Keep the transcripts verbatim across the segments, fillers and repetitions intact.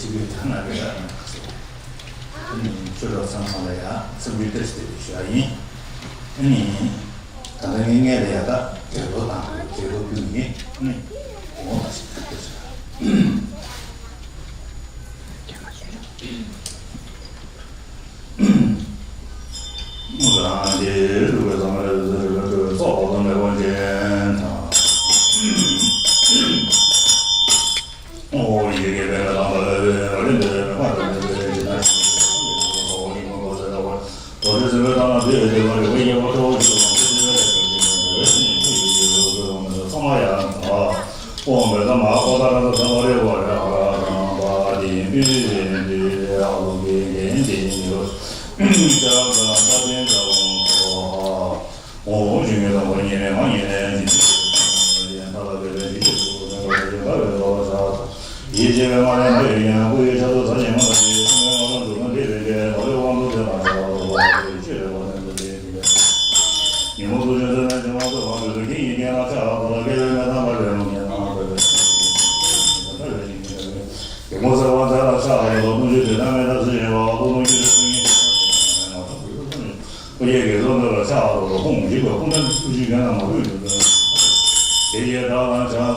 ཅི་བས་ཐ་ན་རེ་ར་ན་ཁ་སོ། ཨ་ནི་ཆོས་གྲོགས་ཚང་མ་ལ་ཡ་འཚམས་འདྲི་བཀྲ་ཤིས་བདེ་ལེགས་ཞུ་བ་ཡིན། ཨ་ནི་ད་ལྟ་ངས་ངས་ལ་ཡ་ད་གྲལ་གཏོགས་དང་གྲལ་གཏོགས་ཕུལ་གྱི་ཡིན། ཨ་ནི་འོང་ད་ཞིག་ད་ལྟ་ཞིག་རང་རྒྱལ་རིག་པའི་ཚོགས་ལ་རིག་པའི་ཚོགས་པ་ལ་མེད་པ་ཅན་དང་། ཨོ་ཡི་གེ་བེ་མེ་ལམ་པ་བེ་བེ་རེ་འདེ་མེ་མ་རེ་འདེ་བེ་ཇི་ན་ཤི་ཨོ་ཡི་མ་གོ་ཟེ་ད་བ་ཏོ་རེ་ཟེ་བེ་ད་ན་བེ་བེ་བ་རེ་བེ་ཡེ་བ་ཏོ་ཡི་ལོ་ཏེ་བེ་རེ་བེ་ཇི་ན་བེ་ཡི་ལོ་ཏོ་ཡི་ལོ་ཚང་མ་ཡང་ཨ། ཨོཾ་བེ་ད་མ་ཨོ་ད་ར་ད་ད་བ་རེ་བ་རེ་ཨ་ར་ར་ན་པ་ཏི་པི་རེ་ཏི་ཨ་ལོ་ཀེ་ཀེ་ཏི་ཡོ། ཤ་ཀ་ད་ཏེ་ཛ་ཨོཾ་སྭཱ་ཧཱ། ཨོཾ་ཞིང་གི་དང་པོ་ཉིད་ནས་ང་ཉིད་ནས་འཇིག་རྟེན་ཐ་དད་པའི་རིགས་ཀྱི་ཚོགས་ཀྱི་ནང་པ་ཡོད་པ་བས་ལོ་བ་ས། ཡིད་ཆེས་པའི་མ་ལས་མ་ཡོད་ཀྱང་སྐུ་ཡི་ཆ་ཚུལ་ཟ་ཞིང་མ་ཟ་ཞིང་སེམས་ཀྱི་ངོ་བོ་འདུ་ན་འདི་རེ་འགའི་མ་ལུས་དབང་དུ་ལེན་པར་བྱ་བ་ལ་སོགས་པ་ཆོས་རེ་བ་ནི་འདུ་ལེན་ཞིང་། ཉིན་མོ་དུ་ཆོས་ཚོད་ན་ཞིང་བ་ཚོས་བ་འདུས་ཏེ་ཁྱི་ཡི་སྐད་ན་ཆ་ལ་སྐད་པའི་མེ་ཐང་པ་ལས་རླུང་ཉེ་ན་པ་ལས་ཞིང་ཉེ་ན་ལས་ཞིང་ཉེ་ན་ལས། གི་མོ་ཟེར་བ་དེ་ལ་ཆགས་པ་དང་ལྟུང་བཅུག་དེ་ལྟར་མེད་ཐབས་སུ་ཞེན་པ་ལྟུང་བཅུག་དེ་ཚུལ་གཉིས་ཀྱི་ཐབས་ཀྱིས་མ་ཐོབ་པའི་ལྟུང་བ་ནི། ཁོ་ཡི་དགེ་ཚོགས་འདི་ལ་ཆགས་པ་དང་ལྟུང་བཅུག་པའི་ཀུན་ད་ཀུན་གཞི་གན་ན་མ་ལུས་ཡོད་པས། དེ་ཡི་བདག་ལ་ཕྱག་འཚལ་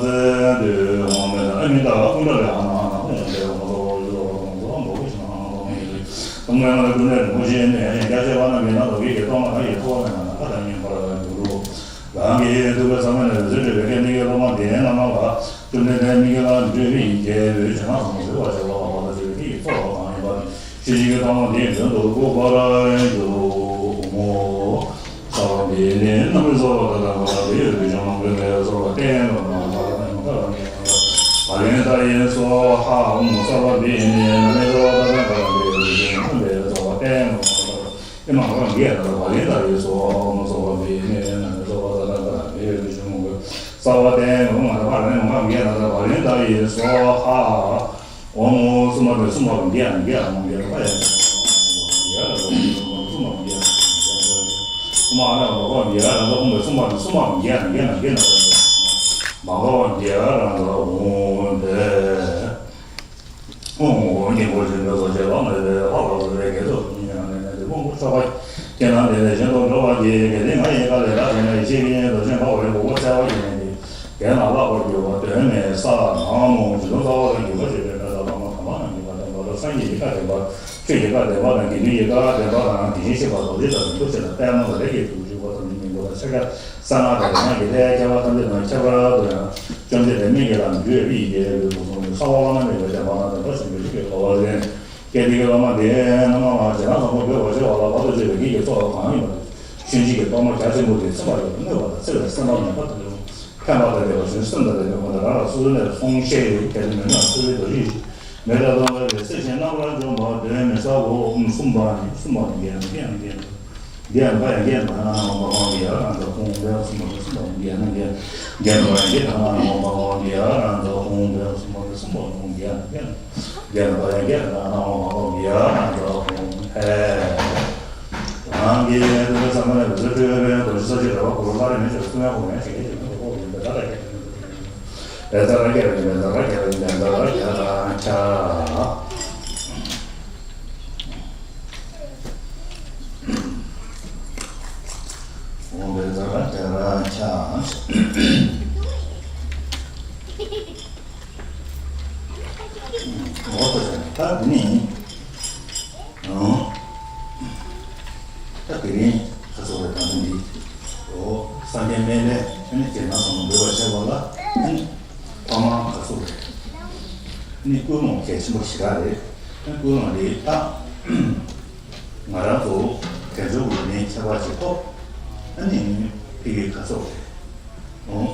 དུས་འོང་མེད་ཨ་མི་བདག་ལ་ཀུན་ད་ལས་ཨ་ན་ཨ་ན་ཀུན་ད་ལས་འོང་ལོ་ཡོད་ལོ་ལོ་ལོ་ལོ་ཞིང་ཨ་ན་ལོ་མེད་ལུས་ལྟུང་མེད་ལ་ཀུན་ད་ལས་མོ་ཞེས་ནས་རྒྱ་ཆེ་བ་ན་མི་ན་ལོ་ཡི་གེ་གཏོང་མ་ན་ཡི་ཐོག་ན་ན་ཨ་ད་ཉིན་པར་འགྱུར་རོ། རང་གི་ཐུགས་ཀའི་ས་བོན་ནས་འོད་ཟེར་འཕྲོས་པའི་སྐད་འདི་ཡི་སློབ་མ་འདི་ཡན་རྣམས་ལ་བཅོམ་ལྡན་འདས་མི་དགེ་ལ་མི་སྤྱོད་པའི་རྒྱལ་པོའི་བྱིན་རླབས་སམ་བཟོད་པར་བྱ་བ་ལ་བར་དུ་གཅོད་པའི་གཏོར་མ་གང་ཡིན་པ་ཤེས་བཞིན་གྱི་ཐོག་མ་འདིའི་མདུན་དུ་བཀུག་པར་ཞུ། ཨོཾ་སརྦ་བི་ནི་ན་མི་སརྦ་ད་ད་ག་ལ་དེ་ཡོད་པའི་བྱང་ལམ་ཀུན་ལས་སརྦ་བསྟན་པ་མ་ལ་ན་མ་ཀ་ལ་ནི་ན་བ་ལན་ད་ཡེ་སྭཱ་ཧཱ། ཨོཾ་སརྦ་བི་ནི་ན་མི་སརྦ་ད་ད་ག་ལ་དེ་ཡོད་པའི་བྱང་ལམ་ཀུན་ལས་སརྦ་བསྟན་པ་མ་ལ་ན་མ་ཀ་ལ་ཨེ་མ་ཧོ་རང་གིས་ཡང་ན་བ་ལེ་ད་ཡེ་སྭཱ་ཧཱ། ཨོཾ་སརྦ་བི་ནི་ན་མི་སརྦ་ད་ད་ག་ལ་དེ་ཡོད་པའི་བྱང་ལམ་ཀུན་སརྦ་བསྟན་པ་མ་ལ་ན་མ་ཀ་ལ་ཨེ་མ་ཧོ་རང་གིས་ཡང་ན་བ་ལེ་ད་ཡེ་སྭཱ་ཧཱ། ཨོཾ་སུམ་པ་སུམ་པ་རུ་འདི་ཡང་འདི་ཡང་འདི་ཡང་འདི་ཡང་སུམ་པ་རུ་འདི་ཡང་སུམ་པ་རུ་འདི་ཡང་འདི་ཡང་སུམ་པ་རུ་འདི་ཡང་རང་ཚོ་ཧོང་པའི་སུམ་པ་རུ་སུམ་པ་རུ་འདི་ཡང་འདི་ཡང་འདི་ཡང་མ་འགག་པ་འདི་ཡང་རང་ཚོ་ཧོང་པའི་ཧོང་ཧོང་གི་འགོ་བཞིན་དུ་སོ་སྐྱེ་བ་མེད་པའི་ཧ་ལ་སོ་སོའི་དགེ་ཚོགས་ཀྱི་ཉེ་ནས་ནས་དེ་ཕུང་པོ་ཆོག་པ་སྐྱེ་ན་དེ་ལས་གཞན་དུ་འགྲོ་བ་གྱི་དགེ་སྡིག་ང་ཡི་དཀའ་ལས་ལ་བྱས་ནས་ཤེས་ཀྱི་ཡོད་དོ་ཅན་འཕགས་པའི་གོ་འཕང་བཙལ་བ་ཡིན་ནས་དེ། དེ་ན་བརླག་པར་འགྱུར་བ་དོན་མེད་ས་ནག་མོ་ཇི་ལྟར་རྩ་བ་དང་འགྱུར་བ་ཆོས་ཅན། དེ་ལྟར་ལྷག་མ་དམ་པ་རྣམས་ཀྱི་བཀའ་དྲན་པ་ལ་སངས་རྒྱས་ཀྱི་བཀའ་དྲན་པ། ཆོས་ཀྱི་བཀའ་དྲན་པ་དང་དགེ་འདུན་གྱི་བཀའ་དྲན་པ་དང་དེ་བཞིན་གཤེགས་པ་རྡོ་རྗེ་དང་རིན་པོ་ཆེ་དང་པདྨ་དང་ལས་ཀྱི་དྲུག་ཅུ་པ་ཐམས་ཅད་སྙིང་པོ་དང་ཕྱག་རྒྱ་གསང་སྔགས་དང་རིག་སྔགས་ཀྱི་ལྷའི་ཁྱད་པར་ཐམས་ཅད་དང་ཁྱད་པར་དུ་ཡང་བཅོམ་ལྡན་འདས་མི་དགེ་ལ་མི་འཇུག་པའི་ཡི་གེ་ལུས་སུ་གསུངས་ཏེ་གསང་བ་བླ་ན་མེད་པའི་བདེན་པ་དང་ལྡན་པ་ཆེན་པོའི་རིགས་ཀྱི་གོ་འཕང་ལེན། སྐད་དེ་གི་བླ་མ་དེ་རྣམ་པ་ལ་རྗེས་གནང་བཟང་པོ་འབུལ་བར་བྱེད་པ་ལ་བར་དུ་གཅོད་པའི་གེགས་ཀྱི་ཚོགས་གང་ཡིན་པ་དེ་ཆོས་འཆད་ཀྱི་གཏོར་མ་རྒྱ་ཆེན་པོ་དེས་ཚིམ་པར་བྱེད་པ་མནོས་པ་དང་། ཚེ་བའི་སེམས་པ་མེད་པ་དེ་ལ་ཕན་པ་དང་ལྡན་པ་ཞིང་སེམས་དང་ལྡན་པའི་སྒོ་ནས་རང་རང་སོ་སོའི་གནས་སུ་སོང་ཤེས་ཀྱི་གལ་ཏེ་མེད་ན་སོ་སོའི་རྡོ་རྗེ་ཡིད་མེད་ལ་གཏོང་བའི་སེམས་ཅན་རྣམ་པར་འཇོམས་པ་དོན་མེད་ས་འོག་གསུམ་པ་ནི་གསུམ་པ་ནི་འགལ་ན་འགལ་ན་འགལ་ན། འདི་ཡང་འདི་ཡང་འདི་ཡང་ད་ང་རང་ངོ་མ་ངོ་འདི་ཡང་རང་ཚོ་ཁོང་འདི་ཡང་གསུམ་པ་འདི་གསུམ་པ་ངོ་འདི་ཡང་ན་འདི་ཡང་འདི་ཡང་འདི་ཡང་འདི་ད་ང་རང་ངོ་མ་ངོ་འདི་ཡང་རང་ཚོ་ཁོང་འདི་ཡང་གསུམ་པ་འདི་གསུམ་པ་ངོ་འདི་ཡང་ན་འདི་ཡང་འདི་ཡང་འདི་ད་ང་རང་ངོ་མ་ངོ་འདི་ཡང་རང་ཚོ་ཁོང་ཧེ། རང་གི་དུས་ཚོད་ཚང་མ་ནས་བཟོ་སྤྲོད་པའི་རྡོ་རྗེ་ས་གཞི་ར་བ་གུ་རུ་ལྷ་རེ་མི་ཆོག་སུ་མའི་ཧོ་མའི་ཞིག་གེ་ཅིག་མི་ཐོག་ཁོག་ཡིན་པའི་ད་ལྟ་སྐད་ཆ་མི་འདུག་རེ་ད་ར་རྒྱ་ར་ཡིན་པའི་ད་ར་རྒྱ་ར་ཡིན་པའི་ད་ར་རྒྱ་ར་ཆ། འོང་བའི་ཛ་ར་ཏྲ་ར་ཆ། འོ་ད་ད་འདི་ནི། ཨོ། ད་དེ་རིང་ཁ་སོ་རེ་དང་འདི། འོ་སངས་རྒྱས་སྨན་བླའི་ཨ་ནི་རྗེས་གནང་ཚང་མ་འབུལ་བར་བྱེད་པ་ལ་ཨ་ནི་ཐོག་མར་ཁ་སོ་རེ། ཨ་ནི་ཀུན་སློང་གལ་ཆེན་པོ་ཞེ་དྲག་རེད། ཨ་ནི་ཀུན་སློང་འདི་ད། ང་རང་ཚོ་དལ་འབྱོར་གྱི་ནས་ཁྱད་པར་ཅིག་ཐོབ། ཨ་ནི་ཕ་གི་ཁ་སོགས་རེད། ཨོ།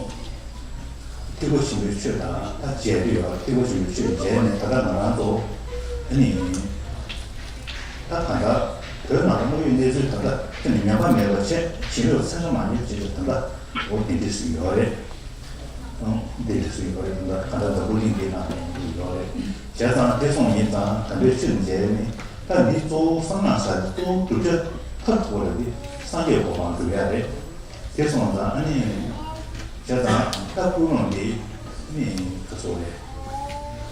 ཐེག་པ་ཆེན་པོའི་ཆོས་དང་ད་མཇལ་དུས་ཡོད། ཐེག་པ་ཆེན་པོའི་ཆོས་མཇལ་ནས་ད་ལྟ་ང་རང་ཚོ་ཨ་ནི་ད་གང་ལྟར་བོད་ནང་ལ་དམག་ཡུལ་གནས་ཚུལ་ད་ལྟ་ཁྱོན་ནས་ཉམས་པ་མེད་པ་བྱས་བྱིན་རླབས་ཚན་ཁ་མ་རྙེད་བྱས་ཏེ་ད་ལྟ་འོ་དེ་འདྲ་ཞིག་ཡོད་རེད། འདི་རེ་སུ་ཡོད་རེད་འདུག་ག་ད་འཛམ་བུ་གླིང་འདི་ནང་ཡོད་རེད། བྱས་ཙང་དེ་སོང་ཡིན་ཙང་ད་འདོད་ཆོས་མཇལ་ནས་ད་འདི་གཙོ་བོ་གསང་སྔགས་ས་གཙོ་བོ་བསྒྲུབ་བྱ་མཐར་ཐུག་པ་རེད། འདི་སངས་རྒྱས་གོ་འཕང་སྒྲུབ་ཡ་རེད། དེ་སོང་ཙང་ཨ་ནི་བྱས་ཙང་ད་ཀུན་སློང་འདི་ནི་ག་ཚོད་རེད།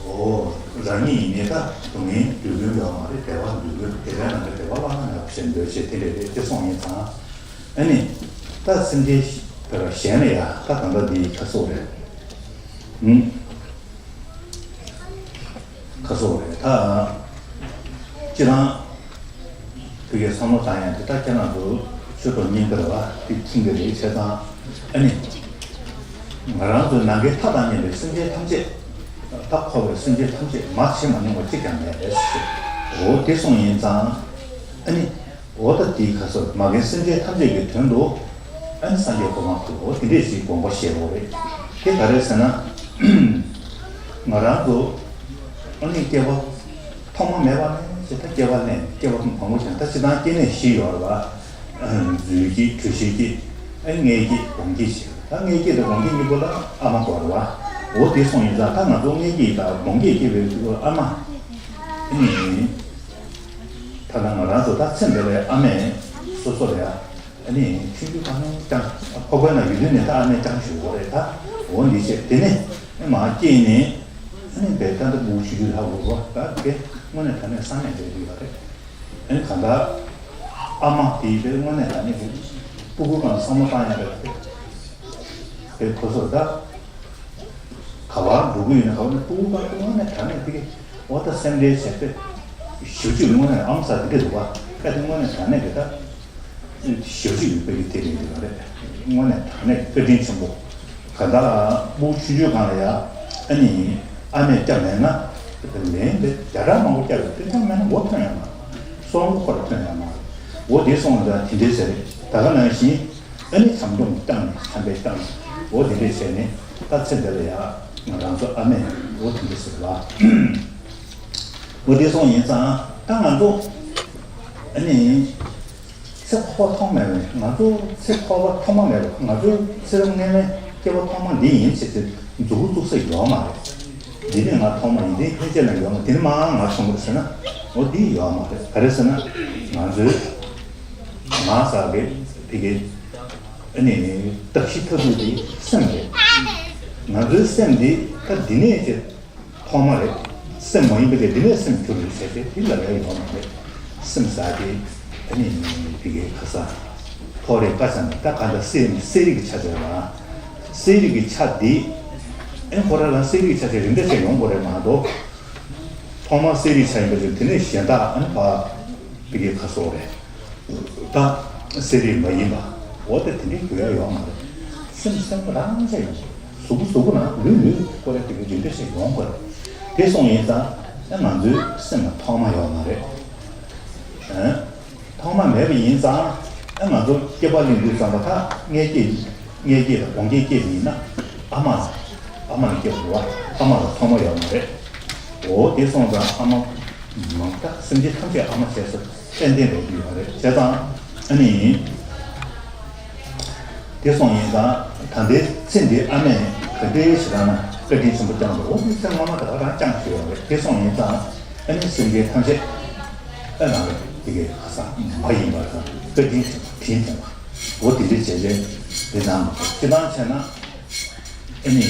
ཨོ། རང་ཉིད་ཡིན་ནའི་ད་སྡུག་བསྔལ་སྡུག་ཀུན་ཡོད་མ་རེད། བདེ་བ་སྡུག་ཀུན། བདེ་བའི་ནང་གི་བདེ་བ་བླ་ན་མེད་པ་ཞེས་འདོད་བྱེད་དེ་འདྲ་རེད། དེ་སོང་ཡིན་ཙང་། ཨ་ནི། ད་སེམས་ཅན་ཞིག་གཞན་ལ་ཡ་ད་གང་འདྲ་འདི་ཁ་སོག་རེད། ཨུམ། ཁ་སོག་རེད་ད། སྤྱིར་བཏང་། ཕ་གིའི་བསམ་བློ་བཏང་ཡག་དེ་ད་ཁྱེད་རང་ཚོ་ཆོས་གྲོགས་གཉིས་ཀ་རེད་བ། དེ་མཁྱེན་གྱི་རེད། བྱས་ཙང་ཨ་ནི། ང་རང་ཚོའི་ནམ་མཁའི་མཐའ་དང་མཉམ་པའི་སེམས་ཅན་ཐམས་ཅད། ད་འཁོར་བའི་སེམས་ཅན་ཐམས་ཅད་མར་བྱེད་མ་མྱོང་བ་གཅིག་ཀྱང་མེད་རེད་ཟེར། འོ་དེ་སོང་ཡིན་ཙང་། ཨ་ནི། འོ་ད་དེའི་ཁ་སོགས་མ་རྒན་སེམས་ཅན་ཐམས་ཅད་ཀྱི་དོན་དུ། ཨ་ནི་སངས་རྒྱས་གོ་འཕང་ཐོབ། འོ་དེ་འདྲས་ཞིག་དགོངས་པ་བཞེས་དགོས་རེད། དེ་ག་རེ་ཟེར་ན། ང་རང་ཚོ། ཨ་ནི་སྐྱེ་བ། ཐོག་མ་མེད་པ་ནས་ཅི་ལྟར་སྐྱེ་བ་ལེན། སྐྱེ་བ་མང་པོ་ཞིག་ད་སྤྱིར་བཏང་སྐྱེ་གནས་བཞི་ཡོད་རེད་བ། རྫུས་སྐྱེས། གྲུ་བཞིའི་སྐྱེས། ཨ་ནི་མངལ་སྐྱེས། སྦོམ་སྐྱེས་ཞེས། ད་མངལ་སྐྱེས་དང་སྦོམ་སྐྱེས་གཉིས་པོ་ལ་ཨ་མ་དགོས་རེད་བ། འོ་དེ་སོང་ཡིན་ཙང་ད་ང་ཚོ་མངལ་སྐྱེས་དང་སྦོམ་སྐྱེས་སྐྱེས་པའི་དུས་ཨ་མ། ཨ་ནི། ད་ལྟ་ང་རང་ཚོ་ད་ཚེ་འདི་ལ་ཨ་མས་སོ་སོ་ལ་ཡ། ཨ་ནི་ཆུང་ཆུང་གང་ནས་ཀྱང་ཕོ་བའི་ནང་ཡོད་དུས་ནས་ད་ཨ་མས་ཀྱང་ཞུ་དགོས་རེད་ད། འོ་འདི་བྱས་དེ་ནས་ཨ་མ་སྐྱེས་ནས་ཨ་ནི་བས་ད་ལྟ་སྤུ་གུ་ཆུང་ཆུང་ལྷག་དགོས་པ་ད་དེ་དངོས་གནས་དྲང་གནས་བསམ་ཡས་འདྲ་ཡོད་རེད། ཨ་ནི་གང་ལྟར་ཨ་མ་དེའི་བས་དངོས་གནས་དྲང་གནས་ཀྱི་སྤུ་གུ་གང་བསམ་བློ་བཏང་ཡག་རེད་དེ། དེ་ཁོ་ཚོར་ད། ག་པར་འགྲོ་གི་ཡོད་ན་ག་པར་ནས་སྤུ་གུ་ག་དངོས་གནས་དྲང་གནས་དེ་གི་འོ་ད་སེམས་ཁྲལ་བྱས་ཏེ། ཞབས་ཕྱི་དངོས་གནས་ཨ་མ་ས་དེ་འདྲ་འདུག་བ། ཨ་དེ་དངོས་གནས་དྲང་གནས་གི་ད། ཞབས་ཕྱི་ཡོད་པའི་གི་དེ་རེད་འདུག་བ་རེད། དངོས་གནས་དྲང་གནས་བཀའ་དྲིན་ཆེན་པོ། ག་ད་སྤུ་གུ་ཆུང་ཆུང་སྒང་ལ་ཡ། ཨ་ནི། ཨ་མས་སྐྱབས་མེད་ན། ལན་དེ་བརྒྱ་ཕྲག་མང་པོ་སྐྱབས་ཡོད་དེ་སྐྱབས་མེད་ན་མགོ་ཐོན་ཡ་མ་རེད། སྲོག་མགོ་ཁོ་ར་ཐོན་ཡ་མ་རེད། འོ་དེ་སོང་ཙང་དེ་འདྲའི་ཟེར་རེད། ད་ག་ནང་བཞིན། ཨ་ནི་བྱམས་སྐྱོང་བཏང་ནས་བྱམས་པས་བཏང་ནས་འོ་དེ་འདྲས་བྱས་ནས་ད་ཚེ་འདི་ལ་ཡ་ང་རང་ཚོ་ཨ་མས་འོ་དེ་འདྲས་ཟེར་བ། འོ་དེ་སོང་ཡིན་ཙང་ད་ང་ཚོ་ཨ་ནི་ཚེ་འཁོར་བ་ཐོག་མེད་པས་ང་ཚོ་ཚེ་འཁོར་བ་ཐོག་མ་མེད་པ་ང་ཚོའི་ཚེ་རབས་སྔོན་མའི་སྐྱེ་བ་ཐོག་མ་འདི་ཡིན་ཟེར་ཏེ་མཛུབ་གུ་བཙུགས་ས་ཡོད་མ་རེད། འདི་ནས་ང་ཐོག་མ་ཡིན་དེ་ཕན་ཆད་ལ་ཡོད་མ་དེ་ནི་མ་ང་ཐོག་མ་རེད་ཟེར་ན་འོ་འདི་ཡོད་མ་རེད། ག་རེ་ཟེར་ན་ང་ཚོའི། མ་ཟག་གི་ཕ་གི་ཨ་ནི་བརྟག་ཞིབ་ཐབས་ལུགས་དེ་སེམས་རེད། ང་ཚོའི་སེམས་འདི་ད་འདི་ནས་ཀྱི་ཐོག་མ་རེད། སེམས་མ་ཡིན་པ་དེ་འདི་ནས་སེམས་གྱུར་རེད་ཟེར་ཏེ་དེ་ལ་ཡ་ཡོང་མ་རེད། སེམས་ཟག་གི་ཨ་ནི་ཕ་གི་ཁ་ས་ཐོག་རེད་པ་ཙམ་ད་ག་འདྲ་སེམས་གསལ་རིག་གི་ཆ་བྱད་ལ་གསལ་རིག་གི་ཆ་འདི་ཨ་ཁོ་ར་ལ་གསལ་རིག་གི་ཆ་བྱད་རིགས་འདྲ་ཞིག་ཡོང་དགོས་རེད་མ་གཏོགས། ཐོག་མར་གསལ་རིག་ཆ་ཡིན་པ་ཅིག་དེ་ནས་གཞན་དག་ཨ་ནི་ཕ། ཕ་གིའི་ཁ་སོགས་རེད། ད་གསལ་རིག་མ་ཡིན་པ། འོ་ད་དེ་འདྲའི་རྒྱུ་ཡ་ཡོང་མ་རེད། སེམས་སེམས་པ་རང་ཆ་ཡོང་གི་རེད། གཟུགས་པོ་གཟུགས་པོ་ནང་ལུས་ལུས་ཀོ་རེ་དེ་གི་རིགས་འདྲ་ཞིག་ཡོང་གི་རེད། དེ་སོང་ཡིན་ཙང་ཨ་ང་ཚོའི་སེམས་ལ་ཐོག་མ་ཡོད་མ་རེད། ཨ། ཐོག་མ་མེད་པ་ཡིན་ཙང་ཨ་ང་ཚོ་སྐྱེ་བ་ལེན་དུས་ཙམ་པ་ད་མངལ་སྐྱེས། མངལ་སྐྱེས་དང་སྦོམ་སྐྱེས་སྐྱེས་པ་ཡིན་ན་ཨ་མ་ལ། ཨ་མ་ལ་སྐྱེ་བ་རེད་བ། ཨ་མ་ལ་ཐོག་མ་ཡོད་མ་རེད། འོ་དེ་སོང་ཙང་ཨ་མ། མང་དག་སེམས་ཅན་ཐམས་ཅད་ཨ་མ་བྱས་སོ་ཏན་ཏན་རེད་ཡོད་རེད་བྱས་ཙང་ཨ་ནི། དེ་སོང་ཡིན་ཙང་ད་ལྟའི་ཚེ་འདི་ཨ་མས་ག་འདྲའི་ཞེ་དྲག་ན་བཀའ་དྲིན་ཆེན་པོ་བསྐྱངས་འདུག་འོ་དེ་ཚེ་སྔ་མ་དེ་ག་རང་བསྐྱངས་བཞག་ཡོད་རེད། དེ་སོང་ཡིན་ཙང་ཨ་ནི་སེམས་ཅན་ཐམས་ཅད་ཨ་རང་རེད་དེ་གའི་ཁ་སང་མ་ཡིན་པ་དང་བཀའ་དྲིན་ཆེན་པོ་དྲིན་དྲན་པ་འོ་དེ་འདྲའི་བྱས་རྗེས་དེ་ནང་མ་གཏོགས་སྤྱི་བཏང་བྱས་ན། ཨ་ནི།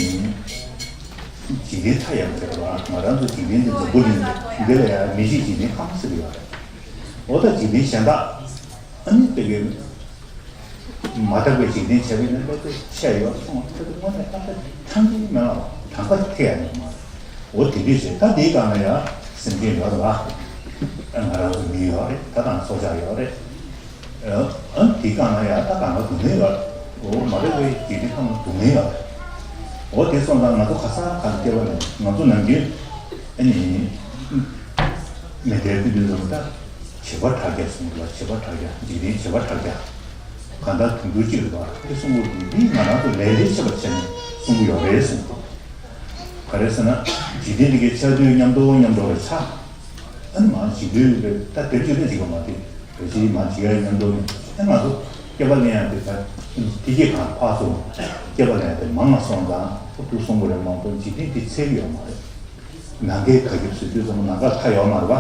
འཇིག་རྟེན་མཐའ་ཡས་པ་རེད་བ། ང་རང་ཚོ་འཇིག་རྟེན་འདི་འཛམ་བུ་གླིང་རེད། འདི་ལ་ཡང་མི་གཅིག་འཇིག་རྟེན་ཁམས་ཟེར་གྱི་ཡོད་རེད། འོ་ད་འཇིག་རྟེན་གཞན་དག་ཨ་ནི་དེ་གའི་མ་དག་པའི་འཇིག་རྟེན་བྱས་པ་ཡིན་ན་ད་ཆད་ཡོད་སོང་ད་དེ་དངོས་གནས་ད་ད་ཐང་གི་མེད་ལ་གྲངས་ཀ་ཐེ་ཡ་ཡོད་མ་རེད། འོ་དེ་འདྲས་བྱས་ད་དེའི་སྒང་ལ་ཡང་སེམས་ཅན་ཡོད་རེད་བ། ང་རང་ཚོ་མི་ཡོད་རེད། ད་དང་སྲོག་ཆགས་ཡོད་རེད། ཨ་དེའི་སྒང་ལ་ཡང་ད་གང་ག་སྡུག་བསྔལ་ཡོད། འོ་མ་རེད་བའི་འཇིག་རྟེན་ཁམས་ལ་སྡུག་བསྔལ་ཡོད། འོ་དེ་སོང་ཙང་ང་ཚོ་ག་ས་ག་ལ་སྐྱེ་བ་ནས་ང་ཚོ་ནམ་རྒྱུན་ཨ་ནི་མི་སྡེ་ཀུན་ཏུ་ལ་ད་བྱེད་པ་ཕྲ་རྒྱས་གསུངས་འདུག་བ། བྱེད་པ་ཕྲ་རྒྱས། འཇིག་རྟེན་བྱེད་པ་ཕྲ་རྒྱས། གང་ལྟར་དུང་ཕྱུར་གཅིག་རེད་བ། དེ་གསུང་གི་འདུག་འདི་ང་རང་ཚོ་ལས་ལས་བྱེད་པ་བྱས་ནས་གསུང་གི་ཡོད་རེད་གསུངས་འདུག་ག་རེ་ཟེར་ན་འཇིག་རྟེན་འདི་གའི་ཆགས་དུས་མཉམ་དུ་མཉམ་དུ་རེ་ཆགས། ཨ་ནི་མ་འཇིག་དུས་རེ་ད་དེབ་ཅིག་ལས་འཇིག་པ་མ་དེ་རེ་ཅིག་མ་འཇིག་ཡ་མཉམ་དུ་ནི་ཨ་ང་ཚོ་སྐྱེ་བ་ལེན་ཡ་དེ་ད་དེ་གས་གང་ཕར་སོང་སྐྱེ་བ་ལེན་ཡ་དེ་མང་ང་སོང་ཙང་ཁོ་དུ་གསུང་གི་རེད་མང་པོ་འཇིག་རྟེན་དེ་ཚད་ཡོད་མ་རེད། ནམ་མཁའི་ག་གེ་བཟོས་དུས་ཙམ་ནམ་མཁའ་མཐའ་ཡོད་མ་རེད་བ།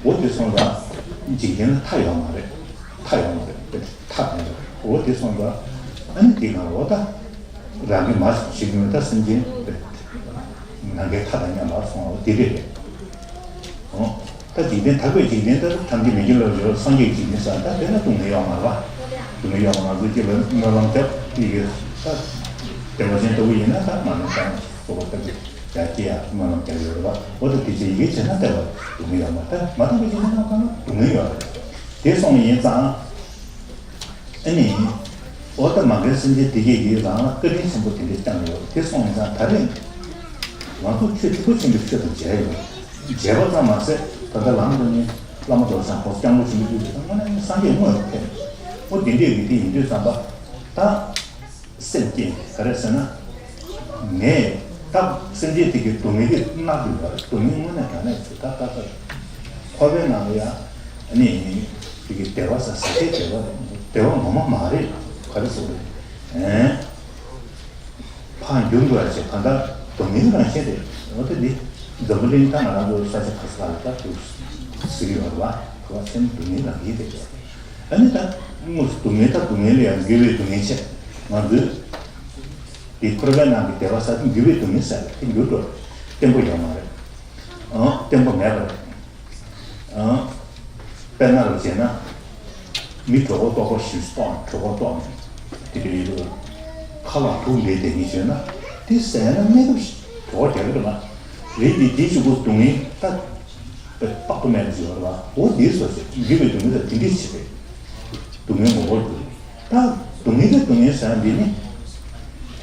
འོ་དེ་སོང་ཙང་འཇིག་རྟེན་ལ་མཐའ་ཡོད་མ་རེད། མཐའ་ཡོད་མ་རེད། མཐའ་མེད་པ་རེད། འོ་དེ་སོང་ཙང་ཨ་ནི་དེ་གང་འོ་ད་རང་གི་མ་ཞིག་ཡོད་ད་སེམས་ཅན་རེད། ནམ་མཁའི་མཐའ་དང་མཉམ་པར་སོང་བ་དེ་རེད་པས། ཨོ། ད་འཇིག་རྟེན་ཐར་པའི་འཇིག་རྟེན་ལྟར་ཐམས་ཅད་མི་མཁྱེན་པར་འཇོག་སངས་རྒྱས་ཀྱི་འཇིག་རྟེན་ཟེར་ད་དེ་ན་སྡུག་བསྔལ་ཡོད་མ་རེད་པ། སྡུག་བསྔལ་ཡོད་མ་རེད། ང་ཚོ་སྐྱེ་བའི་སྨོན་ལམ་བརྒྱབ་ཡི་གེ་ད་བདེ་བ་ཅན་ལྟ་བུ་ཡིན་ན་ད་མ་ནམ་ཀྱང་སོགས་པ་ལྟ་བུ་ཡར་སྐྱེ་ཡ་སྨོན་ལམ་བརྒྱབ་ཡོད་རེད་པ། འོ་ད་དེ་ཚེ་ཡི་གེ་བྱས་ན་ལྟ་བ་སྡུག་བསྔལ་ཡོད་མ་རེད། ད་མ་ཐར་པའི་འཇིག་རྟེན་ནང་ཁོ་ན་སྡུག་བསྔལ་ཡོད་རེད། དེ་སོང་བ་ཡིན་ཙང་། ཨ་ནི། འོ་ད་མ་མཁན་སེམས་ཅན་དེ་གས་ཀྱིས་རང་ལ་བཀའ་དྲིན་ཆེན་པོ་དེ་འདྲ་བསྐྱངས་ཡོད་དེ་སོང་ཡིན་ཙང་ད་རེས། ང་ཚོ་ཆོས་ཐེག་པ་ཆེན་པོའི་ཆོས་དང་མཇལ་ཡོད། མཇལ་བ་ཙམ་མ་ཟད་ད་ལྟ་ལམ་དུ་ནི་བླ་མ་རྡོ་རྗེ་འཆང་ཁོང་སྐྱབས་མགོན་ཆེན་པོ་དུས་དང་སྔོན་ནས་སངས་རྒྱས་དངོས་སུ་ཕེབས། འོ་དེ་འདྲས་ཀྱི་དེ་ཡིན་དུས་ཙམ་པ། ད། སེམས་བསྐྱེད་ག་རེ་ཟེར་ན། ངས་ད་སེམས་ཅན་དེ་གའི་སྡུག་བསྔལ་གྱི་མནར་དུ་ཡོད་རེད། སྡུག་བསྔལ་དངོས་གནས་དྲང་གནས་ཚོ་ད་ལྟ་ལྟ། འཁོར་བའི་ནང་ལ་ཡང་ནི་དེ་གའི་བདེ་བ་ཟ་ཟ་ཆའི་བདེ་བ་རེད། བདེ་བ་ངོ་མ་མ་རེད། ག་རེ་ཟེར་རེད། ཨེ། ཕར་འགྱུར་དགོས་ཡ་ཆེ་གང་ལྟར་སྡུག་བསྔལ་རང་བཞིན་རེད། འོ་ད་འདི་འཛམ་བུ་གླིང་ད་ང་རང་ཚོ་ས་ཆ་ག་ས་ག་ལ་ད་དུ་ཟེར་གྱི་ཡོད་རེད་བ། ག་བ་སེམས་སྡུག་བསྔལ་རང་བཞིན་རེད། ཨ་ནི་ད་དངོས་སུ་སྡུག་བསྔལ་ད་སྡུག་བསྔལ་ལ་ཡང་འགྱུར་བའི་སྡུག་བསྔལ་ཆེ། ང་ཚོས་འདི་འཁོར་བའི་ནང་གི་བདེ་བ་ཟ་དུས་འགྱུར་བའི་སྡུག་བསྔལ་ཟ་དེ་འགྱུར་འགྲོ། བརྟན་པོ་ཡོད་མ་རེད། ཨང་བརྟན་པོ་མེད་པ་རེད། ཨང་། དཔེར་ན་རུ་བྱས་ན། མི་གྲོད་ཁོག་ལྟོགས་པ་ཞིམ་ཏོག་གྲོད་ཁོག་ལྟོགས་ནས་དེ་འདྲ་ཡོད་དུས། ཁ་ལག་དུག་འདྲེས་བསྡད་མཁན་བྱས་ན་དེ་ཟས་ན་གནས་སྐབས་གྲོད་ཁོག་རྒྱག་གི་རེད་མ་རེད། དེ་གཅིག་པུ་སྡུག་བསྔལ་ད། དཔག་ཏུ་མེད་པ་ཞིག་ཡོད་རེད་བ། འོ་དེའི་བཟོ་ཞིག་འགྱུར་བའི་སྡུག་བསྔལ་དང་དེ་འདྲས་བྱེད་པས། སྡུག་བསྔལ་ངོ་བོར་གྱུར། ད་སྡུག་བསྔལ་དང་སྡུག་བསྔལ་ཟེར་ཡ་འདི་ནི།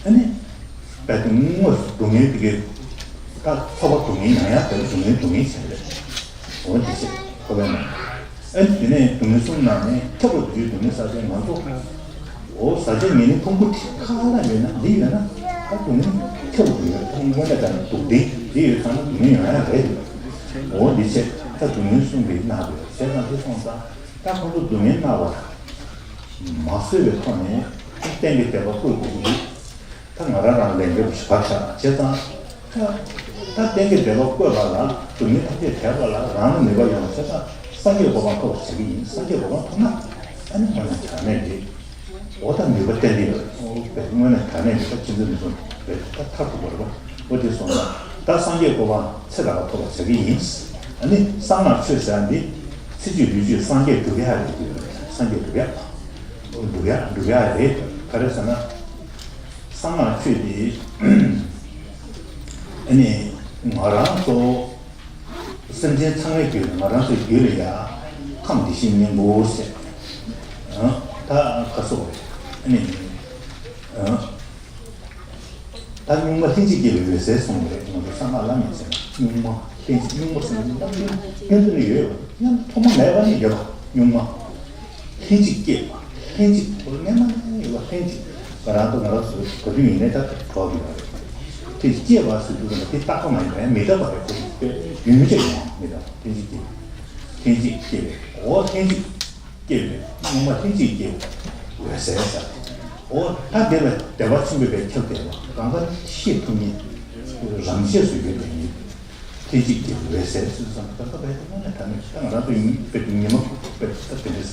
ཨ་ནི། རྦད་དེ་དངོས་སུ་སྡུག་བསྔལ་དེ་གའི། ད་ཚོར་བ་སྡུག་བསྔལ་མྱོང་ཡ་དེ་སྡུག་བསྔལ་སྡུག་བསྔལ་བྱས་རེད། འོ་འདི་བྱེད་ཁོ་བས་མ། ཨ་ནི་དེ་ནས་སྡུག་བསྔལ་གསུམ་ནང་ནས་ཁྱབ་པ་དུས་སྡུག་བསྔལ་ཟ་ཆེན་ང་ཚོ། འོ་ཟ་ཆེན་ཉེ་ལེན་ཕུང་པོ་དེ་ཁ་ལ་ཡོད་ན་འདི་ཡོད་ན་ད་སྡུག་བསྔལ་ཁྱབ་པ་ཡོད། ད་དངོས་གནས་དྲང་གནས་སྡུག་བདེ་འདི་ཡོད་ཙང་ན་སྡུག་བསྔལ་ཡོང་ཡ་རེད། འོ་འདི་བྱས་ད་སྡུག་བསྔལ་གསུམ་གྱིས་མནར་དགོས་བྱས་ཙང་དེ་སོང་ཙང་ད་ཁོང་ཚོ་སྡུག་བསྔལ་མནར་བ་མ་བཟོད་པའི་ཐོག་ནས་གཏན་གྱི་བདེ་བ་བཀོད་དགོས་ཀྱི་འདུག་ད་ང་རང་རང་ལས་འགན་བཞག་བྱས་ཙང་། ད་གཏན་གྱི་བདེ་བ་བཀོད་པ་ལ་སྡུག་བསྔལ་ཐམས་ཅད་བྲལ་བ་ལ་རང་ལ་ནུས་པ་ཡོང་བ་བྱས་ཙང་སངས་རྒྱས་གོ་འཕང་ཐོབ་པར་བྱ་གི་ཡིན། སངས་རྒྱས་གོ་འཕང་ཐོབ་ན་ཨ་ནི་དངོས་གནས་དྲང་གནས་རེད། འོ་ད་ནུས་པ་ཏན་ཏན་ཡོད་རེད། དངོས་གནས་དྲང་གནས་ནུས་པ་ཅི་འདྲ་མི་འདྲ་རེད། ད་ཐར་ཐུབ་པ་རེད་པ། འོ་དེ་སོང་ཙང་ད་སངས་རྒྱས་གོ་འཕང་ཚེ་རབས་ལ་ཐོབ་པར་བྱ་གི་ཡིན། ཨ་ནི་གསང་སྔགས་ཆོས་ཟེར་ཡ་འདི་ཚེ་སྤྱོད་ལུས་སྤྱོད་སངས་རྒྱས་སྒྲུབ་ཡ་རེད། སངས་རྒྱས་སྒྲུབ་ཡ། སྒྲུབ་ཡ་སྒྲུབ་ཡ་རེད། ག་རེ་ཟེར་ན། གསང་སྔགས་ཆོས་དེ། ཨ་ནི་ང་རང་ཚོ་སེམས་ཅན་ཚང་མའི་རྒྱུད་ལ་ང་རང་ཚོའི་རྒྱུད་ལ་ཡ་ཁམས་བདེ་གཤེགས་སྙིང་པོ་ཟེར། ཨ་ད་ཁ་སོགས་རེད། ཨ་ནི་ཨ་ད་གཉུག་མ་ལྷན་ཅིག་སྐྱེས་པའི་འོད་གསལ་གསུངས་པ་རེད། ང་ཚོ་གསང་སྔགས་བླ་མེད་ཟེར་ན་གཉུག་མ་ལྷན་ཅིག་གཉུག་མ་ཟེར་ན་རྣམ་འདྲེན་ཀུན་ཏུ་ནི་ཡོད་པ་ཡང་ཐོག་མ་མེད་པ་ནས་ཡོད་པ་གཉུག་མ། ལྷན་ཅིག་སྐྱེས་པ། ལྷན་ཅིག་ཁོ་སྔ་མ་ནས་ཡོད་པ་ལྷན་ཅིག་ང་རང་ཚོ་ང་རང་ཚོ་ག་དུས་ཡིན་ནའི་ད་གྲོགས་ཀྱི་ཡོད་རེད། ལྷན་ཅིག་སྐྱེས་པ་ཟེར་དུས་ཙམ་པ་དེ་རྟག་པ་མ་ཡིན་པ་ཡང་མི་རྟག་པ་རེད། ཁོ་ཡུན་ཅིག་ཡོང་བ་མི་རྟག་པ་ལྷན་ཅིག་སྐྱེས། ལྷན་ཅིག་སྐྱེས་པའི་འོ་ལྷན་ཅིག་སྐྱེས་པའི་སྔོན་མ་ལྷན་ཅིག་སྐྱེས་པའི་འོད་གསལ་ཟེར། འོ་ད་དེ་ལ་བདེ་བ་ཆེན་པོའི་བས་ཁྱབ་བདེ་བ་གང་ག་ཤེས་ཐུབ་མཁན་རང་ཆས་སུ་ཡོད་པའི་ཉིད། ལྷན་ཅིག་སྐྱེས་པའི་འོད་གསལ་ཟེར་ཙམ་ད་ལྟ་བས་དེ་དངོས་གནས་དྲང་གནས་ད་ང་རང་ཚོ་ཡིན་པའི་ཉི་མ་དཔེ་ད་དེ་འདྲས་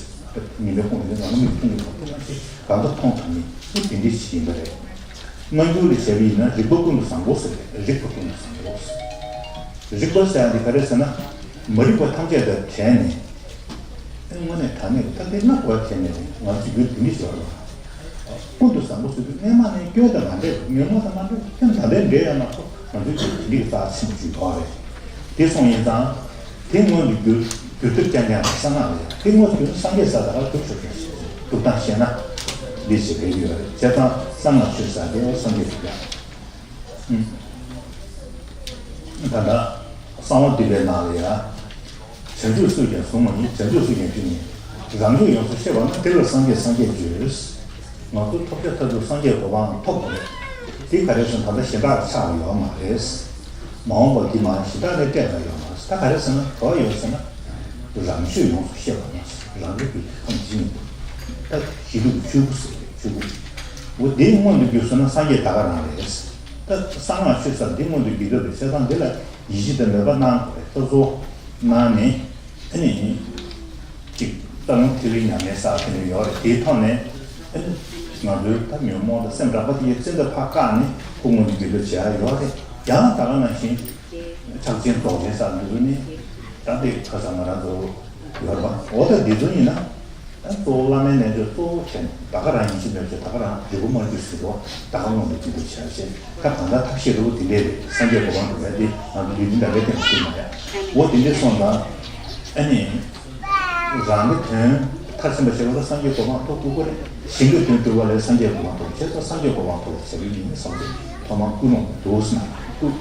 ཉི་མའི་ཁོངས་ནས་ང་རང་མིག་མཐོང་གི་མ་ཐུབ་ན་ཅི་གང་ག་མཐོང་ཐུབ་མཁན་དེ་དེ་འདྲས་ཞིག་ཡིན་པ་རེད། སྔ་འགྱུར་ལ་བྱས་པ་ཡིན་ན་རིག་པ་ཀུན་ཏུ་བཟང་པོ་ཟེར་བས་རིག་པ་ཀུན་ཏུ་བཟང་པོ་ཟེར། རིག་པ་ཟེར་ཡ་འདི་ག་རེ་ཟེར་ན། མ་རིག་པ་ཐམས་ཅད་དང་བྲལ་ནས། ཨེ་དངོས་གནས་དྲང་གནས་ཀྱི་ཐབས་ལྡན་སྣ་བོར་བྱས་ནས་ང་ཚོ་རྒྱུད་འདི་འདྲ་ཞིག་ཡོད་རེད། ཀུན་ཏུ་བཟང་པོ་ཟེར་དུས་སྔ་མ་ནས་སྐྱོན་དང་མ་འདྲེས་ཉོན་མོངས་དང་མ་འདྲེས་སྐྱོན་དང་ལྡན་འདྲེས་ཡོད་མ་གཏོགས་ང་ཚོའི་རྒྱུད་འདི་འདྲ་གི་རྩ་ཆེན་པོ་ཞིག་ཡོད་རེད། དེ་སོང་ཡིན་ཙང་། དེ་མངོན་དུ་གྱུར་གྱུར་ཐབས་རྐྱང་རྐྱང་ལ་གསང་སྔགས་ལ་ཡང་དེ་མངོན་དུ་གྱུར་ན་སངས་རྒྱས་ས་དང་གྲུབ་ཆོག་ཆོག་ཞེས་སྒྲུབ་སྟངས་ཤེས་ན་འདི་ཞེས་པའི་ཡོད་རེད། བྱས་ཙང་གསང་སྔགས་ཆོས་ཟེར་དེ་སངས་རྒྱས་སྒྲུབ་ཡ། ད་ལྟ་གསང་བ་འདུས་པའི་ནང་ལ་ཡང་། བྱང་ཆུབ་སུས་ཀྱང་བཟུང་མ་ཡིན། བྱང་ཆུབ་སུས་ཀྱང་བྱུང་མ་ཡིན། རང་ཆོས་ཡོངས་སུ་ཤེས་པ་ན་དེ་ལ་སངས་རྒྱས་སངས་རྒྱས་བརྗོད། ང་ཚོ་ཐོབ་བྱ་མཐར་ཐུག་སངས་རྒྱས་གོ་འཕང་ཐོབ་པ་རེད། དེ་ག་རེ་ཟེར་ན་ད་ལྟ་གཞན་དག་ལ་ཆགས་པ་ཡོད་མ་རེད། མ་འོངས་པ་འདི་མ་གཞན་དག་ལས་སྤྲད་པ་ཡོད་མ་རེད། ད་ག་རེ་ཟེར་ན་ག་བ་ཡོད་ཟེར་ན། རང་ཆོས་ཡོངས་སུ་ཤེས་པ་ན་རང་ཆོས་ཀྱི་ཁམས་ཇི་སྙེད་དུ། ད་གཞི་ལུགས་ཆོས་སྐུ་ཟེར་བའི་ཆོས་སྐུ། འོ་དེ་མངོན་དུ་གྱུར་སོང་ན་སངས་རྒྱས་ད་ག་རང་རེད། ད་གསང་སྔགས་ཆོས་ཟེར་འདི་མངོན་དུ་གྱུར་ཐབས་རེད་བྱས་ཙང་འདི་ལ་ཡིད་ཆེས་དང་མོས་པ་གནང་དགོས་རེད། ད་གཙོ་བོ་གནང་ནས་ཨ་ནི། ཅིག་རྩ་རླུང་ཐིག་ལེ་ཉམས་ལེན་ཟེར་དེ་འདྲ་ཡོད་རེད། དེའི་ཐོག་ནས་ཨ་ནི་ང་ཚོའི་ད་ཉོན་མོངས་དང་སེམས་རགས་པ་དེ་ཡི་ཙན་དན་ཕར་བཀག་ནས་ཁོ་མངོན་དུ་གྱུར་ཐབས་བྱེད་ཡ་ཡོད་རེད། ཡང་ད་ག་ནང་བཞིན་ཕྱག་ཆེན་རྫོགས་ཆེན་ཟེར་འདུག་ནི། ད་འདི་ཁ་སང་ང་རང་ཚོ་ཡོད་རེད་པ། འོ་ད་འདི་ཚོ་ཡིན་ན། ད་གཙོ་བོ་བླ་མའི་རྣལ་འབྱོར་གཙོ་བོ་བྱས་ནས་ད་ག་རང་ཡིན་གཅིག་མེད་ཚེ་ད་ག་རང་རིག་པ་མ་འགྱུར་ཟེར་རོ། ད་ག་ངོ་མ་འདི་འདུག་བྱས་བྱས་ད་གང་ལྟར་ཐབས་ཤེས་རུ་འདི་འདྲས་རེད། སངས་རྒྱས་གོ་འཕང་འགྲོ་བའི་འདི་ང་ཚོ་ལུས་འདི་འདྲ་བའི་སྟེང་དུ་ཡིན་ན་ཡང་འོ་འདི་འདྲས་སོང་ཙང་ཨ་ནི། རང་གི་དོན་མཐར་ཕྱིན་པ་བྱེད་པ་ལ་སངས་རྒྱས་གོ་འཕང་ཐོབ་དགོས་ཀྱི་རེད། གཞན་གྱི་དོན་སྒྲུབ་པ་ལས་སངས་རྒྱས་གོ་འཕང་ཐོབ་བྱས་ཙང་སངས་རྒྱས་གོ་འཕང་ཐོབ་བྱ་རྒྱུ་ཡིན་བསམ་སྟེ་ཐོག་མར་ཀུན་སློང་འདུག་ཟེར་ན་ཀུན་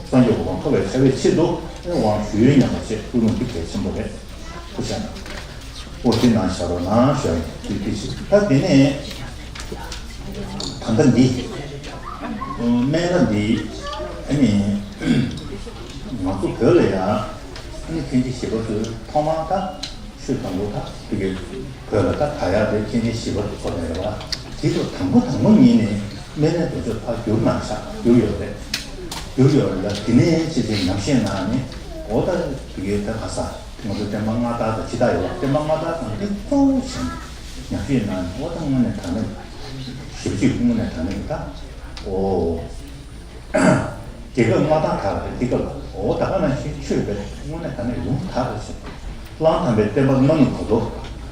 སངས་རྒྱས་གོ་འཕང་ཐོབ་པའི་བྱ་བའི་ཆེད་དུ་དབང་ཞུ་ཡོད་སྙམ་པ་བྱས་ཀུན་སློང་འདི་གལ་ཆེན་པོ་རེད། ཁུ་ཆ་ན་ཨོ་དེ་ནང་བཞག་རོགས་གནང་ཞུ་ཡ་ཡིན། དེ་དེ་ཞིག་ད་དེ་ནས་ད་ལྟ་འདི་སྨན་བླ་འདི་ཨ་ནི་ང་ཚོ་བོད་ལ་ཡང་ཨ་ནི་མཁན་ཆེན་ཞི་བ་འཚོས་ཐོག་མར་ད། ཆོས་དང་པོ་དག་དེ་གའི་བོད་ལ་ད་ག་ཡག་དེ་མཁན་ཆེན་ཞི་བ་འཚོ་བསྡད་རེད་བ། དེ་ཚོ་དང་པོ་དང་པོ་ཉིད་ནས་སྨན་བླའི་མདོ་ཆོག་ཕར་བསྒྱུར་གནང་ཤག་བསྒྱུར་ཡོད་རེད། བསྒྱུར་ཡོད་རེད་ལ་དེ་ནས་ཅི་ཅིག་ཉམས་བཞེས་གནང་ནས་འོ་ད་དེ་གའི་ད་ག་ས་ང་ཚོ་བསྟན་པ་སྔ་དར་དང་ཕྱི་དར་ཡོད་བ། བསྟན་པ་སྔ་དར་དང་དེ་གཙོ་བོ་བྱས་ནས་ཉམས་བཞེས་གནང་ནས་འོ་ད་དངོས་གནས་དྲང་གནས་ཞེ་པོ་ཅིག་དངོས་གནས་དྲང་གནས་ཀྱི་ད་འོ། རྒྱལ་ཁབ་མངའ་ཐང་དར་བ་རེད། དེ་སྐབས་ལ་འོ་ད་ག་ནང་བཞིན་ཆོས་པའི་དངོས་གནས་ད་ནས་ཡོང་དར་བ་ཞིག་གླང་དར་མའི་བསྟན་པ་མནོ་ནས་གོ་ལྡོག་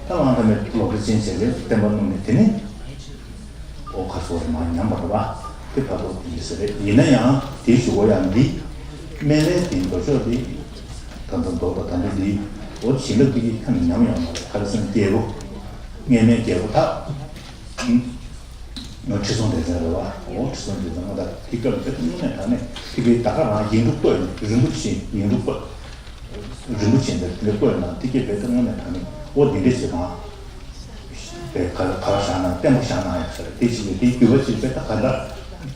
ད་གླང་དར་མའི་སློབ་གྲྭ་ཅན་བྱས་རེད། བསྟན་པ་མནོ་ནས་དེ་ནི་འོ་ཁ་སོ་རེ་མ་ཉམས་པ་རེད་བ། དེ་ཕ་ཐོག་དེ་ཡིན་ས་རེད། ཡིན་ན་ཡང་དེའི་གཞུག་གུ་ཡང་འདི་སྨན་བླའི་དེའི་མདོ་ཆོག་འདི་ད་ལྟ་མདོ་དང་ད་ལྟ་འདི་འོ་བྱིན་རླབས་དེ་གི་ཁ་ནས་ཉམས་ཡོང་མ་རེད། ཁ་རེ་སེམས་རྒྱལ་པོ་སྔས་མའི་རྒྱལ་པོ་ད། ང་ཁྲི་སྲོང་ལྡེ་བཙན་རེད་བ། འོ་ཁྲི་སྲོང་ལྡེ་བཙན་ང་ད་དེ་སྐབས་དེ་དངོས་གནས་དྲང་གནས་དེ་གའི་ད་ག་རང་ཡིག་འབྲུ་བཀོད་ནས་རིན་པོ་ཆེ་ཡིག་འབྲུ་བཀོད། རིན་པོ་ཆེ་འདིར་དེ་བཀོད་ན་དེ་གའི་བེད་ད་དངོས་གནས་དྲང་གནས་འོ་འདི་འདྲ་བྱེད་མ། བེད་ག་ག་བ་བཞག་ན་བརྟན་པོ་བཞག་ན་ཡག་ས་རེད། དེ་བྱེད་ཀྱི་དེའི་རྒྱུད་པ་ཅིག་བེད་ད་ག་འདྲ།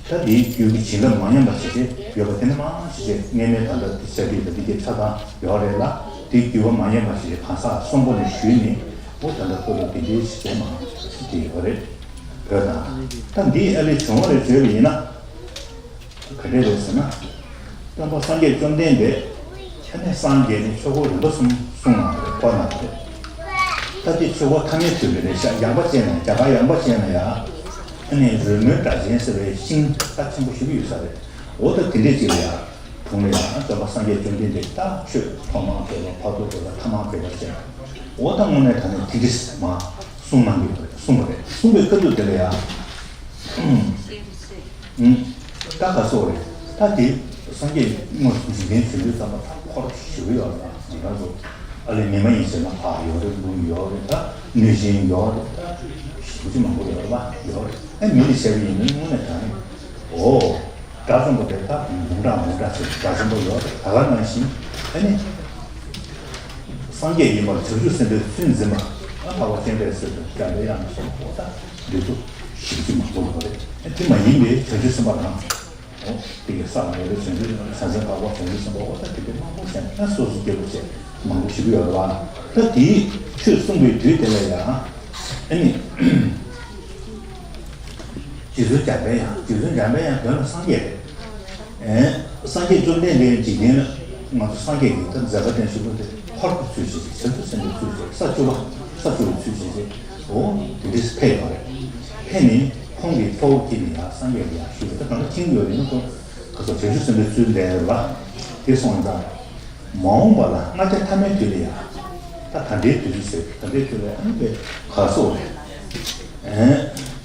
ད་དེའི་རྒྱུད་ཀྱི་བྱིན་རླབས་མ་ཉམས་པ་བྱེད་ཀྱི་ཡོད་པ་དེ་ནི་མང་ཆེ་ཆེ་སྔས་མའི་ད་ལྟ་དེ་བྱ་དེ་ད་དེ་གའི་ཆ་ཚང་ཡོད་རེད་ལ། དེའི་རྒྱུད་པ་མ་ཉམས་པ་བྱེད་ཀྱི་གང་ཟག་གསོན་པོ་ནས་ཞུས་ནས་འོ་ད་ལྟ་བཀོད་ལ་དེ་འདྲའི་བྱེད་མ་བྱེད་ཀྱི་ཡོད་རེད། བོད་དང་། ད་འདི་ཨ་ལས་བྱུང་བ་རེད་བརྗོད་པ་ཡིན་ན། ག་འདྲས་རེད་ཟེར་ན། སྟོན་པ་སངས་རྒྱས་བཅོམ་ལྡན་འདས་ཨ་ནི་སངས་རྒྱས་ནས་ཆོས་འཁོར་རིམ་པ་གསུམ་གསུངས་གནང་བ་རེད། བཀོད་གནང་བ་རེད། ད་དེ་ཆོས་འཁོར་ཐ་མའི་དུས་ལ་རེད་ཤག་ཡངས་པ་བྱས་ན་རྒྱ་གར་ཡངས་པ་བྱས་ན་ཡང་ཨ་ནི་རོལ་མོའི་སྒྲ་གཅན་ཟེར་བའི་ཤིང་རྟ་ཆེན་པོ་ཞིག་ཡོད་ས་རེད། འོ་ད་དེ་འདྲས་ཅིག་ལ་ཡང་དྲུང་ལ་ཡང་སྟོན་པ་སངས་རྒྱས་བཅོམ་ལྡན་འདས་ད་ཆོས་ཐོག་མར་བྱས་པ་ཕར་ཚུར་བྱས་པ་ཐ་མར་བྱས་པ་བྱས་པ། འོ་ད་དངོས་གནས་དྲང་གནས་དེ་འདྲས་མ་གསུངས་གནང་གི་ཡོད་རེད། གསུངས་པ་རེད། གསུངས་པའི་སྐབས་དུ་དེ་ལ་ཡང་། ད་ག་སོགས་རེད། ད་དེ་སངས་རྒྱས་དངོས་སུ་འཇིག་རྟེན་བྱོན་དུས་ཙམ་པ་ད་འཁོར་ཞེ་པོ་ཡོད་ལ་ང་རང་ཚོ་ཨ་ལེ་མི་མ་ཡིན་ཟེར་ན་ཕག་ཡོད་རེད། འབུ་ཡོད་རེད། ད་གནོད་སྦྱིན་ཡོད་རེད། ད་ཞེ་པོ་ཅིག་མང་པོ་ཡོད་རེད་པ། ཡོད་རེད། ཨ་མི་ལ་བྱས་པ་ཡིན་ན་དངོས་གནས་དྲང་གནས་འོ་དགྲ་བཅོམ་པ་དེ་ད་མུ་དྲག་མུ་དྲག་ཟེར་དགྲ་བཅོམ་པ་ཡོད་རེད། ད་ག་ནང་བཞིན་ཨ་ནི་སངས་རྒྱས་ཡིན་པར་བྱང་ཆུབ་སེམས་དཔའི་ཚུལ་འཛིན་པ། ཨ་འཕགས་པ་སྤྱན་རས་གཟིགས་དང་འཇམ་པའི་དབྱངས་སོགས་འོ་ད་འདི་ཚོ་ཞེ་པོ་ཅིག་མང་པོ་ཡོད་རེད། ཨ་དེ་མ་ཡིན་པའི་བྱང་ཆུབ་སེམས་དཔའ་རང་། འོ། དེ་གའི་ས་ལ་ཡོད་པའི་བྱང་ཆུབ་བྱང་སེམས་འཕགས་པ་བྱང་ཆུབ་སེམས་དཔའ་འོ་ད་དེ་གའི་མང་པོ་བྱས་ན་སོ་སོ་སྐྱེ་བོ་བྱས་མང་པོ་ཞིག་ཡོད་རེད་བ། ད་དེའི་ཆོས་གསུངས་པའི་དུས་དེ་ལ་ཡང་། ཨ་ནི། རྗེ་བཙུན་འཇམ་པའི་དབྱངས། རྗེ་བཙུན་འཇམ་པའི་དབྱངས་དོན་ལ་སངས་རྒྱས་རེད། ཨེ། སངས་རྒྱས་བཅོམ་ལྡན་འདས་འཇིག་རྟེན་ལ་ང་ཚོ་སངས་རྒྱས་ཀྱི་ད་མཛད་པ་བསྟན་ཞུ་བ་དེ་འཁོར་གྱི་ཚུལ་བྱས་ཏེ་བྱང་ཆུབ་སེམས་དཔའི་ཚུལ་བྱས་ས་བཅུ་པ་ས་བཅུ་པའི་ཚུལ་བྱས་ཏེ་འོ་དེ་འདྲས་ཕེབས་ཡོད་རེད། ཕེབས་ནས་ཁོང་གིས་གཙོ་བོ་བསྐྱེད་ནས་ཡང་སངས་རྒྱས་ལ་ཡང་ཞུས་པ་ད་གང་ལྟར་མཁྱེན་གྱི་ཡོད་རེད་ན་ཁོ་ག་ཚོད་བྱང་ཆུབ་སེམས་དཔའི་ཚུལ་ལས་རེད་བ། དེ་སོང་ཙང་མ་འོངས་པ་ལ་ལྔ་བརྒྱ་ཐ་མའི་དུས་ལ་ཡང་ད་ད་ལྟའི་དུས་ཚོད་ཟེར་ད་ལྟའི་དུས་ལ་ཡང་ཨ་ནི་པའི་ག་སོགས་རེད།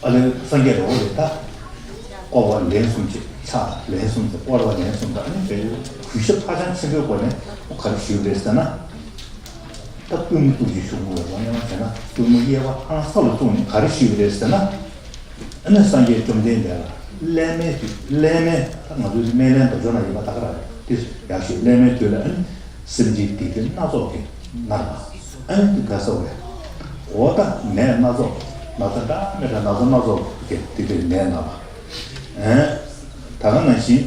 ཨ་ལེ་སངས་རྒྱས་རོགས་རེད་ད། བསྐོར་བ་ལན་གསུམ་བྱས། ཕྱག་ལན་གསུམ་བྱས། བསྐོར་བ་ལན་གསུམ་དང་ཨ་ནི་དཔེ་གུས་ཞབས་ཧ་ཅང་ཆེན་པོའི་སྒོ་ནས་ཁོ་ག་རེ་ཞུས་པ་རེད་ཟེར་ན། ད་པུས་མོ་བཙུགས་ཀྱི་བཞུགས་དགོས་པ་སྙམ་བྱས་ན་པུས་མོ་གཡས་པ་ཧང་སང་ལ་བཙུགས་ནས་ག་རེ་ཞུས་པ་རེད་ཟེར་ན། ཨ་ནི་སངས་རྒྱས་བཅོམ་ལྡན་འདས་ལ་སླད་མའི་དུས་སླད་མའི་ད་ང་ཚོའི་སྨན་བླའི་མདོ་ཆོག་ན་ཡིན་པ་ད་ག་རང་རེད་དེ་ཡག་ཤོས་སླད་མའི་དུས་ལ་ཨ་ནི་སེམས་ཅན་སྡིག་སྒྲིབ་སྣ་ཚོགས་ཀྱིས་མནར་བ། ཨ་ནི་དེ་ག་ས་བས། འོ་ད་ནད་སྣ་ཚོགས་ན་ཚ་འདྲ་མི་འདྲ་ན་ཚ་སྣ་ཚོགས་ཀྱི་དེ་དེ་ནད་ན་བ། ཨེ། ད་ག་ནང་བཞིན།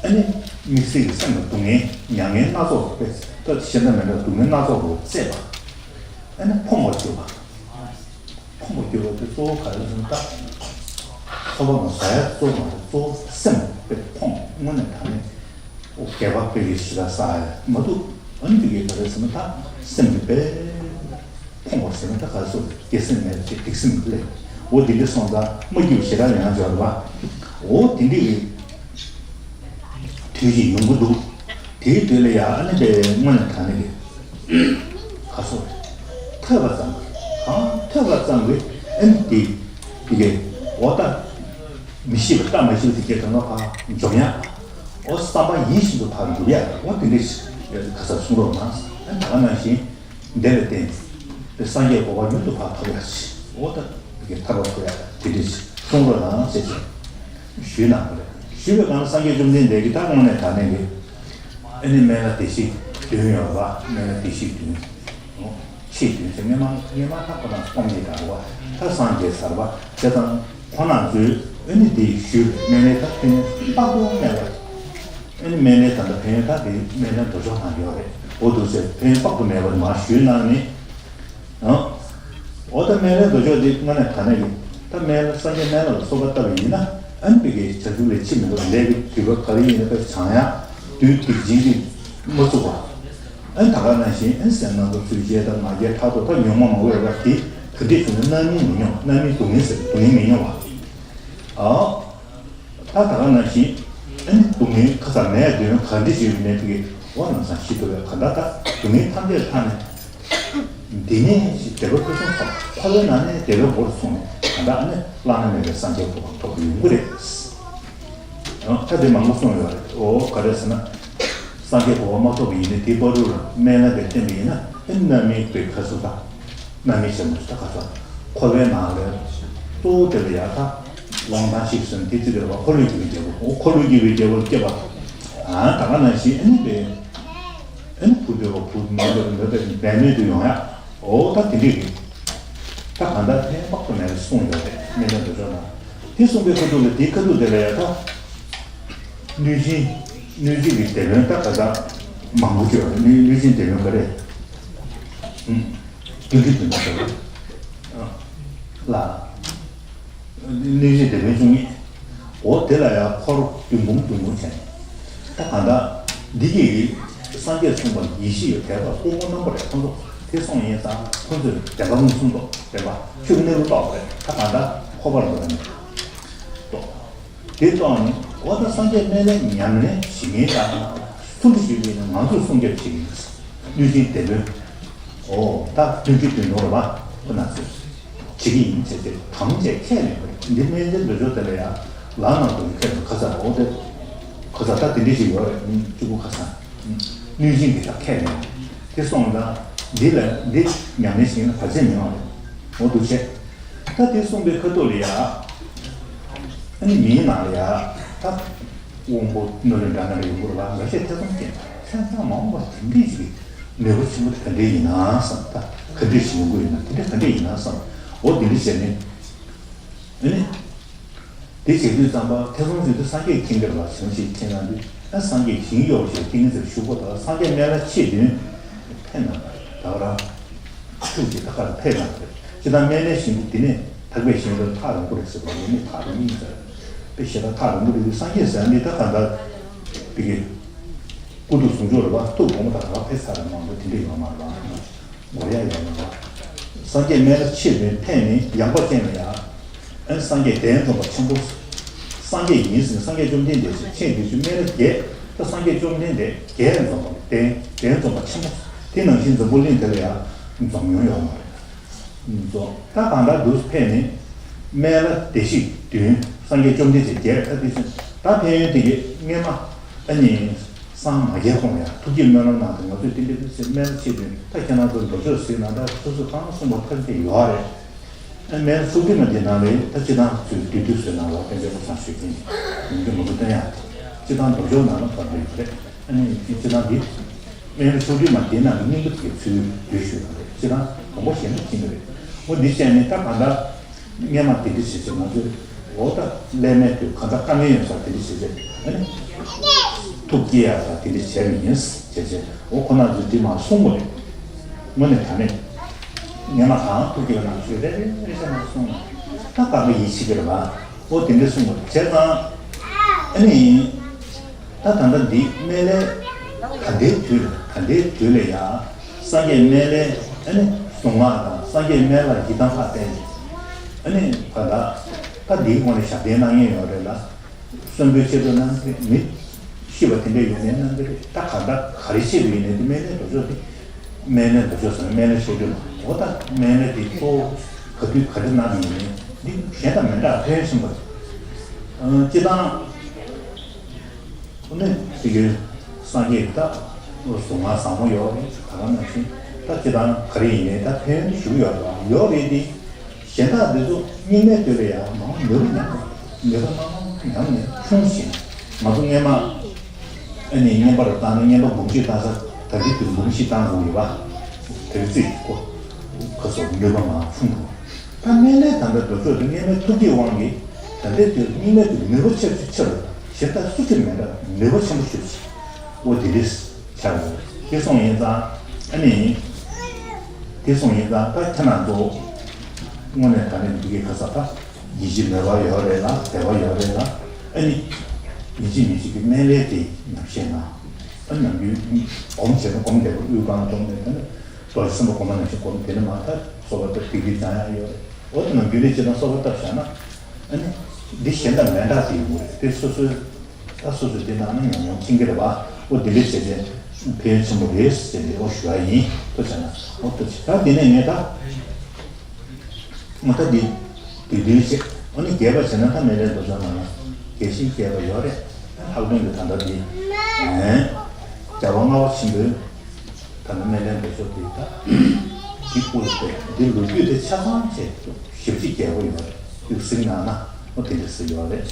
ཨ་ནི་དམིགས་བསལ་གྱི་སེམས་ལ་སྡུག་བསྔལ་མྱ་ངན་སྣ་ཚོགས་ཀྱི་དཔེ་ད་གཞན་དག་མི་འདྲ་སྡུག་བསྔལ་སྣ་ཚོགས་ཀྱིས་གཙེས་པ། ཨ་ནི་ཕོངས་པར་གྱུར་པ། ཕོངས་པར་གྱུར་པ་དེ་གཙོ་བོ་ག་རེ་ཟེར་ན་ད། ཚོགས་པ་མ་ཟ་ཡ་གཙོ་བོ་མ་རེད། གཙོ་བོ་སེམས་དཔེ་ཕོངས་དངོས་གནས་དྲང་གནས། ཨོ་སྒལ་པ་དཔེ་གི་ཞེ་དྲག་ཟ་ཡ་མ་འདུག་ཨ་ནི་དེ་གའི་ག་རེ་ཟེར་ན་ད་སེམས་དེ་དཔེ་ཕོངས་པ་ཟེར་ན་ད་ག་རེ་ཟེར་དགེ་སེམས་མེད་པ་ཅིག་སྡིག་སེམས་སླེབས། འོ་དེ་འདྲ་སོང་ཙང་མ་སྐྱིད་པ་ཞེ་དྲག་ཡང་འབྱོར་བ། འོ་དེ་འདྲ་གི་དུས་ཀྱི་ཡོང་གི་འདུག་དེའི་དུས་ལ་ཡ་ཨ་ནི་དེ་དངོས་གནས་དྲང་གནས་ཀྱི་ཁ་སོ་ཐོས་པ་ཙམ་གྱིས་གང་ཐོས་པ་ཙམ་གྱིས་ཨ་ནི་དེ་དེ་གའི་འོ་ད་མི་ཤེས་པ་ལྟ་མ་ཤེས་པ་དེ་སྐད་དང་ལ་ཕར་འཇོམས་ཡག་འོ་བསམ་པ་ཡིད་བཞིན་དུ་ཕར་འགྲུབ་ཡག་འོ་དེ་འདྲས་ཁ་སར་གསུང་རོགས་གནང་། ཨ་ནི་ད་ག་ནང་བཞིན། འདི་ལ་བརྟེན་ཏེ་སངས་རྒྱས་གོ་འཕང་མྱུར་དུ་ཕར་ཐོབ་ཡག་ཅིག་འོ་ད་དེ་གའི་ཐར་པ་ཐོབ་ཡག་དེ་འདྲ་ཅིག་གསུང་རོགས་གནང་ཞེས་ཞུས་གནང་བ་རེད། ཞུས་པའི་སྒང་ལ་སངས་རྒྱས་བཅོམ་ལྡན་འདས་ཀྱིས་ད་དངོས་གནས་དྲང་གནས་ཀྱི་ཨ་ནི་སྨན་བླ་བདེ་གཤེགས་བདུན་ཡོད་པ། སྨན་བླ་བདེ་གཤེགས་བདུན་ཆེས་བདུན་ཟེར་སྔོན་མ་སྔོན་མ་ད་ཁོ་རང་སྟོང་ཉིད་དང་རེད་བ། ད་སངས་རྒྱས་གསར་པ་བྱས་ཙང་ཁོ་རང་ཚོས་ཨ་ནི་དེ་ཞུས་སྨན་བླའི་ད་ཕན་ཡོན་དཔག་ཏུ་མེད་པ། ཨ་ནི་སྨན་བླའི་ད་ལྟ་ཕན་ཡོན་ད་དེ་སྨན་བླའི་མདོ་ཆོག་ནང་ཡོད་རེད། འོ་འདུག་ཟེར་ཕན་ཡོན་དཔག་ཏུ་མེད་པ་མར་ཞུས་གནང་ནས། ཨང་། འོ་ད་སྨན་བླའི་མདོ་ཆོག་དེ་དངོས་གནས་དྲང་གནས་ཀྱི་ད་སྨན་བླ་སངས་རྒྱས་སྨན་བླ་ལ་སོགས་པ་ལྟ་བ་ཡིན་ན་ཨ་ནི་དེ་གའི་བྱང་ཆུབ་ལས་ཕྱིན་མི་འདུག་ལས་ཀྱི་དུས་སྐབས་ག་རེ་ཡིན་ན་དཔེ་བྱང་ཡག་དུས་དེ་བྱིན་གྱིས་མ་ཚུགས་པ། ཨ་ནི་ད་ག་ནང་བཞིན་ཨ་ནི་སེམས་ནང་དུ་ཚུལ་བྱས་དང་ང་རྒྱལ་ཕྲག་དོག་ད་ཉོན་མོངས་མང་པོ་ཡོད་པ་དེ་ག་འདྲས་བྱུང་ན་རྣམ་སྨིན་མི་མྱོང་། རྣམ་སྨིན་སྡུག་བསྔལ་ཟེར་སྡུག་བསྔལ་མི་མྱོང་བ། ཨ། ད་ད་ག་ནང་བཞིན་ཨ་ནི་སྡུག་བསྔལ་ཁ་ཚ་མེད་དོན་ག་འདྲ་ཞིག་ཡོད་མེད་དེ་གི་འོ་ལམ་སང་ཤི་ཐུབ་པའི་ག་འདྲ་ད་སྡུག་བསྔལ་ཐམས་ཅད་ལྷག་ནས་འདི་ནས་ཞིག་བདེ་བ་ཕུན་སུམ་ཚོགས་འཁོར་བའི་ནང་ནས་བདེ་བའི་སྒོར་སོང་ནས་ག་འདྲ་ཨ་ནི་བླ་ན་མེད་པའི་སངས་རྒྱས་གོ་འཕང་ཐོབ་པ་ཡོང་གི་རེད། ཨ་ད་དེ་མང་པོ་གསུངས་ཡོད་རེད། འོ་ག་རེ་ཟེར་ན། སངས་རྒྱས་གོ་འཕང་མ་ཐོབ་པ་ཡིན་ན་དེའི་བར་དུ་ལ་སྨན་བླ་དེ་བསྟེན་པ་ཡིན་ན་ཨེ་རྣམ་སྨིན་པའི་ཁ་ཚུགས་དང་། རྣམ་སྨིན་བྱས་མ་ཚུགས་ད་ག་ཚོད་འཁོར་བའི་ནང་ལ་གཙོ་བོ་དེ་ལ་ཡག་ད་དབང་ཐང་ཞིག་སོན་དེ་ཚིག་དེ་ལ་བ་འཁོར་ལོས་སྒྱུར་བའི་རྒྱལ་པོ། འོ་འཁོར་ལོས་སྒྱུར་བའི་རྒྱལ་པོ་ལ་སྐྱེས་པ་དང་། ད་ག་ནང་བཞིན་ཨེ་ནི་པའི་ཨེ་ནི་བུ་འདོད་པ་བུ་མ་འདོད་པ་འདོད་པའི་འབད་མེད་དུ་ཡོང་ཡག་འོ་ད་དེ་འདྲས་རེད། ད་གང་ལྟར་ཕན་དཔག་ཏུ་མེད་པ་གསུངས་ཡོད་རེད་སྨན་བླའི་མདོ་ཆོག་ནང་། དེ་གསུངས་པའི་ཁ་ཐུག་ལ་དེའི་ཁ་ཐུག་དེ་ལ་ཡ་ད། གནོད་སྦྱིན། གནོད་སྦྱིན་གྱི་སྡེ་དཔོན་ད་ག་ད་མང་པོ་ཅིག་ཡོད་རེད། གནོད་གནོད་སྦྱིན་སྡེ་དཔོན་ག་རེ། ཨུམ། བདུན་ཁྲི་བདུན་དང་ཟེར་བ། ལ། གནོད་སྦྱིན་སྡེ་དཔོན་བཅུ་གཉིས། འོ་དེ་ལ་ཡང་འཁོར་བདུན་འབུམ་བདུན་འབུམ་བྱས། ད་གང་ལྟར་འདི་གི་སངས་རྒྱས་གསུངས་པ་ཡེ་ཤེས་ཡོད་དད་པ་ཀུན་སློང་རྣམ་པར་ཐོན་ཏོ། དེ་སོང་ཡིན་ཙང་ཁོ་ཚོས་བདེན་པ་མངོན་སུམ་རྟོགས། བདེན་པ་ཆོས་ཀྱི་གནས་ལུགས་རྟོགས་པ་རེད། ད་གང་ལྟར་འཁོར་བར་འགྲོ་བ་ནི་རྟོགས། དེ་རྟོགས་ནས་འོ་ད་སངས་རྒྱས་སྨན་བླའི་ཉམས་ལེན་བྱེད་མཁན་དང་སུ་འདྲ་ཞིག་ཡིན་ན་ང་ཚོས་སྲུང་སྐྱོབ་བྱེད་ཀྱི་ཡིན། གནོད་སྦྱིན་སྡེ་དཔོན། འོ་ད་གནོད་སྦྱིན་སྡེ་དཔོན་རེད་པ། ཁོ་ན་ཚོས་བྱེད་ཀྱི་ཡིན་བྱས་ཏེ་དམ་བཅས་ཁས་ལེན་པ་རེད། འདི་སྨན་བླའི་མདོ་ཆོག་དེ་ལ་ཡང་ལག་ནང་དུ་ཁས་ལེན་ཁ་ཚ་འོ་དེ་ཁ་ཚ་ད་དེ་འདྲ་ཞིག་ཡོད་རེད། གཅིག་པུ་ཁ་ཚ་གནོད་སྦྱིན་གྱི་ད་ཁས་ལེན་དེ་སོང་ཙང་འདི་ལ་འདི་ཉམས་ལེན་བྱེད་ན་བར་ཆད་མི་ཡོང་བ་རེད། འོ་འདུག་བྱས། ད་དེ་གསུངས་པའི་ཁ་ཐུག་ལ་ཡ། ཨ་ནི་མིའི་ནང་ལ་ཡ། ད། དབང་པོ་སྣོད་ལས་འདྲ་འདྲ་ཡོང་གི་རེད་པ། འགའ་ཤས་ཐེ་ཚོམ་སྐྱེས། ཐེ་ཚོམ་མང་པོ་དེ་འདྲས་ཞིག་གི་ནུས་པ་ཆེན་པོ་དེ་ག་འདྲས་ཡིན་ན་བསམ། ད་ག་འདྲས་ཞིག་ཡོང་གི་ཡོད་ན་དེ་འདྲས་ག་འདྲས་ཡིན་ན་བསམ། འོ་དེ་འདྲས་བྱས་ནས། ཨ་ནི། དེ་བྱེད་དུས་ཙམ་པ་ཐེ་ཚོམ་བྱེད་དུས་སངས་རྒྱས་མཁྱེན་གྱི་རེད་པ། བྱང་ཆུབ་མཁྱེན་གནང་དུས་ཨ་སངས་རྒྱས་ཞིང་གཡོ་བ་ཞིག་ཏིང་ངེ་འཛིན་ཞུགས་པ་དང་སངས་རྒྱས་སྨན་བླ་མཆེད་བདུན་ཕེབས་གནང་བ་རེད། ད་ག་རང་། ཐུགས་ཀྱི་ཐག་ཁར་ཕེབས་གནང་བ་རེད། ཅི་ལྟར་སྨན་བླའི་ཞིང་དུ་དེ་ནས་ཐག་པས་བཞེངས་པའི་ཐག་རིང་པོ་རེད་ཟེར་བ་ཡོད་མེད་ཐག་རིང་མིན་ཟེར། དཔེ་ཞེ་དྲག་ཐག་རིང་པོ་རེད་དུས་སངས་རྒྱས་ཟེར་ནི་ད་གང་ལྟར། དེ་གི། སྐུ་གདུང་ཟུང་འཇུག་རེད་པ། ཐུགས་དགོངས་པ་དང་ད་ག་ཕེབས་ཚར་རེད། མང་པོ་དེ་འདྲ་ཡོད་མ་རེད་པ། མགོ་ཡ་ཡ་ཡ། སངས་རྒྱས་སྨན་བླ་མཆེད་བདུན་ཕེབས་ནས་ཡངས་པ་ཅན་ལ་ཡ། ཨ་སངས་རྒྱས་གདན་འཛོམས་པ་ཆེན་པོ། སངས་རྒྱས་ཡིན་ཟེར་ནས་སངས་རྒྱས་བཅོམ་ལྡན་འདས་ཟེར་མཆེད་བདུན་ཅུ་སྨན་བླ་བརྒྱད། ད་སངས་རྒྱས་བཅོམ་ལྡན་འདས་གདན་འཛོམས་པ་གདན་གདན་འཛོམས་པ་ཆེན་པོ། དེ་ནང་བཞིན་འཛམ་བུ་གླིང་འདི་ལ་ཡ་འཛོམས་མྱོང་ཡོད་མ་རེད། འཛོམས་ད་གང་ལྟར་འདུག་ཕེབས་ནས་སྨན་བླ་བདེ་གཤེགས་བདུན་སངས་རྒྱས་བཅོམ་ལྡན་འདས་བརྒྱད། ད་དེ་ཚོ་ད་ཕན་ཡོན་དེ་གས་སྔས་མ་ཨ་ནི། སངས་མ་རྒྱས་གོང་ལ་ཡང་ཐུགས་བསྐྱེད་སྨོན་ལམ་གནང་སྟེ་ང་ཚོས་དེ་འདྲ་ཟེར་སྨན་བླ་མཆེད་བདུན་ད་ཁྱེད་རང་ཚོ་མདོ་ཆོག་གཟིགས་ན་ད་སོ་སོས་གང་གསུངས་པ་ཐམས་ཅད་ཡོད་རེད། ཨ་སྨན་བླ་ཚོགས་སྡེ་མ་དེ་ནང་ལ་ད་སྤྱིར་བཏང་ཚུལ་བསྡུས་བསྡུས་བཟོས་ན་ལ་དཔལ་འབྱོར་པ་ཚང་ཞུས་ཀྱིན་ཡིན་གྱི་མ་གཏོགས་བསྟན་ཡག་སྤྱིར་བཏང་མདོ་ཆོག་ནང་ལ་བབས་ཡོད་རེད། ཨ་ནི་སྤྱིར་བཏང་འདི་སྨན་བླ་ཚོགས་སྡེ་མ་དེ་ནང་གི་སྙིང་པོ་དེ་ཚུལ་བསྡུས་ཞུས་པ་རེད། སྤྱིར་བཏང་དང་པོ་གཞན་དུ་ཕྱིན་པ་རེད། འོ་འདི་བྱས་ནས་ད་གང་ལྟར། སྔས་མ་དེ་འདྲ་བྱས་བྱས་ང་ཚོས་འོ་ད་ཀླད་མེད་དུ་གང་ལྟར་དཀའ་ངལ་ཡོད་ས་དེ་འདྲ་བྱས་བྱས་ཨ་ནི། ཐུགས་བསྐྱེད་ཡག་ས་དེ་འདྲ་བྱས་པ་ཡིན་བྱས་བྱས་འོ་ཁོ་ན་ཚོས་འདི་མ་གསུངས་པ་རེད། དངོས་གནས་དྲང་གནས། སྔས་མ་གང་ཐུགས་བསྐྱེད་པ་ནང་བཞིན་རེ་རེ་རེ་བྱས་མ་གསུངས་ན་ད་དཀའ་ངལ་ཡིད་ཆེས་ཀྱི་རེད་པ། འོ་དེ་འདྲ་གསུངས་པ་རེད། བྱས་ཙང་ཨ་ནི། ད་ད་ལྟ་འདི་སྨན་བླའི་ད་ལྟའི་དུས་ལ་ད་ལྟའི་དུས་ལ་ཡང་སངས་རྒྱས་སྨན་བླའི་ཨ་ནི་གཟུངས་སྔགས་དང་སངས་རྒྱས་སྨན་བླ་ཡི་དམ་ལྷ་བསྟེན་ནས་ཨ་ནི་ད་ལྟ་ད་འདིའི་སྒོ་ནས་ཞབས་བརྟན་གནང་མཁན་ཡོད་རེད་ལ། གསོན་པོའི་ཆེད་དུ་གནང་མཁན་མི་ ཤི་བ་དེ་འདྲ་ཡོད་ནའི་གནང་གི་རེད། ད་གང་ལྟར་ག་རེ་བྱེད་དུ་ཡིན་ནའི་དེ་སྨན་བླའི་མདོ་ཆོག་དེ། སྨན་བླའི་མདོ་ཆོག་ཟེར་ན་སྨན་བླའི་ཤོག་དྲིལ་མ་འོ་ད་སྨན་བླའི་དེ་གཙོ་བོ་ག་དུས་ག་རེ་གནང་གི་ཡིན་ནའི་འདི་གཞན་དང་མི་འདྲ་ཕན་ཆེན་པོ་རེད། ཨ་སྤྱིར་བཏང་། ཨ་ནི་དེ་གའི་སངས་རྒྱས་ཀྱི་ད་གཟུངས་སྔགས་བཟང་པོ་ཡོད་རེད། ད་ག་ནང་བཞིན་ད་སྤྱིར་བཏང་ག་རེ་ཡིན་ནའི་ད་ཕན་ཡོན་ཞུ་ཡོད་རེད་པ། ཡོད་རེད་དེ། གཞན་དག་འདི་ཚོ་རྙིང་མའི་དུས་ལ་ཡང་མང་ནུས་པ་ཉམས་ནུས་པ་མང་ཉམས་ནས་ཆུང་ཞིང་ང་ཚོ་སྔས་མ་ཨ་ནི་བསྙེན་པར་བཏང་ནས་བསྙེན་པ་འབུམ་གཅིག་བཏང་ས་ད་གི་དུས་འབུམ་བཞི་བཏང་དགོས་ཡོད་པ། དེ་རྩིས་ཀྱི་སྐོར་ཁོ་ཚོ་ནུས་པ་མང་ཆུང་དང་། ད་སྨན་བླའི་ད་ལྟ་མདོ་ཆོག་དེ་སྔས་མའི་ཐུགས་ཀྱི་དབང་གིས་ད་ལྟའི་དུས་རྙིང་མའི་དུས་ནུས་པ་ཆེ་ཆེ་ཆེ་རེད། གཞན་དག་སུ་གིས་མེད་པར་ནུས་པ་ཆེན་པོ་ཞིག་ཆེ་འོ་དེ་རེད། ཆགས་ཡོད། དེ་སོང་ཡིན་ཙང་ཨ་ནི། དེ་སོང་ཡིན་ཙང་ད་ཁྱེད་རང་ཚོ་དངོས་གནས་ད་ནི་འདི་གའི་ཁ་ས་ད་ཡིད་ཆེས་མེད་པ་ཡོད་རེད་ལ་དད་པ་ཡོད་རེད་ལ་ཨ་ནི། ཡིན་གཅིག་མིན་གཅིག་གི་སྨན་བླའི་དེ་ཉམས་བཞེས་ན་ཨ་ནི་ནམ་རྒྱུན་སྒོམ་བྱས་ན་སྒོམ་བདེ་པོ་དབུས་གང་བྱུང་ནས་ད་ནི་རྡོ་རྗེ་སེམས་དཔའ་སྒོམ་པ་ནང་བཞིན་སྒོམ་དེ་ནི་མ་ད་གསོལ་བ་བཏབ་ཏིག་ཏིག་བྱང་ཡག་ཡོད་རེད། འོ་ད་ནམ་རྒྱུན་ནས་བྱས་ན་གསོལ་བ་བཏབ་བཞག་ན་ཨ་ནི་འདི་གཞན་དང་མི་འདྲ་དེ་ཡོང་གི་རེད་དེ་སོ་སོའི། ད་སོ་སོས་དེ་ནང་ན་ཉམས་མྱོང་ཕྱིན་གྱི་རེད་པ། ཨོ་དེ་འདྲ་བྱས་ཏེ་ཕན་ཡོན་ཆེན་པོ་རེད་ཟེར་ཏེ་ཨོ་ཞུ་ཡ་ཡིན་ཐུགས་རྗེ་གནང་ཨོ་ཐུགས་རྗེ་ཆེ། ད་དེ་ནས་ངས་ད་ཨོ་ད་འདི་དུས་དུས་བྱས་ཨོ་ནི་རྒྱས་པ་བྱས་ན་ད་སྨན་བླའི་མདོ་ཆོག་ནང་ལ་རྒྱས་ཤིང་རྒྱས་པ་ཡོད་རེད། ལྷག་དོན་གྱི་ད་ལྟ་འདི་ཨེ་རྒྱལ་བ་ལྔ་པ་ཆེན་པོའི། ད་ནི་སྨན་བླའི་མདོ་ཆོག་དེ་ད་འདི་དབུ་ལ་བསྟན་འདི་ལོ་རྒྱུས་དེ་ཆ་ཚང་བྱས་ཞེ་པོ་ཅིག་རྒྱས་པོ་ཡོད་རེད། དབུ་གཟིགས་གནང་ན་ཨོ་དེ་འདྲ་ཟེར་ཡོད་རེད།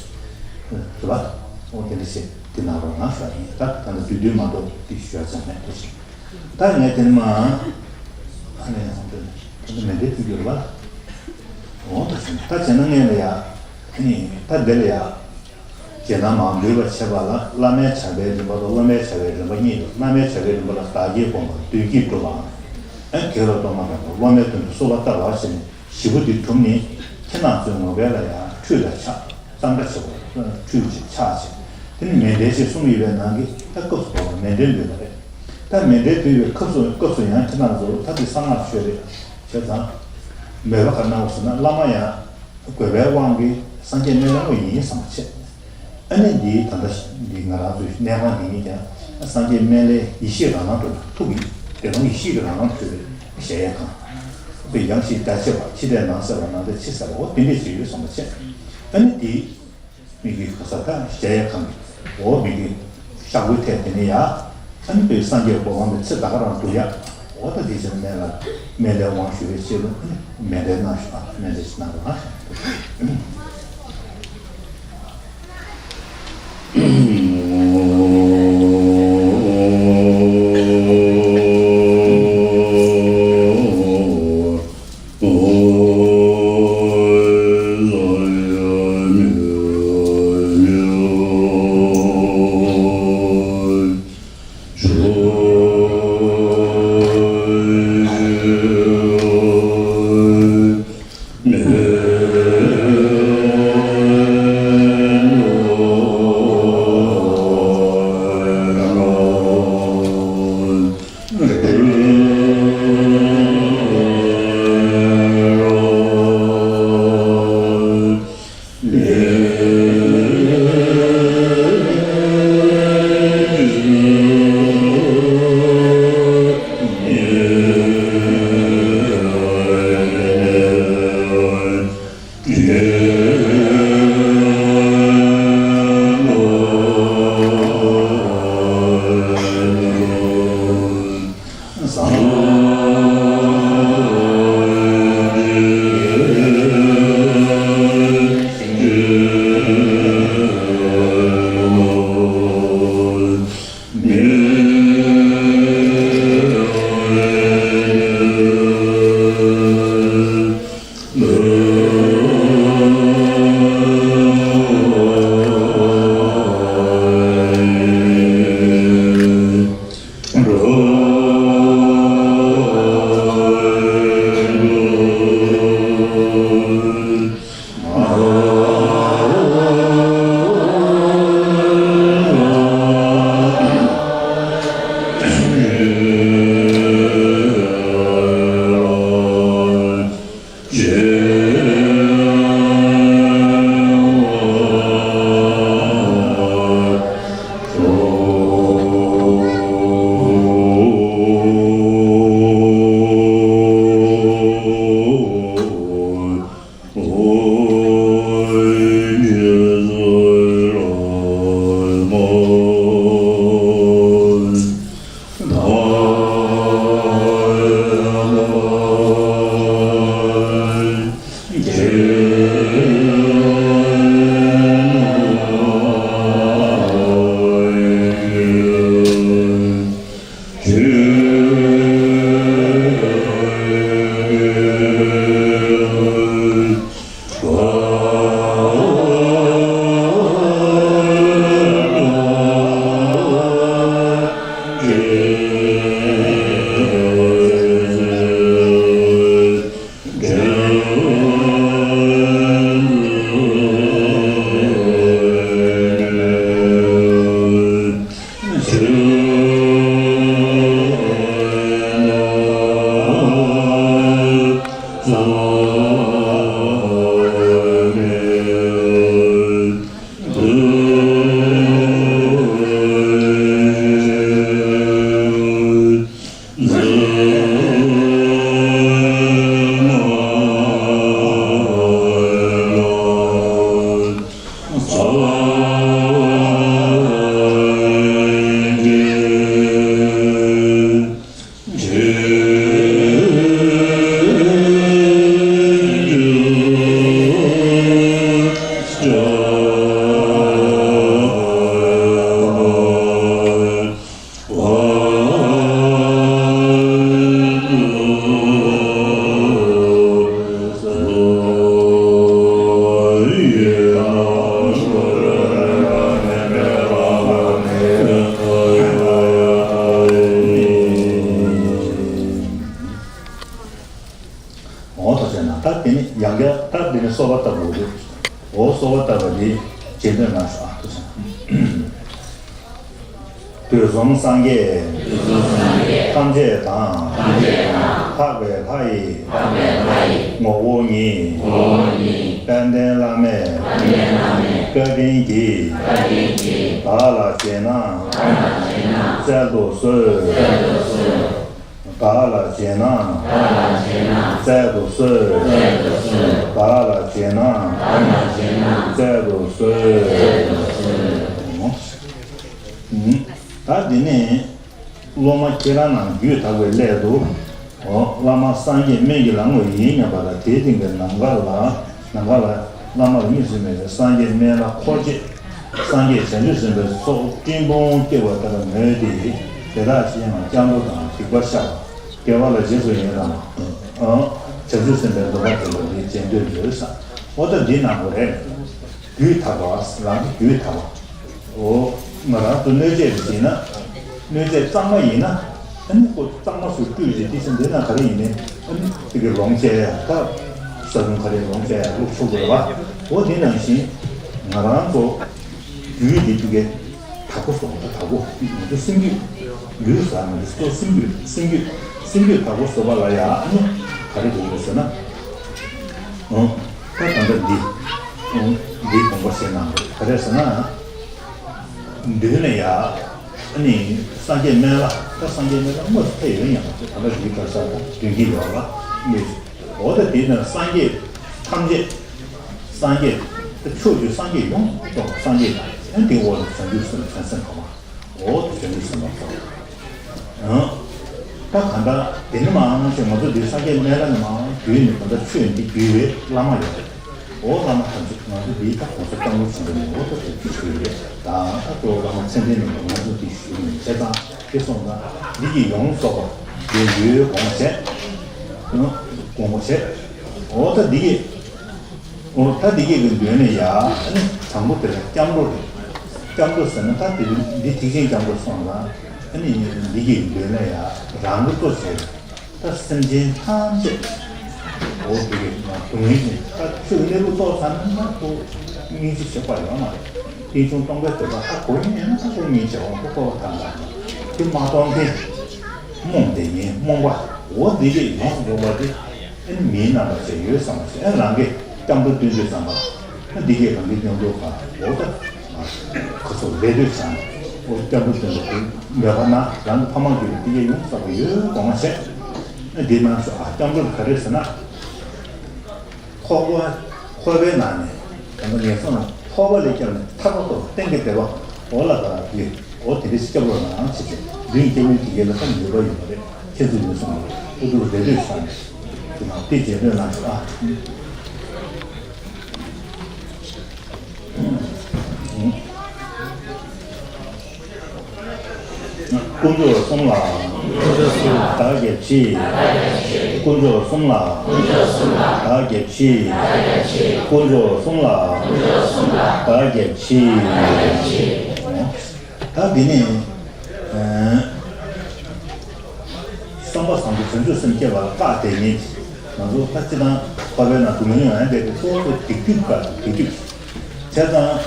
རེད་པ། ཨོ་དེ་འདྲ་བྱས་དེ་གནང་རོགས་གནང་ཞུ་བ་ཡིན། ད་ད་ནི་བསྡུས་བསྡུས་མ་གཏོགས་དེ་ཞུ་བ་ཅང་མེད་དེ་ཞིག་ད་ངས་དེ་ནི་མ་ཨ་ནི་ད་ནི་མེ་མདའི་ཐུག་རྒྱུ་རེད་པ། ཨོ་ད་བྱས་ན་ད་བྱས་ན་ངས་ལ་ཡ་ཨ་ནི་ད་འདི་ལ་ཡ། རྗེས་གནང་མར་འབུལ་བ་བྱེད་པ་ལ་བླ་མའི་བྱ་བའི་རིམ་པ་དང་སློབ་མའི་བྱ་བའི་རིམ་པ་གཉིས་ཡོད། བླ་མའི་བྱ་བའི་རིམ་པ་ལ་བདག་བསྐྱེད་སྒོམ་པ་བདུད་བགེགས་སྒྲོལ་བའམ་ཨེ་བགེགས་ལ་གཏོར་མ་བགྲང་བ་སློབ་མའི་དོན་དུ་གསོལ་བ་བཏབ་པ་བྱས་ནས་བཞི་པོ་འདི་གྲུབ་ནས་ཁྱེད་རང་ཚོའི་ངོ་སྐལ་ལ་ཡང་ཁྲུས་དང་ཕྱག་གཙང་སྦྲ་བྱེད་དགོས། ཁྲུས་བྱེད་ཕྱག་བྱེད་དེ་ནི་མཎྜལ་ཅེས་གསུངས་ཡོད་པའི་ནང་གི་ད་སྐབས་སུ་བབ་པ་མཎྜལ་འབུལ་བ་རེད། ད་མཎྜལ་འབུལ་བའི་སྐབས་སུ་སྐབས་སུ་ཡང་ཁྱེད་རང་ཚོ་ད་འདི་གསང་སྔགས་ཆོས་རེད་བྱས་ཙང་མོས་པ་ག་རེ་གནང་བ་ཟེར་ན་བླ་མ་ཡང་། དགོས་པའི་དབང་གིས་སངས་རྒྱས་སྨན་བླ་ཡིན་བསམ་པ་བྱས། ཨ་ནི་འདིའི་ད་ལྟ་འདི་ང་རང་ཚོའི་གནས་ཁང་འདི་ཉིད་ཀྱང་སངས་རྒྱས་སྨན་བླའི་ཡེ་ཤེས་རང་སྣང་གྲོལ་ན་ཐུགས་ཀྱི་བདེ་སྟོང་ཡེ་ཤེས་ཀྱི་རང་སྣང་གྲོལ་བའི་གཞལ་ཡས་ཁང་། དཔེ་ཡང་ཞིག་སྒྲ་ཆེ་བ་ཕྱི་བལྟས་ནང་གསལ་བ་ནང་བལྟས་ཕྱི་གསལ་བ་འོ་དེ་འདྲས་ཅིག་ཡོད་བསམ་པ་བྱས། ཨ་ནི་འདི། མི་གི་ག་ས་ད་གཞལ་ཡས་ཁང་གི་འོ་མི་གི་ཤག་བུའི་ཐད་དེ་ནས་ཡ། ཨ་ནི་བོད་སངས་རྒྱས་གོ་འཕང་གི་ཚེ་ད་ག་རང་འདུག་ཡ། འོ་ད་དེ་ཕྱིར་སྨན་བླ་སྨན་བླའི་དབང་ཞུ་བའི་ཆེད་དུ་ཨ་ནི་མཎྜལ་གནང་ཞུ་ཨ་མཎྜལ་ཞིག་གནང་རོགས་གནང་། འོ་ཐུགས་རྗེ་གནང་། ད་དེ་ནི་ཡང་བསྐྱར་ད་དེ་ནི་གསོལ་བ་བཏབ་དགོས་རེད། འོ་གསོལ་བ་བཏབ་པ་འདི་རྗེས་ཟློས་གནང་ཤོག་ཨ། ཐུགས་རྗེ་གནང་། དུས་གསུམ་སངས་རྒྱས། དུས་གསུམ་སངས་རྒྱས། ཐམས་ཅད་དང་། ཐམས་ཅད་དང་། ལྷག་པའི་ལྷ་ཡི། ལྷག་པའི་ལྷ་ཡི། ངོ་བོ་ཉིད། ངོ་བོ་ཉིད། དཔལ་ལྡན་བླ་མས། དཔལ་ལྡན་བླ་མས། བཀའ་དྲིན་གྱིས། བཀའ་དྲིན་གྱིས། བདག་ལ་བྱིན་རླབས། བདག་ལ་བྱིན་རླབས། སྩལ་དུ་གསོལ། སྩལ་དུ་གསོལ། བདག་ལ་བྱིན་རླབས། བདག་ལ་བྱིན་རླབས། སྩལ་དུ་གསོལ། སྩལ་དུ་གསོལ། བདག་ལ་བྱིན་རླབས། བདག་ལ་བྱིན་རླབས། སྩལ་དུ་གསོལ། སྩལ་དུ་གསོལ། ད་འདི་ནས་སློབ་མ་ཁྱེད་རང་རྣམས་རྒྱུད་དག་པའི་སླད་དུ། འོ། བླ་མ་སངས་རྒྱས་སྨན་གྱི་ལམ་ངོ་ཡིན་སྙམ་པ་དང་། དེའི་སྟེང་གི་ནམ་མཁའ་ལ། ནམ་མཁའ་ལ་བླ་མ་ལ་གཉིས་སུ་མེད་པའི་སངས་རྒྱས་སྨན་བླ་འཁོར་བཅས། སངས་རྒྱས་བྱང་ཆུབ་སེམས་དཔའི་ཚོགས་སྤྲིན་ཕུང་སྐྱེ་བ་ལྟར་མོས་ཏེ། དེ་དག་གཞན་ཡང་སྐྱབས་འགྲོ་དང་སྡིག་པ་བཤགས་པ། དགེ་བ་ལ་རྗེས་སུ་ཡི་རང་བ། བྱང་ཆུབ་སེམས་དཔའི་སྡོམ་པ་འདོན་པ་འདི་བྱེད་འདོད་འདོད་ས། འོ་ད་འདི་གནང་དགོས་རེད། རྒྱུད་ཐར་པ། རང་གི་རྒྱུད་ཐར་པ། འོ། ང་རང་ཚོ་གནོད་བྱེད་རེ་བྱེད་ན། གནོད་བྱེད་གཙང་མ་ཡིན་ན། ཨ་ནི་ཁོ་གཙང་མ་སུ་སྤྲུལ་ཞིག་དེ་བཞིན་འདི་ན་ག་རེ་ཡིན་ནའི། ཨ་ནི་དེ་གི་ལོངས་སྤྱད་ཡ། ད་ས་ཁུང་ག་རེ་ལོངས་སྤྱད་ཡ་ལུགས་ཆོག་དགོས་པ། འོ་དེ་ནང་བཞིན་ང་རང་ཚོ་རྒྱུད་འདི་དེ་གི་དག་པོ་བཟོ་བ། ད་དག་པོ་ང་ཚོ་སེམས་རྒྱུད། རྒྱུད་ཟེར་ན་ང་ཚོ་སེམས་རྒྱུད། སེམས་རྒྱུད། སེམས་རྒྱུད་དག་པོ་བཟོ་བ་ལ་ཡ། ཨ་ནི་ག་རེ་དགོས་ཡོད་ཟེར་ན། ཨང་། ད་ད་ལྟ་འདི། ཨང་། འདིའི་དགོངས་པ་བཞེས་གནང་དགོས། ག་རེ་ཟེར་ན། མདུན་ལ་ཡ། ཨ་ནི་སངས་རྒྱས་སྨན་བླ། ད་སངས་རྒྱས་སྨན་བླ་དངོས་སུ་ཕེབས་ཡོད་སྙམ་པ་ཅིག་ད་ལྟ་འདིའི་གར་ས་དང་མདུན་གྱི་ཡོད་ལ་གནས་ཤིང་། འོ་ད་དེ་ནི་སངས་རྒྱས་ཐམས་ཅད། སངས་རྒྱས། ད་ཕྱོགས་བཅུའི་སངས་རྒྱས་ཡོངས་རྫོགས་སངས་རྒྱས་དང་། ཨ་ནི་དེའི་འོག་ལ་བྱང་ཆུབ་སེམས་དཔའ་བྱང་སེམས་དག་པ། འོ་ད་བྱང་ཆུབ་སེམས་དཔའ་ཚོ། ཨང་། ད་ག་འདྲ་དེ་ནི་མང་ཆེ་ང་ཚོ་འདི་སངས་རྒྱས་སྨན་བླ་ནི་མང་བརྒྱུད་ནས་ག་འདྲ་ཆོས་འདི་བརྒྱུད་པའི་བླ་མ་ཡོད་རེད། འོ་བླ་མ་ཐམས་ཅད་ང་ཚོ་འདིའི་ད་གོང་ས་སྐྱབས་མགོན་ཆེན་པོ་ནས། འོ་ད་དེ་བརྒྱུད་ཡོད་རེད། ད་ད་གཙོ་བོ་བླ་མ་ཚེ་འདས་རྣམ་པ་ང་ཚོ་འདི་བཞུགས་ནས་བྱས་ཙང་། དེ་སོང་ཙང་འདི་གི་ཡོངས་རྫོགས་པ་འདི་ཡོད་དགོངས་བྱས། ཨང་། དགོངས་པ་བྱས། འོ་ད་འདི་གི། འོ་ད་འདི་གི་གི་མདུན་ལ་ཡ། ཨ་ནི་དང་པོ་དེ་ལ་སྐྱབས་འགྲོ་རེད། སྐྱབས་འགྲོ་ཟེར་ན་ད་འདི་འདི་ཐེག་ཆེན་སྐྱབས་འགྲོ་སོང་ཙང་། ཨ་ནི་འདི་གི་མདུན་ལ་ཡ་རང་གི་གཙོ་བྱས། ད་སེམས་ཅན་ཐམས་ཅད། འོ་འདི་གི་ང་སྡུག་བསྔལ་ཅན། ད་ཆོས་ཀྱི་གནས་ལུགས་རྟོགས་ཚར་ན་ད་ཁོ་སྙིང་རྗེ་བྱེད་པ་ཡོད་མ་རེད། རྟེན་འབྱུང་སྟོང་པའི་འདོད་པ་ཧ་གོ་ཡིན་ན། ད་ཁོ་སྙིང་རྗེ་བ་ཁོ་ཁོ་བ་ཐང་ཐང་། དེ་མ་གཏོགས་དེ་རྨོངས་དེ་ཉིད་རྨོངས་པ། འོ་འདི་གི་ཡོངས་སུ་རྫོགས་པ་དེ། ཨ་ནི་མིའི་རྣམ་པ་ཅིག་ཡོད་བསམ་པ་ཞིག་ཨ་རང་གིས་སྐྱབས་འགྲོ་སྟོན་དུས་ཙམ་པ། ཨ་འདི་གས་རང་གི་སྐྱབས་འགྲོ་ག་འོ་ད་ཁ་སོ་ལས་དུས་ཙམ། འོ་སྐྱབས་འགྲོ་སྟོན་པ་དེ་མེད་པ་ན། རང་གི་ཕ་མ་གིས་འདི་གས་ཡོངས་སུ་རྫོགས་པ་ཡོད་དགོངས་པ་བྱས། ཨ་འདི་ནང་སུ་ཨ་སྐྱབས་འགྲོ་ག་རེ་ཟེར་ན། འཁོར་བ། འཁོར་བའི་ནང་ནས་ད་ལྟ་ངན་སོང་ལ་འཁོར་བ་ལས་སྐྱབས་ནས་ཐར་པ་ཐོབ་པ། གཏན་གྱི་བདེ་བ་འོ་ལ་དགའ་བའི། འོ་དེ་འདྲ་སྐྱབས་རོགས་གནང་ཞེས་བྱས། མདུན་སྐྱབས་མགོན་དེ་གས་ལ་ད་ནུས་པ་ཡོད་པ་རེད། ཁྱེད་ཚོས་ངན་སོང་ལ་ཨུ་ཐུག་རེ་ལྟོས་བྱས་ནས་དེ་ནང་དེ་རྗེས་ཟློས་གནང་ཤོག་ཨ། དཀོན་མཆོག་གསུམ་ལ་བདག་གིས་ཕྱི། དཀོན་མཆོག་གསུམ་ལ་བདག་གིས་ཕྱི། དཀོན་མཆོག་གསུམ་ལ་བདག་གིས་ཕྱི། ད་འདི་ནི། ཨ། བསམ་པ་བཟང་པོ་བྱང་ཆུབ་སེམས་བསྐྱེད་པ་ལ་བཀག་དེ་ཉིད། ང་ཚོ་ད་སྤྱིར་བཏང་འཁོར་བའི་ནང་སྡུག་བསྔལ་ཡོང་ཡ་འདི་གཙོ་བོ་སྡིག་སྒྲིབ་དང་སྡིག་སྒྲིབ། བྱས་ཙང་།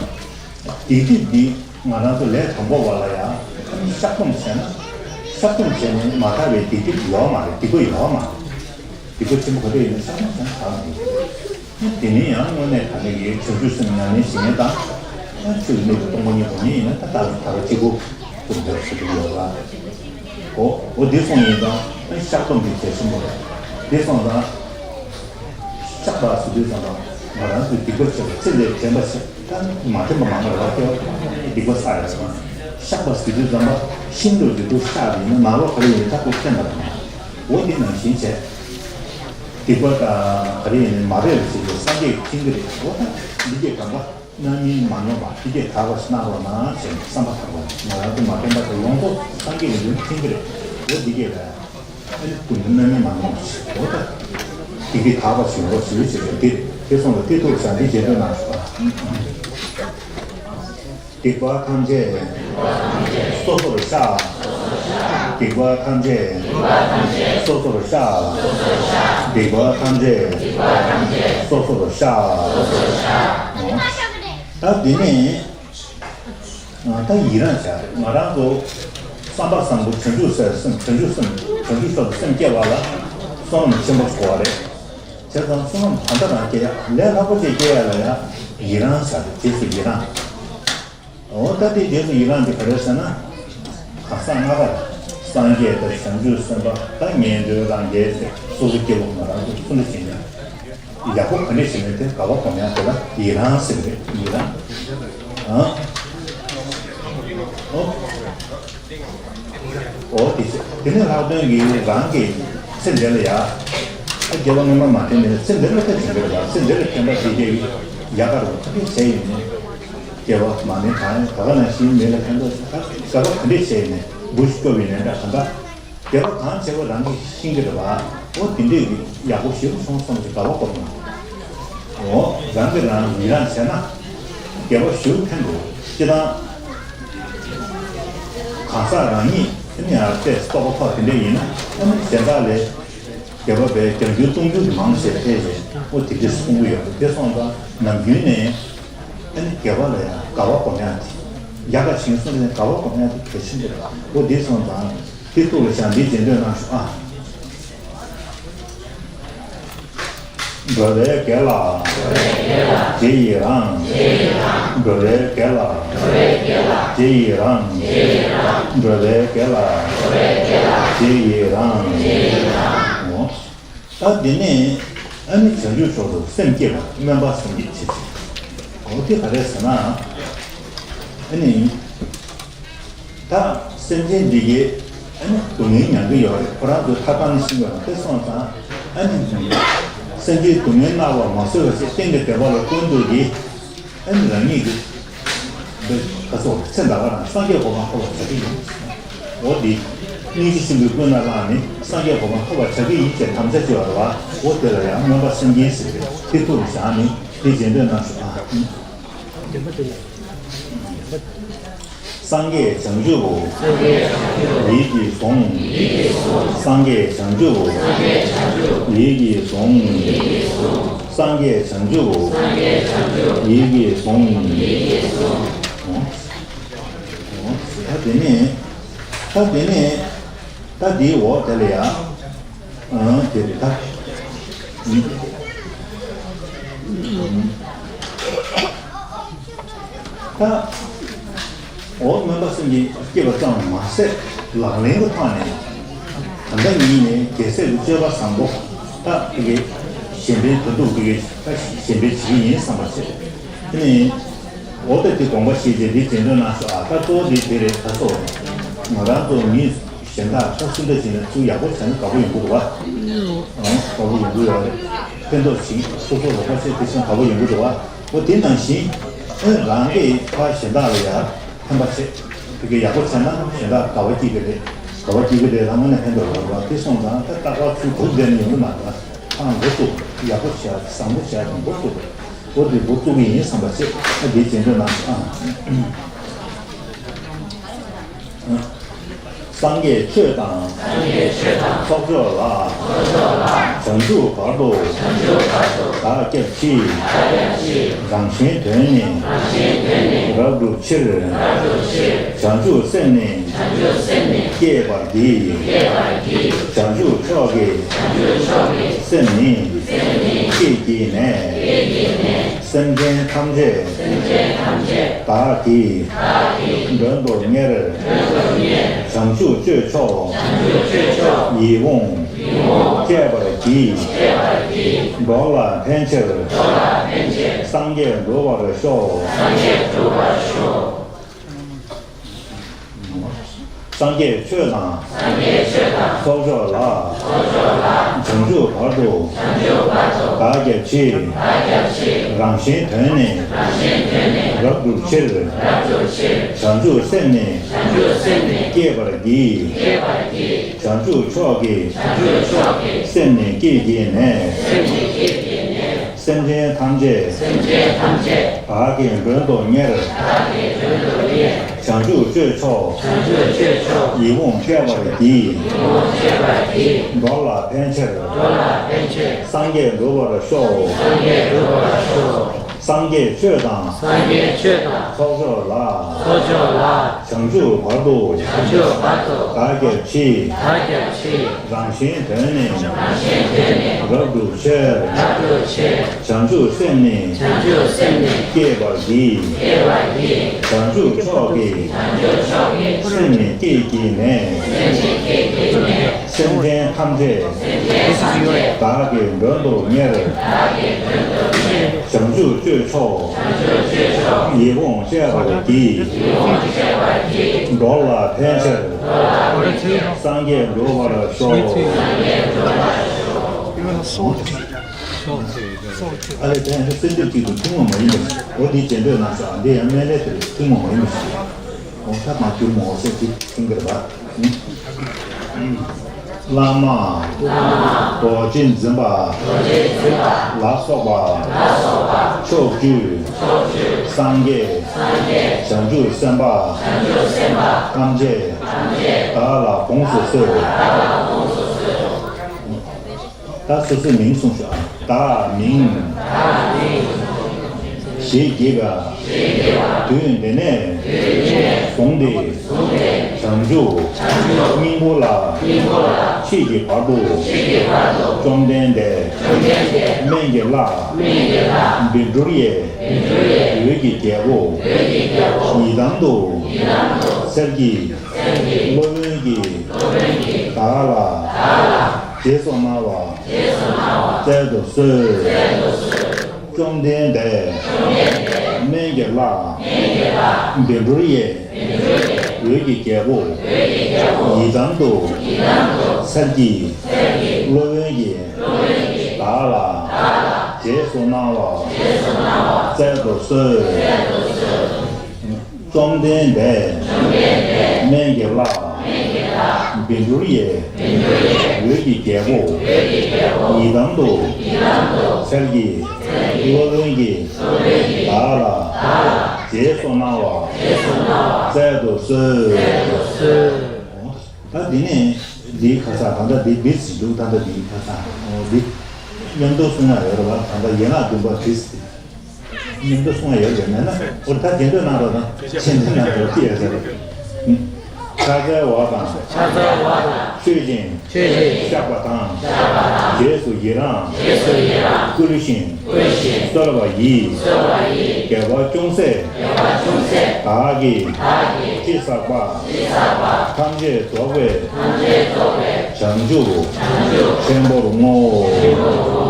སྡིག་སྒྲིབ་འདི་ང་རང་ཚོ་ལས་དང་པོ་བ་ལ་ཡང་བཤགས་སྡོམ་བྱས་ན། བཤགས་སྡོམ་བྱས་ནས་མ་དག་པའི་སྡིག་སྒྲིབ་ཡོད་མ་རེད། སྡིག་པ་ཡོད་མ་རེད། སྡིག་པ་ཆེན་པོ་ག་རེ་ཡིན་ན་བཤགས་སྡོམ་བྱས་ན་དག་མི་འདུག་དེ་ནས་ཡང་དངོས་གནས་དྲང་གནས་ཀྱི་བྱང་ཆུབ་སེམས་ཉམས་ལེན་བྱེད་མཁན་དང་། ཆོས་ཀྱི་དངོས་གྲུབ་སྟོང་པ་ཉིད་དགོས་མཁན་ཡིན་ན་ད་ལྟ་ད་ག་གཅིག་པུ་ཀུན་ཏུ་ཞུ་གི་ཡོད་ལ། འོ་འོ་འདི་སོང་ཡིན་ཙང་བཤགས་སྡོམ་འདི་གལ་ཆེན་པོ་རེད། འདི་སོང་ཙང་། བཤགས་པ་ཟེར་དུས་ཙམ་པ་ང་རང་ཚོའི་སྡིག་པ་བྱས་པ་ཚེ་འདིར་དྲན་པ་བྱས། ད་མ་དྲན་པ་མང་པོ་རེད་བ། སྐྱེ་བ་སྡིག་པ་བསགས་ཡོད་ཙང་། བཤགས་པ་ཟེར་དུས་ཙམ་པ་ཤིན་ཏུ་རེ་དུ་བཤགས་པ་ཡིན་ན་ནང་ལོགས་ག་རེ་ཡིན་ནའི་ད་ཁོ་མཁྱེན་པ་རེད། འོ་འདི་ནང་བཞིན་བྱས། སྡིག་པ་དང་ག་རེ་ཡིན་ནའི་མ་རེད་ལ་བྱེད་ཀྱི་སངས་རྒྱས་ཀྱི་མཁྱེན་གྱི་རེད། འོ་ད་འདི་སྐད་གམ་པ། རྣམ་སྨིན་མ་མྱོང་བ་འདི་སྐད་དག་པ་ཞིག་གནང་རོགས་གནང་ཞེས་བསམ་པ་ཐག་པ་ནས་ང་རང་ཚོ་མ་དྲན་པ་དང་ཡོངས་རྫོགས་སངས་རྒྱས་ཀྱི་ལུང་མཁྱེན་གྱི་རེད། འོ་འདི་སྐད་ལ་ཨ་ནི་ཀུན་ཏུ་རྣམ་སྨིན་མ་མྱོང་བ་ཞིག་འོ་ད་འདི་སྐད་དག་པ་ཞིག་ཡོང་རོགས་ཞུ་ཞེས་པ་འདི་དེ་སོང་ལ་དེ་ཐུགས་བཞག་འདི་རྗེས་ཟློས་གནང་ཞུ་བ། སྡིག་པ་ཐམས་ཅད་སོ་སོར་བཤགས། སྡིག་པ་ཐམས་ཅད་སོ་སོར་བཤགས། སྡིག་པ་ཐམས་ཅད་སོ་སོར་བཤགས། ད་འདི་ནས་ད་ཡི་རང་བྱ། ང་རང་ཚོ་བསམ་པ་བཟང་པོ་བྱང་ཆུབ་སེམས། བྱང་ཆུབ་སེམས། བྱང་ཆུབ་མཆོག་ཏུ་སེམས་བསྐྱེད་པ་ལ་བསོད་ནམས་ཆེན་པོ་དགོས་པ་རེད། བྱས་ཙང་བསོད་ནམས་གང་འདྲ་རང་སྐྱེ་ཡ། ལས་སླ་པོ་ཅིག་སྐྱེ་ཡ་ལ་ཡ་ཡི་རང་བྱ། རྗེས་སུ་ཡི་རང་། འོ་ད་དེ་རྗེས་སུ་ཡི་རང་འདི་ག་རེ་ཟེར་ན། གང་ཟག་ལྔ་ཀ་རེད། སངས་རྒྱས་དང་བྱང་ཆུབ་སེམས་དཔའ་དང་ངན་འགྲོའི་རང་རྒྱལ་ཟེར་སོ་སོ་སྐྱེ་བོ་ང་རང་ཚོ་སུ་འདྲ་ཞིག་ཡིན་ན། ཡག་པོ་ག་འདྲ་ཞིག་ཡིན་ན་དེ་དགའ་བ་སྒོམ་ཡག་དེ་ལ་ཡི་རང་ཟེར་གི་རེད། ཡི་རང་། ཨ། ཨོ། འོ་དེ་བྱས། དེ་ནས་ལྷག་དོན་གྱི་རང་གི་ཚེ་འདི་ལ་ཡ། ཨ་སྐྱེ་བ་སྔོན་མ་མ་དྲན་ནས་ཚེ་འདི་ལ་ད་བྱུང་གི་རེད་པ། ཚེ་འདི་ལ་ཕན་པ་དེ་སྐྱེ་ཡི་ཡག་ག་རུ་ཁ་གཏད་བྱས་ཡིན་ནས། སྐྱེ་བ་མ་ནིང་གང་ཡིན་ག་ག་ནང་བཞིན་མི་ལ་ཕན་ཐོགས་ད་དགའ་བ་ག་འདྲས་བྱས་ཡིན་ནས་འབུ་ཞིག་སྐྱོབ་ཡིན་ནས་འདྲ་གང་ག་སྐྱེ་བ་གང་བྱས་པ་རང་གིས་ཤེས་ཀྱི་རེད་པ། འོ་དེ་འདྲས་ཀྱི་ཡག་པོ་ཞེ་པོ་སོང་བསམ་གྱི་དགའ་བ་སྒོམ་ན། འོ་རང་གིས་རང་ཡི་རང་བྱས་ན། སྐྱེ་བ་ཞེ་པོ་ཕན་འགྲོ། སྤྱིར་བཏང་གང་ཟག་རང་ཉིད་ཨ་ནི་ཡར་ཏེ་རྟོགས་པ་ཐོག་དེ་འདྲས་ཡིན་ན་ཨ་ནི་གཞན་དག་ལས་སྐྱེ་བ་བས་རྒྱང་རྒྱུན་གཏོང་རྒྱུ་གི་མང་ཆེ་ཕལ་ཆེར་འོ་དེ་འདྲས་གསུང་གི་ཡོད་རེད། དེ་སོང་ཙང་ནམ་རྒྱུན་ནས་ཨ་ནི་དགེ་བ་ལ་ཡང་དགའ་བ་སྒོམ་ཡག་དེ་ཡག་ག་བྱིང་སོང་ནས་དགའ་བ་སྒོམ་ཡག་དེ་གལ་ཆེན་པོ་རེད། འོ་དེ་སོང་ཙང་དེ་ཐུགས་ལ་བཞག་འདི་རྗེས་ཟློས་གནང་ཞུ་ཨ། འགྲོ་བའི་དགེ་ལ་རྗེས་ཡི་རང་། འགྲོ་བའི་དགེ་ལ་རྗེས་ཡི་རང་། འགྲོ་བའི་དགེ་ལ་རྗེས་ཡི་རང་། འོ། ད་འདི་ནས་ཨ་ནི་བྱང་ཆུབ་མཆོག་ཏུ་སེམས་བསྐྱེད་པ་སྨོན་པ་སེམས་བསྐྱེད་བྱེད་ཅིང་། འོ་དེ་ག་རེ་ཟེར་ན། ཨ་ནི། ད་སེམས་ཅན་འདི་གས་ཨ་ནི་སྡུག་བསྔལ་མྱང་གི་ཡོད་རེད། ཁོ་རང་ཚོའི་ཐར་པ་ནི་ཤེས་ཀྱི་ཡོད་རེད། དེ་སོང་ཙང་ཨ་ནི། སེམས་ཅན་སྡུག་བསྔལ་མནར་བ་མ་བཟོད་པ་ཞེས་གཏན་གྱི་བདེ་བ་ལ་ཀུན་རྟོག་གིས། ཨ་ནི་རང་ཉིད་ཀྱི་འདི་ཁ་སོགས་ཚེ་འདི་ལ་རང་སངས་རྒྱས་གོ་འཕང་ཐོབ་པར་བྱ་གི་ཡིན། འོ་འདི། སྙིང་རྗེ་ཆེན་པོས་ཀུན་ནས་བསླངས་ནས་སངས་རྒྱས་གོ་འཕང་ཐོབ་པར་བྱ་གི་ཡིན་ཞེས་དམ་བཅའ་བཅས་པ་རེད་པ། འོ་དེ་ལ་ཡང་སྨོན་པ་སེམས་བསྐྱེད་ཟེར་བས་དེ་ཐུགས་ལ་བཞག་ནས་དེ་རྗེས་ཟློས་གནང་ཞུ་ཨ། སངས་རྒྱས་བྱང་ཆུབ་བོ། ཡིད་ཀྱིས་བཟུང་། སངས་རྒྱས་བྱང་ཆུབ་བོ། ཡིད་ཀྱིས་བཟུང་། སངས་རྒྱས་བྱང་ཆུབ་བོ། ཡིད་ཀྱིས་བཟུང་། ད་དེ་ནས། ད་དེ་ནས། ད་དེའི་འོག་དེ་ལ་ཡང་། ཨང་དེ་རེད་ད། ད། འོ་སྨོན་པ་སེམས་བསྐྱེད་བསྐྱེད་པ་ཙམ་མ་ཟད་ལག་ལེན་གྱི་ཐོག་ནས་ད་ལྟ་ཉིད་ནས་རྒྱལ་སྲས་ཀྱི་སྤྱོད་པ་བཟང་པོ་ད་དེ་གའི་གཞན་ཕན་ད་དུང་དེ་གའི་ད་གཞན་ཕན་བྱེད་ཀྱི་ཡིན་བསམ་པ་བྱས། དེ་ནས་འོ་ད་དེ་དགོངས་པ་བཞེས་བྱས་འདི་རྗེས་ཟློས་གནང་ཞུ་ཨ། ད་གཙོ་བོ་དེ་དེ་རེད། ད་གཙོ་བོ་ང་རང་ཚོ་མི་གཞན་དག་ད་སུ་འདྲ་བྱས་ན་ཚུར་ཡག་པོ་བྱས་ན་དགའ་པོ་ཡོང་གི་འདུག་བ། ཨང་དགའ་པོ་ཡོང་གི་ཡོད་རེད། ཕན་ཐོགས་ཤིག་སོ་སོ་རོགས་པ་བྱས་དེ་བཞིན་དགའ་པོ་ཡོང་གི་འདུག་བ། འོ་དེ་ནང་བཞིན་ཨེ་རང་གིས་ཕར་གཞན་དག་ལ་ཡང་ཕན་པ་བྱེད། དེ་ག་ཡག་པོ་བྱས་ན་གཞན་དག་དགའ་བ་སྐྱེ་གི་རེད། དགའ་བ་སྐྱེ་གི་རེད་ལ་དངོས་གནས་ཕན་ཐོགས་ཡོད་རེད་བ། དེ་སོང་ཙང་ད་རྟག་པར་ཚུར་སྒུག་བསྡད་ན་ཡོང་གི་མ་རེད་བ། ཨང་འགོ་ཚུགས་ཡག་པོ་བྱས་བཟང་པོ་བྱས་དང་འགོ་ཚུགས་རེད། འོ་དེ་འགོ་བཙུགས་ཀྱི་ཡིན་བསམ་པ་བྱས་ཨ་དེ་རྗེས་འགྲོ་གནང་ཨ། སངས་རྒྱས་ཆོས་དང་། སངས་རྒྱས་ཆོས་དང་། ཚོགས་མཆོག་ལ། ཚོགས་མཆོག་ལ། བྱང་ཆུབ་བར་དུ། བྱང་ཆུབ་བར་དུ། བདག་སྐྱབས་མཆི། བདག་སྐྱབས་མཆི། རང་གཞན་དོན་ནི། རང་གཞན་དོན་ནི། རབ་བསྒྲུབ་ཕྱིར། རབ་བསྒྲུབ་ཕྱིར། བྱང་ཆུབ་སེམས་ནི། བྱང་ཆུབ་སེམས་ནི། བསྐྱེད་པར་བགྱི། བསྐྱེད་པར་བགྱི། བྱང་ཆུབ་མཆོག་གི། བྱང་ཆུབ་མཆོག་གི། སེམས་ནི། སེམས་ནི། བསྐྱེད་བགྱིས་ནས། བསྐྱེད་བགྱིས་ནས། སེམས་ཅན་ཐམས་ཅད། སེམས་ཅན་ཐམས་ཅད། བདག་གིས། བདག་གིས། མགྲོན་དུ་གཉེར། མགྲོན་དུ་གཉེར། བྱང་ཆུབ་སྤྱོད་མཆོག། བྱང་ཆུབ་སྤྱོད་མཆོག། ཡིད་འོང་། ཡིད་འོང་། སྤྱད་པར་བགྱི། སྤྱད་པར་བགྱི། འགྲོ་ལ་ཕན་ཕྱིར། འགྲོ་ལ་ཕན་ཕྱིར། སངས་རྒྱས་འགྲུབ་པར་ཤོག། སངས་རྒྱས་འགྲུབ་པར་ཤོག། སངས་རྒྱས་ཆོས་དང་། སངས་རྒྱས་ཆོས་དང་། ཚོགས་མཆོག་ལ། ཚོགས་མཆོག་ལ། བྱང་ཆུབ་བར་དུ། བྱང་ཆུབ་བར་དུ། བདག་སྐྱབས་མཆི། བདག་སྐྱབས་མཆི། རང་གཞན་དོན་ནི། རང་གཞན་དོན་ནི། རབ་བསྒྲུབ་ཕྱིར། རབ་བསྒྲུབ་ཕྱིར། བྱང་ཆུབ་སེམས་ནི། བྱང་ཆུབ་སེམས་ནི། བསྐྱེད་པར་བགྱི། བསྐྱེད་པར་བགྱི། བྱང་ཆུབ་མཆོག་གི། བྱང་ཆུབ་མཆོག་གི། སེམས་ནི་བསྐྱེད་བགྱིས་ནས། སེམས་ནི་བསྐྱེད་བགྱིས་ནས། སེམས་ཅན་ཐམས་ཅད། སེམས་ཅན་ཐམས་ཅད། བདག་གིས་མགྲོན་དུ་གཉེར། བདག་གིས་མགྲོན་དུ་གཉེར། བྱང་ཆུབ་སྤྱོད་མཆོག། བྱང་ཆུབ་སྤྱོད་མཆོག། ཡིད་འོང་སྤྱད་པར་བགྱི། ཡིད་འོང་སྤྱད་པར་བགྱི། འགྲོ་ལ་ཕན་ཕྱིར། འགྲོ་ལ་ཕན་ཕྱིར། སངས་རྒྱས་འགྲུབ་པར་ཤོག། སངས་རྒྱས་འགྲུབ་པར་ཤོག། སངས་རྒྱས་ཆོས་དང་། སངས་རྒྱས་ཆོས་དང་། ཚོགས་མཆོག་ལ། ཚོགས་མཆོག་ལ། བྱང་ཆུབ་བར་དུ། བྱང་ཆུབ་བར་དུ། བདག་སྐྱབས་མཆི། བདག་སྐྱབས་མཆི། རང་གཞན་དོན་ནི། རང་གཞན་དོན་ནི། རབ་བསྒྲུབ་ཕྱིར། རབ་བསྒྲུབ་ཕྱིར། བྱང་ཆུབ་སེམས་ནི། བྱང་ཆུབ་སེམས་ནི། བསྐྱེད་པར་བགྱི། བསྐྱེད་པར་བགྱི། བྱང་ཆུབ་མཆོག་གི། བྱང་ཆུབ་མཆོག་གི། སེམས་ནི་བསྐྱེད་བགྱིས་ནས། སེམས་ནི་བསྐྱེད་བགྱིས་ནས། སེམས་ཅན་ཐམས་ཅད། སེམས་ཅན་ཐམས་ཅད། བདག་གིས་མགྲོན་དུ་གཉེར། བདག་གིས་མགྲོན་དུ་གཉེར། བྱང་ཆུབ་སྤྱོད་མཆོག། བྱང་ཆུབ་སྤྱོད་མཆོག། ཡིད་འོང་སྤྱད་པར་བགྱི། ཡིད་འོང་སྤྱད་པར་བགྱི། འགྲོ་ལ་ཕན་ཕྱིར། འགྲོ་ལ་ཕན་ཕྱིར། སངས་རྒྱས་འགྲུབ་པར་ཤོག། སངས་རྒྱས་འགྲུབ་པར་ཤོག། ཨ་ལས་དེ་ཡང་གསོལ་འདེབས་གཅིག་ཏུ་ཐུན་མོང་མ་ཡིན་པ་ཞིག་འོ་འདི་རྗེས་ཟློས་གནང་ཤག་འདི་ཡང་སྨན་བླའི་དེར་ཐུན་མོང་མ་ཡིན་པ་ཞིག་འོ་ད་མ་གྱུར་མོ་ཟེར་གྱི་ཐུན་ཀར་བ། བླ་མ། རྡོ་རྗེ་འཛིན་པ། ལ་སོགས་པ། ཕྱོགས་བཅུའི། སངས་རྒྱས། བྱང་ཆུབ་སེམས་དཔའ། ཐམས་ཅད། བདག་ལ་དགོངས་སུ་གསོལ། ད་སོ་སོའི་མིང་གསུངས་ཤོག་བདག་མིང་། ཞེས་བགྱིས་པ། དུས་འདི་ནས་བཟུང་སྟེ། བྱང་ཆུབ་སྙིང་པོ་ལ། མཆིས་ཀྱི་བར་དུ། བཅོམ་ལྡན་འདས། སྨན་གྱི་བླ། བཻ་ཌཱུརྱའི། འོད་ཀྱི་རྒྱལ་པོ། ཡི་དམ་དུ། གསལ་བགྱིས། སློབ་དཔོན་གྱིས། བདག་ལ། རྗེས་སུ་གནང་བ། སྩལ་དུ་གསོལ། བཅོམ་ལྡན་འདས། སྨན་གྱི་བླ། བཻ་ཌཱུརྱའི། འོད་ཀྱི་རྒྱལ་པོ། ཡི་དམ་དུ། གསལ་བགྱིས། སློབ་དཔོན་གྱིས། བདག་ལ། རྗེས་སུ་གནང་བ། སྩལ་དུ་གསོལ། བཅོམ་ལྡན་འདས། སྨན་གྱི་བླ། བཻ་ཌཱུརྱའི། འོད་ཀྱི་རྒྱལ་པོ། ཡི་དམ་དུ། གསལ་བགྱིས། སློབ་དཔོན་གྱིས། བདག་ལ། རྗེས་སུ་གནང་བ། སྩལ་དུ་གསོལ། ད་འདི་ནས་འདིའི་ཁ་ཚ་ད་ལྟ་འདི་འདི་ཟིན་འདུག་ད་ལྟ་འདིའི་ཁ་ཚ་འོ་འདི་མཉམ་དུ་གསུང་ཡ་ཡོད་རེད་བ། ད་ལྟ་ཡན་ལག་བདུན་པ་འདི་ཟིན། མཉམ་དུ་གསུང་ཡ་ཡོད་རེད་མེད་ན་འོ་ད་དེ་འདོད་གནང་རོགས་དང་ཆེན་འདོད་གནང་རོགས་ཅི་ཡ་ཟེར། ཕྱག་འཚལ་བ་དང་། ཕྱག་འཚལ་བ་དང་། མཆོད་ཅིང་། མཆོད་ཅིང་། བཤགས་པ་དང་། བཤགས་པ་དང་། རྗེས་སུ་ཡི་རང་། རྗེས་སུ་ཡི་རང་། བསྐུལ་ཞིང་། བསྐུལ་ཞིང་། གསོལ་བ་ཡིས། གསོལ་བ་ཡིས། རྒྱལ་བ་ཅུང་ཟད། རྒྱལ་བ་ཅུང་ཟད། བདག་གིས། བདག་གིས། ཅི་བསགས་པ། ཅི་བསགས་པ། ཐམས་ཅད་རྫོགས་པའི། ཐམས་ཅད་རྫོགས་པའི། བྱང་ཆུབ། བྱང་ཆུབ། ཆེན་པོར་བསྔོ། ཆེན་པོར་བསྔོ།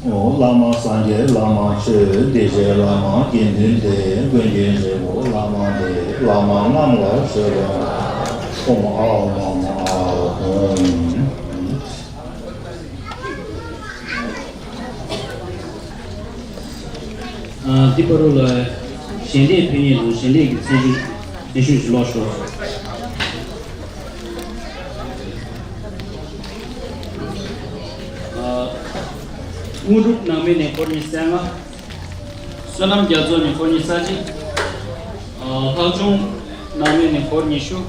ཨོ། བླ་མ་སངས་རྒྱས་བླ་མ་ཆོས། བདེ་གཤེགས་བླ་མ་དགེ་འདུན་ཏེ། མགོན་ཆེན་རྗེ་བོ་བླ་མ་དེ། བླ་མ་རྣམས་ལ་མཆོད་པ། ཨོཾ་ཨཱཿཧཱུྃ་ཨཱཿཧཱུྃ། འདི་བར་དུ་ལ་ཞལ་འདེབས་ཕུལ་མཁན་དང་ཞལ་འདེབས་ཀྱི་ཚེ་ཞུ་ཚེ་ཞུ་ཞིག་ཀློག་ཤོག་དངོས་གྲུབ་ནང་མི་ནས་འཁོར་ཉི་ཤུ་རྩ་ལྔ། བསོད་ནམས་རྒྱ་མཚོ་ནས་འཁོར་ཉི་ཤུ་རྩ་གཅིག། ལྷག་ཆུང་ནང་མི་ནས་འཁོར་ཉི་ཤུ།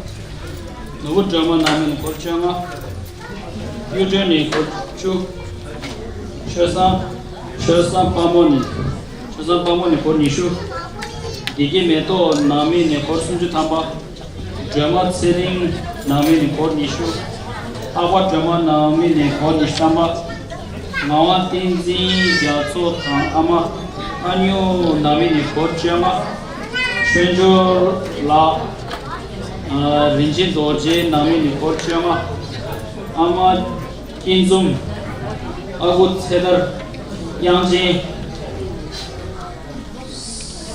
ནོར་བུ་སྒྲོལ་མ་ནང་མི་ནས་འཁོར་བཅོ་ལྔ། གཡུ་སྒྲོན་ནས་འཁོར་བཅུ། ཆོས་བཟང་། ཆོས་བཟང་དཔལ་མོ་ནས། ཆོས་བཟང་དཔལ་མོ་ནས་འཁོར་ཉི་ཤུ། བདེ་སྐྱིད་མེ་ཏོག་ནང་མི་ནས་འཁོར་སུམ་ཅུ་ཐམ་པ། སྒྲོལ་མ་ཚེ་རིང་ནང་མི་ནས་འཁོར་ཉི་ཤུ། ལྷག་པ་སྒྲོལ་མ་ནང་མི་ནས་འཁོར་ཉི་ཤུ་ཐམ་པ། ངག་དབང་བསྟན་འཛིན་རྒྱ་མཚོ་དང་ཨ་མ། ཨ་ཉུ་ནང་མི་ནས་འཁོར་བཅོ་ལྔ། ཆོས་འབྱོར་ལགས། ཨ། རིན་ཆེན་རྡོ་རྗེ་ནང་མི་ནས་འཁོར་བཅོ་ལྔ། ཨ་མ་སྐྱིད་འཛོམས། ཨ་ཁུ་ཚེ་ཐར། དབྱངས་ཅན།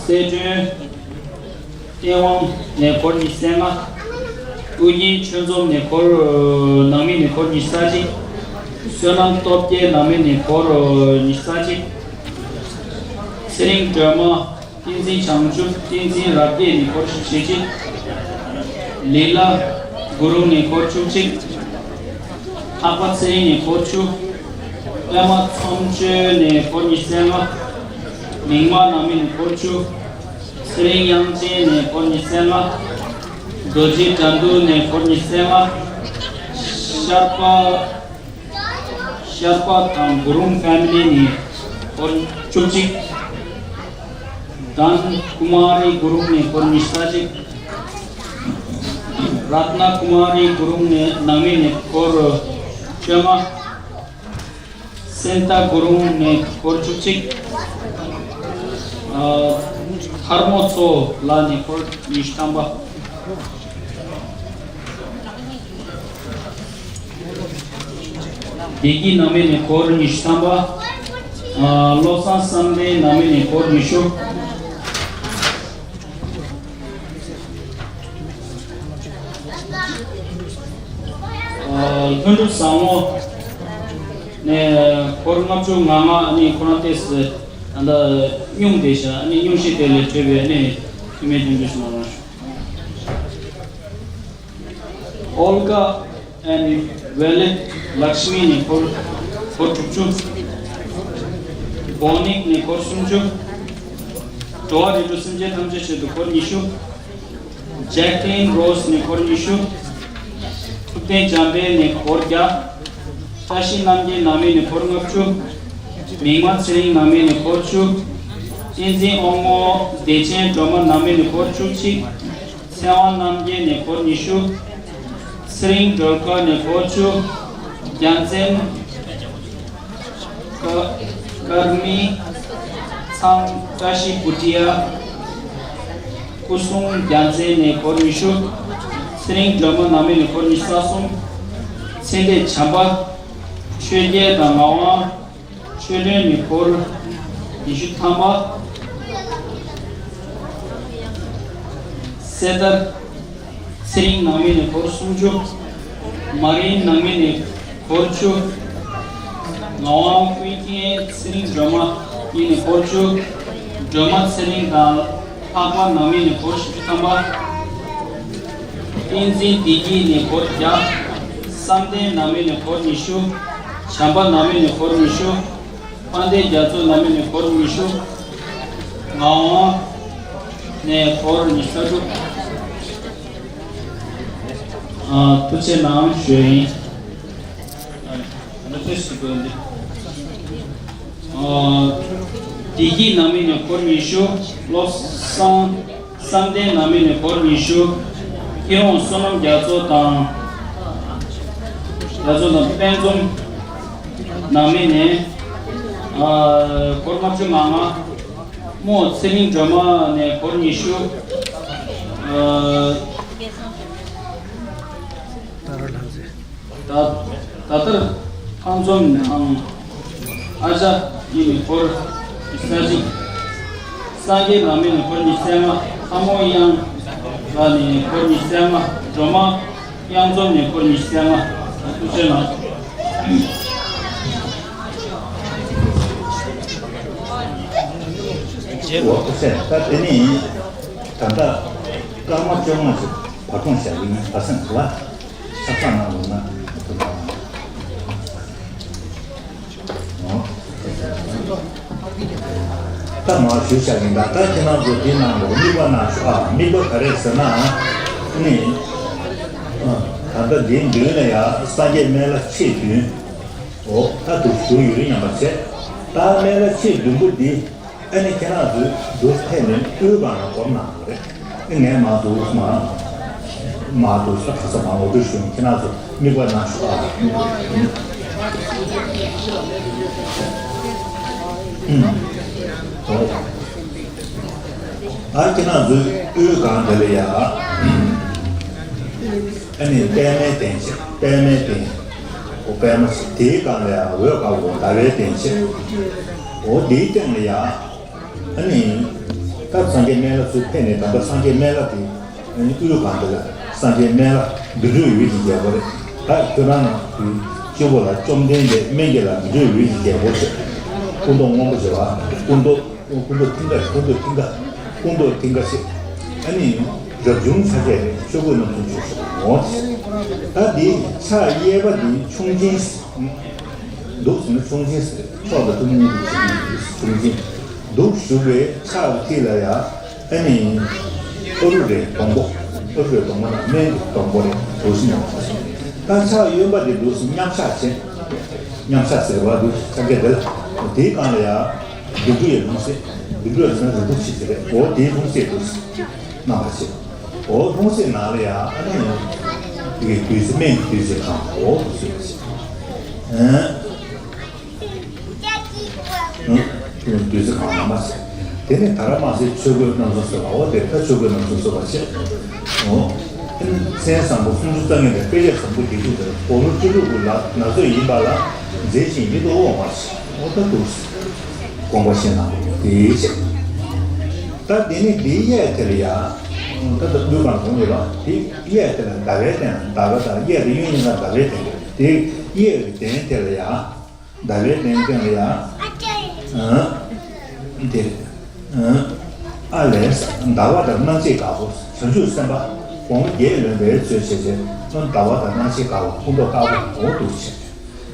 གསལ་སྒྲོན། སྟེས་དབང་ནས་འཁོར་ཉི་ཤུ་རྩ་ལྔ། ཨུ་རྒྱན་ཆོས་འཛོམས་ནས་འཁོར། ནང་མི་ནས་འཁོར་ཉི་ཤུ་རྩ་གཅིག། བསོད་ནམས་སྟོབས་རྒྱལ་ནང་མི་ནས་འཁོར་ཉི་ཤུ་རྩ་གཅིག། ཚེ་རིང་སྒྲོལ་མ། བསྟན་འཛིན་བྱང་ཆུབ། བསྟན་འཛིན་རབ་རྒྱས་ནས་འཁོར་བཞི་བཅུ་ཞེ་གཅིག། ལི་ལ། གུ་རུང་ནས་འཁོར་བཅུ་གཅིག། ལྷག་པ་ཚེ་རིང་ནས་འཁོར་བཅུ། པད་མ་མཚམས་གཅོད་ནས་འཁོར་ཉི་ཤུ་རྩ་ལྔ། མིག་དམར་ནང་མི་ནས་འཁོར་བཅུ། ཚེ་རིང་དབྱངས་ཅན་ནས་འཁོར་ཉི་ཤུ་རྩ་ལྔ། རྡོ་རྗེ་དགྲ་འདུལ་ནས་འཁོར་ཉི་ཤུ་རྩ་ལྔ། ཤར་པ། ཤར་པ་དང་གུ་རུང་ཕེ་མི་ལི་ནས་འཁོར་བཅུ་གཅིག། དཱན་ཀུ་མ་རི་གུ་རུང་ནས་འཁོར་ཉི་ཤུ་རྩ་གཅིག། རཏྣ་ཀུ་མ་རི་གུ་རུང་ནས་ནང་མི་ནས་འཁོར་བཅོ་ལྔ། སེན་ཏ་གུ་རུང་ནས་འཁོར་བཅུ་གཅིག། ཨ། ཐར་མོ་མཚོ་ལ་ནས་འཁོར་ཉི་ཤུ་ཐམ་པ། བདེ་སྐྱིད་ནང་མི་ནས་འཁོར་ཉི་ཤུ་ཐམ་པ། ཨ། བློ་བཟང་བསམ་གཏན་ནང་མི་ནས་འཁོར་ཉི་ཤུ། ཨ། ལྷུན་གྲུབ་བཟང་མོ་ནས་འཁོར་ལྔ་བཅུ་ང་ལྔ། ཨ་ནི་ཁོ་རང་ཏོག་ཙམ་ད་ལྟ་སྙུང་བསྡད་ཤག། ཨ་ནི་སྙུང་གཞི་དེ་ལས་འཕྲོས་པའི་ཨ་ནི་འཐུས་མི་དོན་གཅོད་ཞུ་གནང་རོགས་ཞུ། ཨོལ་གྷ་ཨེན་ཝེ་ལེ་ལཀྵ་མི་ནས་འཁོར་འཁོར་དྲུག་ཅུ། བོ་ནིག་ནས་འཁོར་སུམ་ཅུ། འགྲོ་བ་རིགས་དྲུག་སེམས་ཅན་ཐམས་ཅད་ཆེད་དུ་འཁོར་ཉི་ཤུ། ཇེག་ལིན་རོས་ནས་འཁོར་ཉི་ཤུ། ཐུབ་བསྟན་འཇམ་དཔལ་ནས་འཁོར་བརྒྱ། བཀྲ་ཤིས་རྣམ་རྒྱལ་ནང་མི་ནས་འཁོར་ལྔ་བཅུ། མིག་དམར་ཚེ་རིང་ནང་མི་ནས་འཁོར་བཅུ། བསྟན་འཛིན་དབང་མོ་བདེ་ཆེན་སྒྲོལ་མ་ནང་མི་ནས་འཁོར་བཅུ་གཅིག། ཚེ་དབང་རྣམ་རྒྱལ་ནས་འཁོར་ཉི་ཤུ། ཚེ་རིང་སྒྲོལ་དཀར་ནས་འཁོར་བཅུ། རྒྱལ་མཚན་ཀ་ཀརྨ་ཚང་། བཀྲ་ཤིས་བུ་ཊི་ཡ། སྐུ་སྲུང་རྒྱལ་མཚན་ནས་འཁོར་ཉི་ཤུ། ཚེ་རིང་སྒྲོལ་མ་ནང་མི་ནས་འཁོར་ཉི་ཤུ་རྩ་གསུམ། ཚེ་འདས་བྱམས་པ། ཆོས་རྒྱལ་དང་ངག་དབང་། ཆོས་སྒྲོན་ནས་འཁོར་ཉི་ཤུ་ཐམ་པ། སེ་ཐར། ཚེ་རིང་ནང་མི་ནས་འཁོར་སུམ་ཅུ། མ་རིན་ནང་མི་ནས་འཁོར་བཅུ། ངག་དབང་ཀུན་མཁྱེན། ཚེ་རིང་སྒྲོལ་མ་གཉིས་ནས་འཁོར་བཅུ། སྒྲོལ་མ་ཚེ་རིང་དང་ལྷག་པ་ནང་མི་ནས་འཁོར་བཞི་བཅུ་ཐམ་པ། བསྟན་འཛིན་བདེ་སྐྱིད་ནས་འཁོར་བརྒྱ། བསམ་གཏན་ནང་མི་ནས་འཁོར་ཉི་ཤུ། བྱམས་པ་ནང་མི་ནས་འཁོར་ཉི་ཤུ། དཔལ་ལྡན་རྒྱ་མཚོ་ནང་མི་ནས་འཁོར་ཉི་ཤུ། ངག་དབང་ནས་འཁོར་ཉི་ཤུ་རྩ་དྲུག། ཨ། ཐུགས་རྗེ་གནང་ཞུ་ཡིན། ཨ། ད་ཐོས་སུ་དགོས་འདི། ཨ། བདེ་སྐྱིད་ནང་མི་ནས་འཁོར་ཉི་ཤུ། བློ་བཟང་བསམ་གཏན་ནང་མི་ནས་འཁོར་ཉི་ཤུ། སྐྱིད་རོང་བསོད་ནམས་རྒྱ་མཚོ་དང་། རྒྱ་མཚོ་དང་དཔལ་འཛོམས་ནང་མི་ནས། ཨ། འཁོར་ལྔ་བཅུ་ང་ལྔ། རྨོ་ཚེ་རིང་སྒྲོལ་མ་ནས་འཁོར་ཉི་ཤུ། ཨ། ད་ད་ལྟར་ལྷ་འཛོམས་དང་ཨ་ཅག་གཉིས་ནས་འཁོར་ཉི་ཤུ་རྩ་གཅིག། སངས་རྒྱས་ནང་མི་ནས་འཁོར་ཉི་ཤུ་རྩ་ལྔ། ལྷ་མོ་གཡང་ལགས་ནས་འཁོར་ཉི་ཤུ་རྩ་ལྔ། སྒྲོལ་མ་གཡང་འཛོམས་ནས་འཁོར་ཉི་ཤུ་རྩ་ལྔ། ཐུགས་རྗེ་གནང་། འོ་ཁོ་ཚེ་ད་དེ་ནི་ད་ལྟ་སྐར་མ་བཅོ་ལྔ་ཞིག་བར་སྟོང་བཞག་གི་ཡིན། བར་སེང་བ་ཆ་ཚང་ནང་ལོགས་ན་ད་མར་ཞུས་བཞག་གི་ཡིན། ད་ལྟ་ཁྱེད་རང་ཚོ་དེ་ནང་ལོགས་དམིགས་པ་གནང་ཤོག་ཨ། དམིགས་པ་ག་རེ་ཟེར་ན་ནི་ད་ལྟ་འདིའི་མདུན་ལ་ཡ་སངས་རྒྱས་སྨན་བླ་མཆེད་བདུན། འོ་ད་དུ་ཞུ་ཡོད་སྙམ་པ་བྱས། ད་སྨན་བླ་མཆེད་བདུན་པོ་འདི། ཨ་ནི་ཁྱེད་རང་ཚོས་འདུག་ཕེབས་ནས་དབུའི་སྒང་ལ་སྒོམ་གནང་དགོས་རེད། ཨ་ངས་མ་འདུག་མ་མ་འདུག་ས་ག་ས་མ་ངོ་སྤྲོད་ཞུ། ཁྱེད་རང་ཚོ་དམིགས་པ་གནང་ཤོག་ཨ། ཨ་ཁྱེད་རང་ཚོས་དབུའི་སྒང་དེ་ལ་ཡ། ཨ་ནི་པདྨའི་གདན་ཅིག་པདྨའི་གདན། འོ་པདྨ་ཅིག་དེའི་སྒང་ལ་ཡང་འོད་དཀར་པོ་ཟླ་བའི་གདན་ཅིག་འོ་དེའི་སྟེང་ལ་ཡང་ཨ་ནི་ད་སངས་རྒྱས་སྨན་བླ་ཚོས་ཕེབས་ནས་ད་ལྟ་སངས་རྒྱས་སྨན་བླ་དེ་ཨ་ནི་དབུའི་སྒང་དེ་ལ་སངས་རྒྱས་སྨན་བླ་བདུད་འགྲོའི་འོད་ཀྱི་རྒྱལ་པོ་རེད། ད་ཁྱོད་རང་ནང་དུ་སྤྱི་བོ་ལ་བཅོམ་ལྡན་འདས་སྨན་གྱི་བླ་བདུད་འགྲོའི་འོད་ཀྱི་རྒྱལ་པོ་ཞེས་སྐུ་མདོག་སྔོན་པོ་ཞེས་པ་སྐུ་མདོག་སྐུ་མདོག་མཐིང་ག་སྐུ་མདོག་མཐིང་ག་སྐུ་མདོག་མཐིང་ག་ཞེས་ཨ་ནི་རབ་བྱུང་ཕྱག་རྒྱ་རེད། ཆོས་གོས་རྣམ་གསུམ་བྱུགས་ཤིང་ངོ་། ད་འདི་ཕྱག་གཡས་པ་འདི་ཁྱུང་ཆེན། འདུག་ཟེར་ན་ཁྱུང་ཆེན་ཟེར། ཕྱོགས་དང་ཐུན་མོང་གཉིས་ཀྱི་ཁྱུང་ཆེན། འདུག་བཞུགས་པའི་ཕྱག་མཐིལ་ལ་ཡ་ཨ་ནི་ཨ་རུ་རའི་སྡོང་པོ། ཨ་རུ་རའི་སྡོང་པོ་ན་སྨན་གྱི་སྡོང་པོ་རེད། འདུག་ཟེར་ན། ད་ཕྱག་གཡོན་པ་འདི་འདུག་ཟེར་མཉམ་བཞག་བྱས། མཉམ་བཞག་ཟེར་བ་འདུག་ཕྱག་རྒྱ་དེ་ལ། དེའི་སྒང་ལ་ཡ། བདུད་འགྲོ་ཡི་ལྷུང་བཟེད། བདུད་འགྲོ་ཟེར་ན་རིན་པོ་ཆེ་དེ་རེད། འོ་དེའི་ལྷུང་བཟེད་དུ་གནང་བ་བྱེད། འོ་ལྷུང་བཟེད་ནང་ལ་ཡང་ཨ་ནི་ཡང་དེ་གའི་བདུད་རྩི་སྨན་གྱི་བདུད་རྩི་གང་འོ་དུ་གསོལ་བ་བྱེད། ཨ་བདུད་རྩི་གང་ལ་མ་བྱེད། དེ་ནས་ད་ར་མ་ཟད་ཆོས་གོས་རྣམ་གསུམ་གསོལ་བ། འོ་དེ་ལྟར་ཆོས་གོས་རྣམ་གསུམ་གསོལ་བ་བྱེད། འོ། མཚན་བཟང་པོ་སུམ་ཅུ་རྩ་གཉིས་དང་དཔེ་བྱད་བཟང་པོ་བརྒྱད་ཅུ་དང་དགུང་ལོ་བཅུ་དྲུག་གི་ལ་ན་ཚོད་ཡིན་པ་ལ་མཛེས་ཤིང་ཡིད་དུ་འོང་བ་ཞིག་འོ་ད་འདུག་སེ་དགོངས་པ་བཞེས་གནང་དེའི་ཕྱིར། ད་དེ་ནི་འདིའི་གཡས་དེ་ལ་ཡ། ད་ལྟ་དབུས་སྒང་དགོངས་ཡོད་པ་དེ་གཡས་དེ་ལ་ཟླ་བའི་གདན། ཟླ་བ་དང་གཡས་དེ་གཡོན་གཉིས་ཀ་ཟླ་བའི་གདན་རེད། དེ་གཡས་ཀྱི་གདན་དེ་ལ་ཡ། ཟླ་བའི་གདན་སྟེང་ལ་ཡ། ཨ། དེ། ཨ། ཨ་ལས། ཟླ་བ་དང་སྣང་བྱེད་དཀར་པོ། བྱང་ཆུབ་སེམས་དཔའ་དགུང་ལོ་བརྒྱད་ལོན་པའི་ཚུལ་བྱས་ཏེ། ཟླ་བ་དང་སྣང་བྱེད་དཀར་པོ་སྐུ་མདོག་དཀར་པོ་འོ་འདུག་བྱས།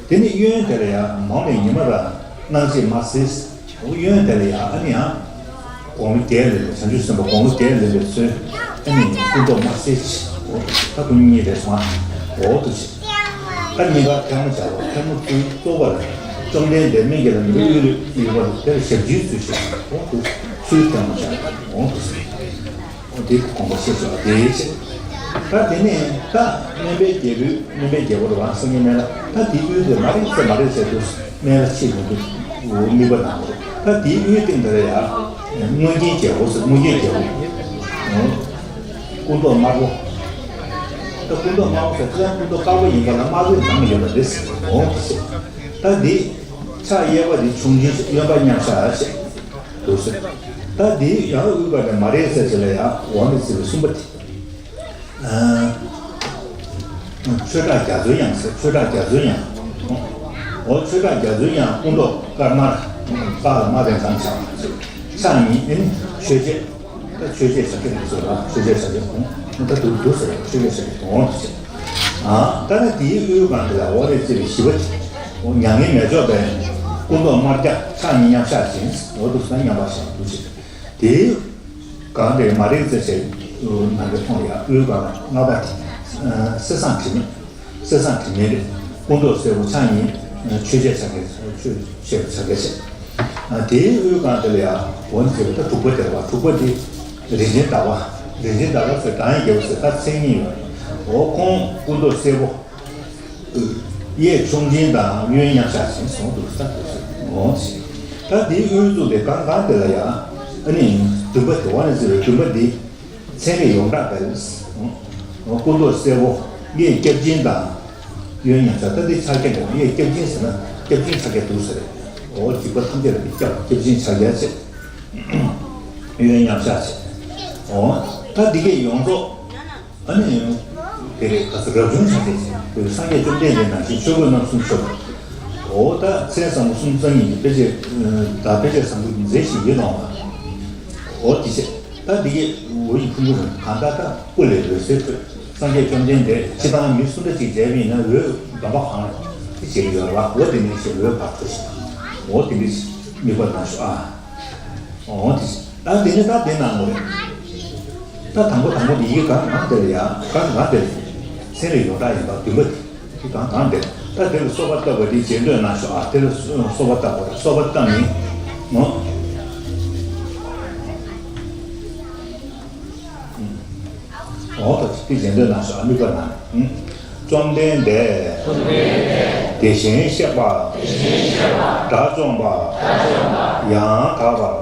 དེ་ནི་གཡོན་དེ་ལ་ཡ་མང་བའི་ཉི་མ་ར་སྣང་བྱེད་དམར་སེར། འོ་གཡོན་དེ་ལ་ཡ་ཨ་ནི་ཡང་། དགུང་ལོ་བརྒྱད་ལོན་པའི་བྱང་ཆུབ་སེམས་དཔའ་དགུང་ལོ་བརྒྱད་ལོན་པའི་ཚུལ། ཨ་ནི་སྐུ་མདོག་དམར་སེར་གྱི། འོ་ད་དུང་གཉིས་རེ་སོང་ཨ། འོ་འདུག་བྱས། ད་གཉིས་ཀ་ཐལ་མོ་སྦྱར་བ། ཐལ་མོ་ཚུར་གཏོར་བ་ལ། བཅོམ་ལྡན་འདས་སྨན་གྱི་བླ་མའི་དབུས་ལུ་ཡོད་པ་དེར་ཞབས་ཀྱུའི་ཚུལ་བཞིན་འོ་འདུག་ཚུར་ཐལ་མོ་སྦྱར་འོ་འདུག་འོ་དེ་དགོངས་པ་བཞེས་སོ། དེའི་ཕྱིར། ད་དེ་ནས་ད་སྨན་པའི་རྒྱལ་པོའི་སྨན་པའི་རྒྱལ་པོ་རེད་བ། སངས་རྒྱས་སྨན་བླ། ད་དེའི་དབུས་དེ་མ་རིག་ཚེ་མ་རིག་ཚེ་འདུག་སྨན་བླ་ཆེས་མི་འདུག་འོ་དམིགས་པ་གནང་དགོས། ད་དེའི་དབུའི་སྟེང་དེ་ལ་ཡ། མངོན་མཁྱེན་རྒྱལ་པོ་ཟེར། མངོན་མཁྱེན་རྒྱལ་པོ། སྐུ་མདོག་དམར་པོ། ད་སྐུ་མདོག་དམར་པོ་ཟེར་ཙང་སྐུ་མདོག་དཀར་པོ་ཡིན་པ་ལ་དམར་པོའི་ནང་ཡོད་པ་རེད། འོ་དེ་ཟེར། ད་འདི་ཕྱག་གཡས་པ་འདི་ཁྱུང་ཆེན་ཞིག་གཡོན་པ་མཉམ་བཞག་ཞིག་འདུག་ཟེར། ད་འདི་ཡང་དབུས་པ་ནས་མ་རེད་ཟེར་ཅིག་ལ་ཡང་འོག་ནས་བརྩིས་པའི་གསུམ་པ་དེ། ཨ། ཆོས་གྲགས་རྒྱ་མཚོའི་དབྱངས་ཟེར། ཆོས་གྲགས་རྒྱ་མཚོའི་དབྱངས། འོ་ཆོས་གྲགས་རྒྱ་མཚོའི་དབྱངས། སྐུ་མདོག་དཀར་དམར། དཀར་ལ་དམར་ལྡན་ཙམ་ཆགས། ཕྱག་གཉིས་ཨེ་ནི་ཆོས་འཆད། ད་ཆོས་འཆད་ཕྱག་རྒྱ་ཟེར་ལ་ཆོས་འཆད་ཕྱག་རྒྱ་གོང་། ད་དུ་དུ་ཟེར་ཆོས་འཆད་ཕྱག་རྒྱ་གོང་དུ་བྱེད། ཨ། ད་ནི་དེའི་དབུའི་སྒང་དེ་ལ་འོག་ནས་བརྩིས་པའི་བཞི་པ་དེ། འོ་མྱ་ངན་མེ་སྒྱོགས་པས། སྐུ་མདོག་དམར་སྐྱ། ཕྱག་གཉིས་མཉམ་བཞག་ཅིང་། འོ་འདུག་སེ་མཉམ་པར་བཞག་འདུག་བྱེད། དེའི་སྒང་དེ་མ་རིག་ཚེ་ཟེར་ནང་གི་མཐོང་ཡ། དབུའི་སྒང་ལ་ལྔ་པ་དེ། གསེར་སྲང་དྲི་མེད། གསེར་སྲང་དྲི་མེད་རེད། སྐུ་མདོག་སེར་པོ། ཕྱག་གཉིས་ཆོས་འཆད་ཕྱག་རྒྱ། ཆོས་འཆད་ཕྱག་རྒྱ་བྱེད། དེའི་དབུའི་སྒང་དེ་ལ་ཡ་འོ་ནི་ཟེར་བ་ད་དྲུག་པ་དེ་རེད་བ། དྲུག་པ་དེ་རིན་ཆེན་ཟླ་བ། རིན་ཆེན་ཟླ་བ་ཟེར་གང་ཡིན་རྒྱལ་པོ་ཟེར་ད་མཚན་ཉིད་ཡོད། འོ་ཁོང་སྐུ་མདོག་སེར་པོ། གཡས་ཁྱུང་ཆེན་དང་གཡོན་མཉམ་བཞག་ཅིང་གསུངས་འདུག་ས་འདུག་ཟེར། འོ་ཞེས། ད་དེའི་དབུའི་གཙུག་དེ་སྒང་སྒང་དེ་ལ་ཡ། ཨ་ནི་བདུན་པ་དེ་འོག་ནས་བརྩིས་པའི་བདུན་པ་འདི། ཚན་རིག་ཡོངས་གྲགས་སྦེལ། སྐུ་མདོག་སེར་པོ། གཡས་སྐྱབས་སྦྱིན་དང་། གཡོན་མཉམ་བཞག་ད་འདི་ཕྱག་རྒྱ་འདྲ་བོ། གཡས་སྐྱབས་སྦྱིན་ཟེར་ན་སྐྱབས་སྦྱིན་ཕྱག་རྒྱ་འདུག་ཟེར། འོ་འཇིགས་པ་ཐམས་ཅད་ལ་འདི་སྐྱབས་སྐྱབས་སྦྱིན་ཕྱག་རྒྱ་བྱེད། གཡོན་མཉམ་བཞག་བྱེད། འོ་ད་འདི་གས་ཡོངས་རྫོགས། ཨ་ནི། དེ་རེད། ད་ཚོ་རབ་བྱུང་ཆ་དེ་ཟེར། དེ་སངས་རྒྱས་བཅོམ་ལྡན་འདས་ནང་བཞིན་ཆོས་གོས་རྣམ་གསུམ་ཕྱོགས། འོ་ད་མཚན་བཟང་པོ་སུམ་ཅུ་རྩ་གཉིས་ཀྱི་དཔེ་བྱད། ད་དཔེ་བྱད་བཟང་པོ་མཛེས་ཤིང་ཡིད་དུ་འོང་བ། འོ་དེ་བྱས། ད་འདི་གའི་འོ་ཡི་ཕུང་པོ་རང་གང་ལྟར་ད་སྐུ་ལས་འོད་ཟེར་འཕྲོས། སངས་རྒྱས་བཅོམ་ལྡན་འདས་སྤྱིར་བཏང་མི་སུ་འདྲ་ཅིག་མཇལ་བ་ཡིན་ན་འོད་གདོང་པ་གང་ལ་དེ་བྱེད་ཀྱི་ཡོད་རེད་བ། འོ་དེ་ནས་ཞེས་འོད་ཕར་འཕྲོ་ཞིང་། འོ་དེ་འདྲ་དམིགས་པ་གནང་ཤོག་ཨ། འོ་དེ་བྱས། ད་དེ་ནས་ད་དེ་གནང་དགོས་རེད། ད་དང་པོ་དང་པོ་དེ་ཡི་ག་ང་དེ་ལ་ཡ་ག་ང་དེ་ལ་མཚན་ལ་ཡོངས་གྲགས་ཡིན་པ་བདུན་པ་དེ། དེ་གང་གང་དེ། ད་དེ་ལ་སོགས་པ་བཏབ་པ་དེ་རྗེས་ཟློས་གནང་ཤོག་ཨ། དེ་ལ་སོགས་པ་བཏབ་པ་སོགས་པ་བཏབ་ནི། ངོ་། འོ་ད་དེ་རྗེས་ཟློས་གནང་ཤོག་ཨ། དམིགས་པ་གནང་། བཅོམ་ལྡན་འདས། དེ་བཞིན་གཤེགས་པ། དགྲ་བཅོམ་པ། ཡང་དག་པར།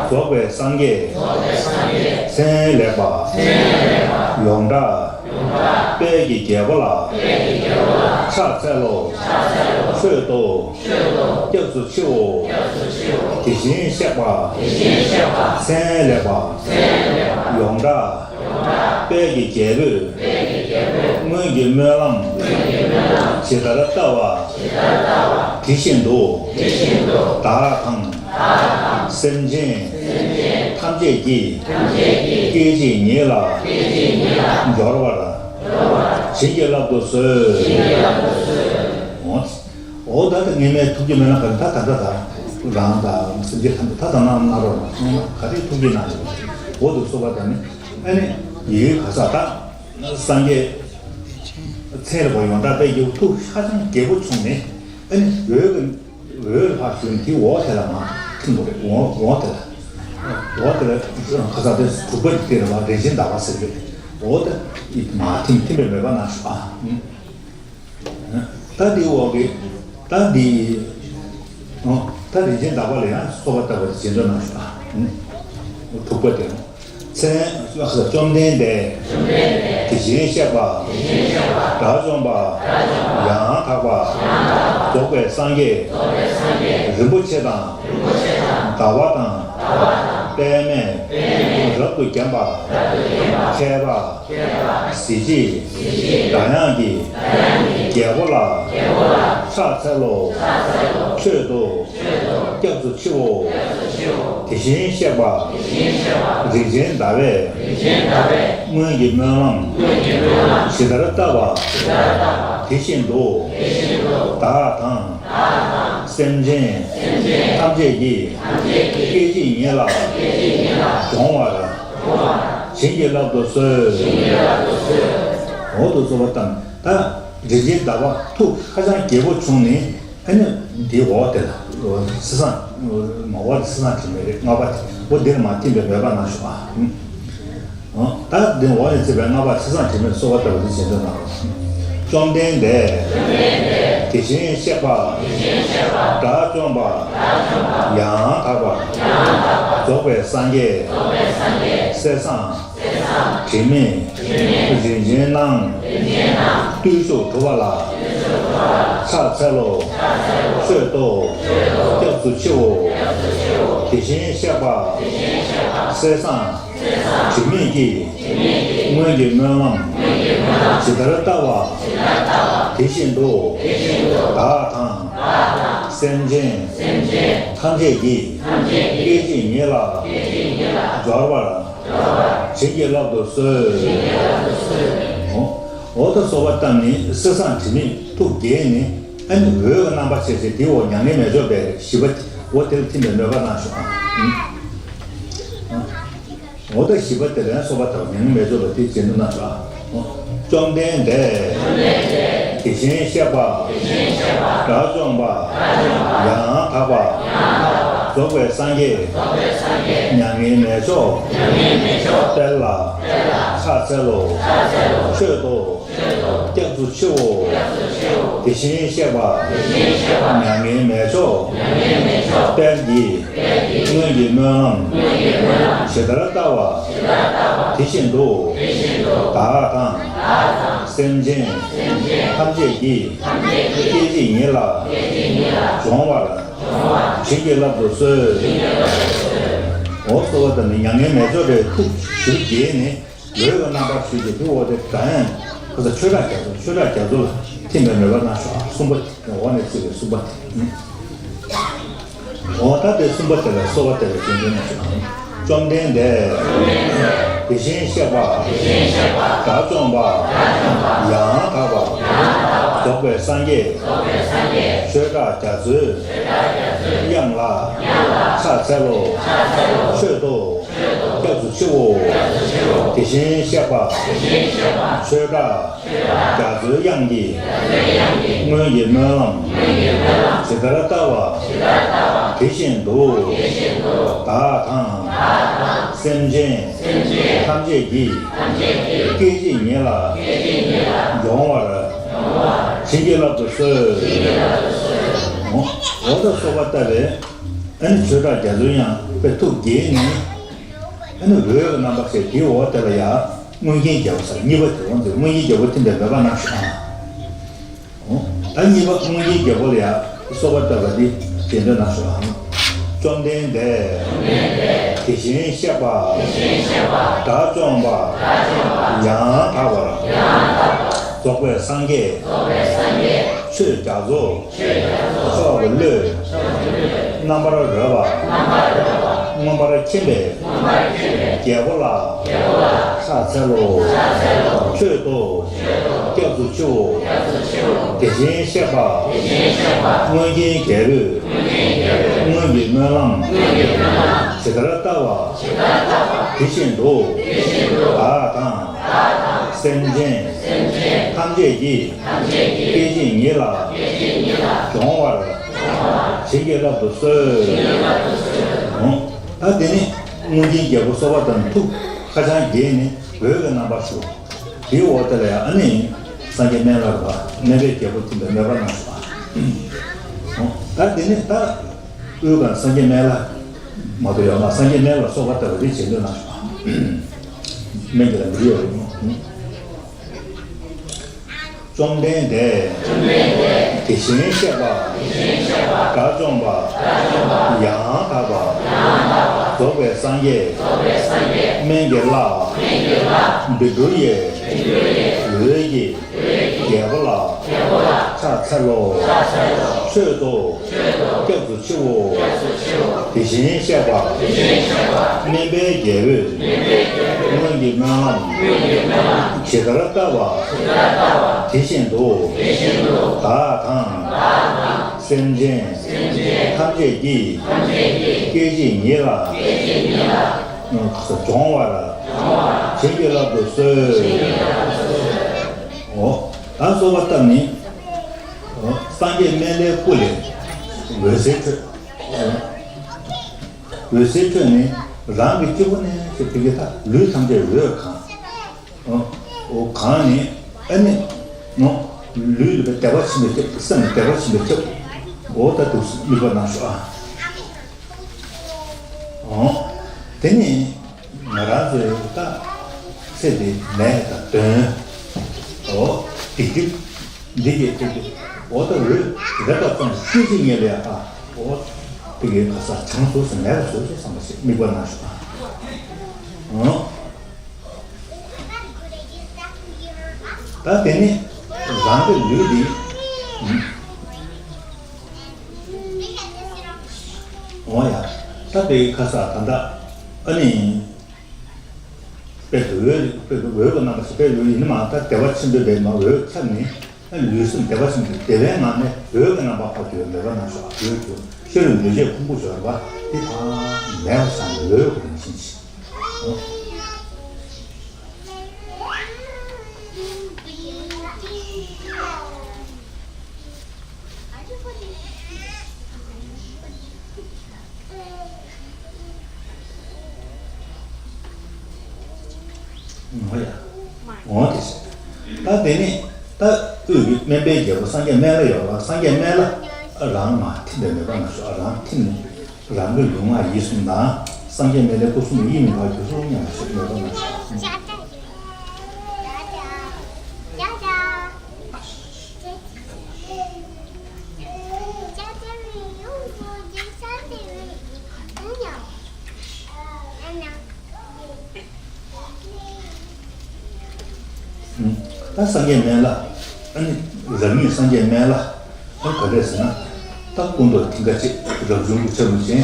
རྫོགས་པའི་སངས་རྒྱས། མཚན་ལེགས་པ། ཡོངས་གྲགས། དཔལ་གྱི་རྒྱལ་པོ་ལ། ཕྱག་འཚལ་ལོ། མཆོད་དོ། སྐྱབས་སུ་མཆིའོ། དེ་བཞིན་གཤེགས་པ། མཚན་ལེགས་པ། ཡོངས་གྲགས། དཔལ་གྱི་རྒྱལ་པོས། སྔོན་གྱི་སྨོན་ལམ། ཇི་ལྟར་བཏབ་པ། དེ་བཞིན་དུ། བདག་དང་། སེམས་ཅན། ཐམས་ཅད་ཀྱི། སྐད་ཅིག་ཉིད་ལ། སྦྱོར་བར། བྱིན་གྱིས་བརླབ་ཏུ་གསོལ། འོ། འོ་ད་ལྟ་ངེས་མེད་ཐུགས་རྗེ་མེད་ན་ག་ད་ད་ད་ད་རང་དང་སེམས་ཅན་ཐམས་ཅད་ད་ད་ན་ན་རོ་ན་ག་རེ་ཐུགས་རྗེ་གནང་ཡོད། འོ་དུ་གསོལ་བ་དང་ནི་ཨ་ནི་ཡི་གེ་ག་ས་ད་སངས་རྒྱས་མཚན་ལ་བ་ཡོངས་གྲགས་པའི་ཡུལ་ཐུགས་ཧ་ཅང་དགྱེས་པོ་བྱུང་ནས་ཨ་ནི་འོད་ཀྱི་འོད་ལ་ཕར་ཞུ་ནས་དེའི་འོག་དེ་ལ་མ་ཐིམ་དགོས་རེད། འོག་འོག་དེ་ལ་འོག་དེ་ལ་ག་ས་དེ་དྲུག་པ་དེ་རེད་བ། རིན་ཆེན་ཟླ་བ་ཟེར་གྱི་འོག་དེ་མ་ཐིམ་ཐིམ་པའི་མོས་པ་གནང་ཤོག་ཨ། ད་འདི་འོག་གི་ད་འདི། ད་རིན་ཆེན་ཟླ་བ་ལ་ཡང་གསོལ་བ་བཏབ་པ་དེ་རྗེས་ཟློས་གནང་ཤོག་ཨ། དྲུག་པ་དེ། མཚན། བཅོམ་ལྡན་འདས། དེ་བཞིན་གཤེགས་པ། དགྲ་བཅོམ་པ། ཡང་དག་པ། རྫོགས་པའི་སངས་རྒྱས། རིན་པོ་ཆེ་དང་། ཟླ་བ་དང་། པདྨས། རབ་ཏུ་བརྒྱན་པ། མཁས་པ། གཟི་བརྗིད། སྒྲ་དབྱངས་ཀྱི། རྒྱལ་པོ་ལ། ཕྱག་འཚལ་ལོ། མཆོད་དོ། སྐྱབས་སུ་མཆིའོ། དེ་བཞིན་གཤེགས་པ། རིན་ཆེན་ཟླ་བས། སྔོན་གྱི་སྨོན་ལམ། ཇི་ལྟར་བཏབ་པ། དེ་བཞིན་དུ། བདག་དང་། སེམས་ཅན། ཐམས་ཅད་ཀྱི། སྐད་ཅིག་ཉིད་ལ། འབྱུང་བར། བྱིན་གྱིས་བརླབ་ཏུ་གསོལ། འོ་དུ་གསོལ་བ་བཏབ། ད་རིན་ཆེན་ཟླ་བ་ཐུགས་ཧ་ཅང་དགྱེས་པོ་བྱུང་ནས་ཨ་ནི་འདི་འོག་དེ་ལ་སེ་སང་མ་འོག་སེ་སང་དྲི་མེད་རེད། ལྔ་པ་དེ་འོ་འདིར་མ་ཐིམ་པའི་མོས་པ་གནང་ཤོག་ཨ། ད་འདི་འོག་ནས་བརྩིས་པའི་ལྔ་པ་སེ་སང་དྲི་མེད་གསོལ་བ་བཏབ་པ་འདི་བྱེད་འདོད་གནང་རོགས། བཅོམ་ལྡན་འདས། དེ་བཞིན་གཤེགས་པ། དགྲ་བཅོམ་པ། ཡང་དག་པ། རྫོགས་པའི་སངས་རྒྱས། སེ་སང་། དྲི་མེད། རིན་ཆེན་སྣང་། བརྟུལ་ཞུགས་གྲུབ་པ་ལ། ཕྱག་འཚལ་ལོ། མཆོད་དོ། སྐྱབས་སུ་མཆིའོ། དེ་བཞིན་གཤེགས་པ། སེ་སང་། དྲི་མེད་ཀྱིས། སྔོན་གྱི་སྨོན་ལམ། ཇི་ལྟར་བཏབ་པ། དེ་བཞིན་དུ། བདག་དང་། སེམས་ཅན། ཐམས་ཅད་ཀྱི། སྐད་ཅིག་ཉིད་ལ། སྦྱོར་བར། བྱིན་གྱིས་བརླབ་ཏུ་གསོལ། འོ། འོ་ད་གསོལ་བ་བཏབ་ནས་སེ་སང་དྲི་མེད་ཐུགས་དགྱེས་ནས་ཨ་ནི་འོད་ཀྱི་རྣམ་པ་ཆེ་ཆེ་དེའི་འོག་མྱ་ངན་མེ་ལྕོག་པའི་བཞི་པ་འོ་དེ་ལ་ཐིམ་པའི་མོས་པ་གནང་ཤོག་ཨ། འོ་ད་བཞི་པ་དེ་ལ་གསོལ་བ་བཏབ་མྱ་ངན་མེ་ལྕོག་པ་དེ་རྗེས་ཟློས་གནང་ཤོག་ཨ། བཅོམ་ལྡན་འདས། དེ་བཞིན་གཤེགས་པ། དགྲ་བཅོམ་པ། ཡང་དག་པ། རྫོགས་པའི་སངས་རྒྱས། མྱ་ངན་མེ་ལྕོག་དཔལ་ལ། ཕྱག་འཚལ་ལོ། མཆོད་དོ། སྐྱབས་སུ་མཆིའོ། དེ་བཞིན་གཤེགས་པ། མྱ་ངན་མེ་ལྕོག་དཔལ་གྱིས། སྔོན་གྱི་སྨོན་ལམ། ཇི་ལྟར་བཏབ་པ། དེ་བཞིན་དུ། བདག་དང་། སེམས་ཅན། ཐམས་ཅད་ཀྱི། སྐད་ཅིག་ཉིད་ལ། འབྱུང་བར། བྱིན་གྱིས་བརླབ་ཏུ་གསོལ། འོ་གསོལ་བ་དང་ནི་མྱ་ངན་མེ་ལྕོག་པའི་ཐུགས་ཞེ་པོ་དགྱེས་ནས་འོད་ཀྱི་རྣམ་པར་ཞུ་རྒྱུ་དེ་འོ་དེ་འདྲ་ཡང་ཁ་ས་ཆོས་གྲགས་རྒྱ་མཚོ་ཆོས་གྲགས་རྒྱ་མཚོ་ལ་ཐིམ་པའི་མོས་པ་གནང་ཤོག་ཨ། གསུམ་པ་དེ་འོག་ནས་བརྩིས་པའི་གསུམ་པ་དེ། འོ་ད་དེ་གསུམ་པ་དེ་ལ་གསོལ་བ་དེ་ལ་བྱིན་གྱིས་གནང་ཤོག་ཨ། བཅོམ་ལྡན་འདས། དེ་བཞིན་གཤེགས་པ། དགྲ་བཅོམ་པ། ཡང་དག་པར་རྫོགས་པའི་སངས་རྒྱས། ཆོས་གྲགས་རྒྱ་མཚོའི་དབྱངས་ལ་ཕྱག་འཚལ་ལོ། མཆོད་དོ། སྐྱབས་སུ་མཆིའོ། དེ་བཞིན་གཤེགས་པ། ཆོས་གྲགས་རྒྱ་མཚོའི་དབྱངས་ཀྱིས། སྔོན་གྱི་སྨོན་ལམ་ཇི་ལྟར་བཏབ་པ། དེ་བཞིན་དུ། བདག་དང་། སེམས་ཅན་ཐམས་ཅད་ཀྱི། སྐད་ཅིག་ཉིད་ལ། འབྱུང་བར་བྱིན་གྱིས་བརླབ་ཏུ་གསོལ། འོ་ད་གསོལ་བ་བཏབ་པས། ཨ་ནི་ཆོས་གྲགས་རྒྱ་མཚོའི་དབྱངས་དཔེ་ཐུགས་དགྱེས་ནས། ཨ་ནི་འོད་ཀྱི་རྣམ་པ་ཞེས་དེའི་འོག་དེ་ལ་ཡང་མངོན་མཁྱེན་རྒྱལ་པོ་ཟེར་གཉིས་པ་དེ་འོང་ཚེ་མངོན་མཁྱེན་རྒྱལ་པོ་ཐིམ་པས་མོས་པ་གནང་ཞུ་ཨང་། ད་གཉིས་པ་མངོན་མཁྱེན་རྒྱལ་པོ་ལ་ཡང་གསོལ་བ་བཏབ་པ་འདི་རྗེས་ཟློས་གནང་ཞུ་ཨང་། བཅོམ་ལྡན་འདས། དེ་བཞིན་གཤེགས་པ། དགྲ་བཅོམ་པ། ཡང་དག་པར་རྫོགས་པའི་སངས་རྒྱས། ཆོས་རྒྱ་མཚོ། མཆོག་གི་བློས། རྣམ་པར་རོལ་པ། མངོན་པར་མཁྱེན་པའི། རྒྱལ་པོ་ལ། ཕྱག་འཚལ་ལོ། མཆོད་དོ། སྐྱབས་སུ་མཆིའོ། དེ་བཞིན་གཤེགས་པ། མངོན་མཁྱེན་རྒྱལ་པོས། སྔོན་གྱི་སྨོན་ལམ། ཇི་ལྟར་བཏབ་པ། དེ་བཞིན་དུ། བདག་དང་། སེམས་ཅན། ཐམས་ཅད་ཀྱི། སྐད་ཅིག་ཉིད་ལ། འབྱུང་བར། བྱིན་གྱིས་བརླབ་ཏུ་གསོལ། ད་དེ་ནི་མངོན་མཁྱེན་རྒྱལ་པོ་གསོལ་བ་དང་ཐུགས་ཧ་ཅང་དགྱེས་ནས་འོད་ཀྱི་རྣམ་པར་ཞུ། དེའི་འོག་དེ་ལ་ཡང་ཨ་ནི་སངས་རྒྱས་སྨན་བླ་རེད་པ། སྨན་པའི་རྒྱལ་པོ་ཐིམ་པས་མོས་པ་གནང་ཞུ་བ། ད་དེ་ནི་ད་དབུས་གང་སངས་རྒྱས་སྨན་བླ་མ་གཏོགས་ཡོད་མ། སངས་རྒྱས་སྨན་བླ་ལ་གསོལ་བ་བཏབ་པ་དེ་རྗེས་ཟློས་གནང་ཞུ་བ། སྨན་གྱི་ལམ་འདི་ཡོད་རེད། བཅོམ་ལྡན་འདས། དེ་བཞིན་གཤེགས་པ། དགྲ་བཅོམ་པ། ཡང་དག་པར། རྫོགས་པའི་སངས་རྒྱས། སྨན་གྱི་བླ། བཻ་ཌཱུརྱའི་འོད་ཀྱི་རྒྱལ་པོ་ལ། ཕྱག་འཚལ་ལོ། མཆོད་དོ། སྐྱབས་སུ་མཆིའོ། དེ་བཞིན་གཤེགས་པ། སྨན་པའི་རྒྱལ་པོས། སྔོན་གྱི་སྨོན་ལམ། ཇི་ལྟར་བཏབ་པ། དེ་བཞིན་དུ། བདག་དང་། སེམས་ཅན། ཐམས་ཅད་ཀྱི། སྐད་ཅིག་ཉིད་ལ། འབྱུང་བར། བྱིན་གྱིས་བརླབ་ཏུ་གསོལ། འོ། ད་གསོལ་བ་བཏབ་ནས། འོ། སངས་རྒྱས་སྨན་བླའི་སྐུ་ལས་འོད་ཟེར་འཕྲོས། འོད་ཟེར་འཕྲོས་ནས་རང་གི་སྤྱི་བོ་ནས་ཞེས་དེ་གའི་ད་ལུས་ཐམས་ཅད་འོད་གང་། འོ། འོ་གང་ནས་ཨ་ནི། འོ། ལུས་ལ་བདེ་བ་ཆེན་པོའི་ཐེབས། སེམས་ལ་བདེ་བ་ཆེན་པོའི་ཐེབས། འོ་ད་འདུག་སེ་དམིགས་པ་གནང་ཤོག་ཨ། འོ། དེ་ནི་ང་རང་ཚོའི་ད་ཚེ་འདི་ནད་དང་གདོན། འོ། སྡིག་སྒྲིབ་འདི་གའི་ཐེབས་ཀྱི། འོ་ད་འོད་རེག་པ་ཙམ་སྐད་ཅིག་ཉིད་ལ་ཡང་ཨ། འོ། དེ་གའི་ག་ས་བྱང་སོང་ཟེར་མེད་པ་བཟོས་སོང་བསམ་པ་ཞིག་དམིགས་པ་གནང་ཤོག་ཨ། འོ། ད་དེ་ནི་རང་གི་ལུས་འདི། འོ་ཡ། ད་དེ་ག་ས་ད་ལྟ་ཨ་ནི། དཔེ་འོད། དཔེ་འོད་ཀྱི་རྣམ་པ་ཞིག་དཔེ་འོད་ཡིན་ནི་མ་ད་བདེ་བ་ཆེན་པོའི་དཔེ་མ་འོད་ཁྱབ་ནི། ལུས་སེམས་བདེ་བ་ཆེན་པོའི་བདེ་བའི་ངང་ནས་འོད་ཀྱི་རྣམ་པ་ཕར་གྱུར་མེད་པ་ན་ཤོག་འོད་གྱུར་ཤེས་རབ་འདུས་བྱས་ཕུང་པོ་སྦྱོར་བ་འདི་དང་མེད་པ་སངས་རྒྱས་འོད་ཀྱི་རང་བཞིན་ཞིག་འོ་ཡ། འོ་དེ་བཞིན། ད་དེ་ནས་ད་དབུས་ཀྱི་སྨན་པའི་རྒྱལ་པོ་སངས་རྒྱས་སྨན་བླ་ཡོད་པ། སངས་རྒྱས་སྨན་བླ་རང་མ་ཐིམ་པའི་མོས་པ་ན་ཤོག་རང་ཐིམ་ནས་རང་གི་ལུས་ངག་ཡིད་གསུམ་དང་སངས་རྒྱས་སྨན་བླའི་སྐུ་གསུང་ཐུགས་དབྱེར་མེད་པར་གྱུར་སོང་སྙམ་པ་ཞིག་མོས་པ་ན་ཤོག་ད་སངས་རྒྱས་སྨན་བླ། ཨ་ནི་རང་ཉིད་སངས་རྒྱས་སྨན་བླ། ད་ག་རེ་ཟེར་ན། ད་སྐུ་མདོག་མཐིང་ག་བྱས། རབ་བྱུང་གི་ཆ་ལུགས་ཅན།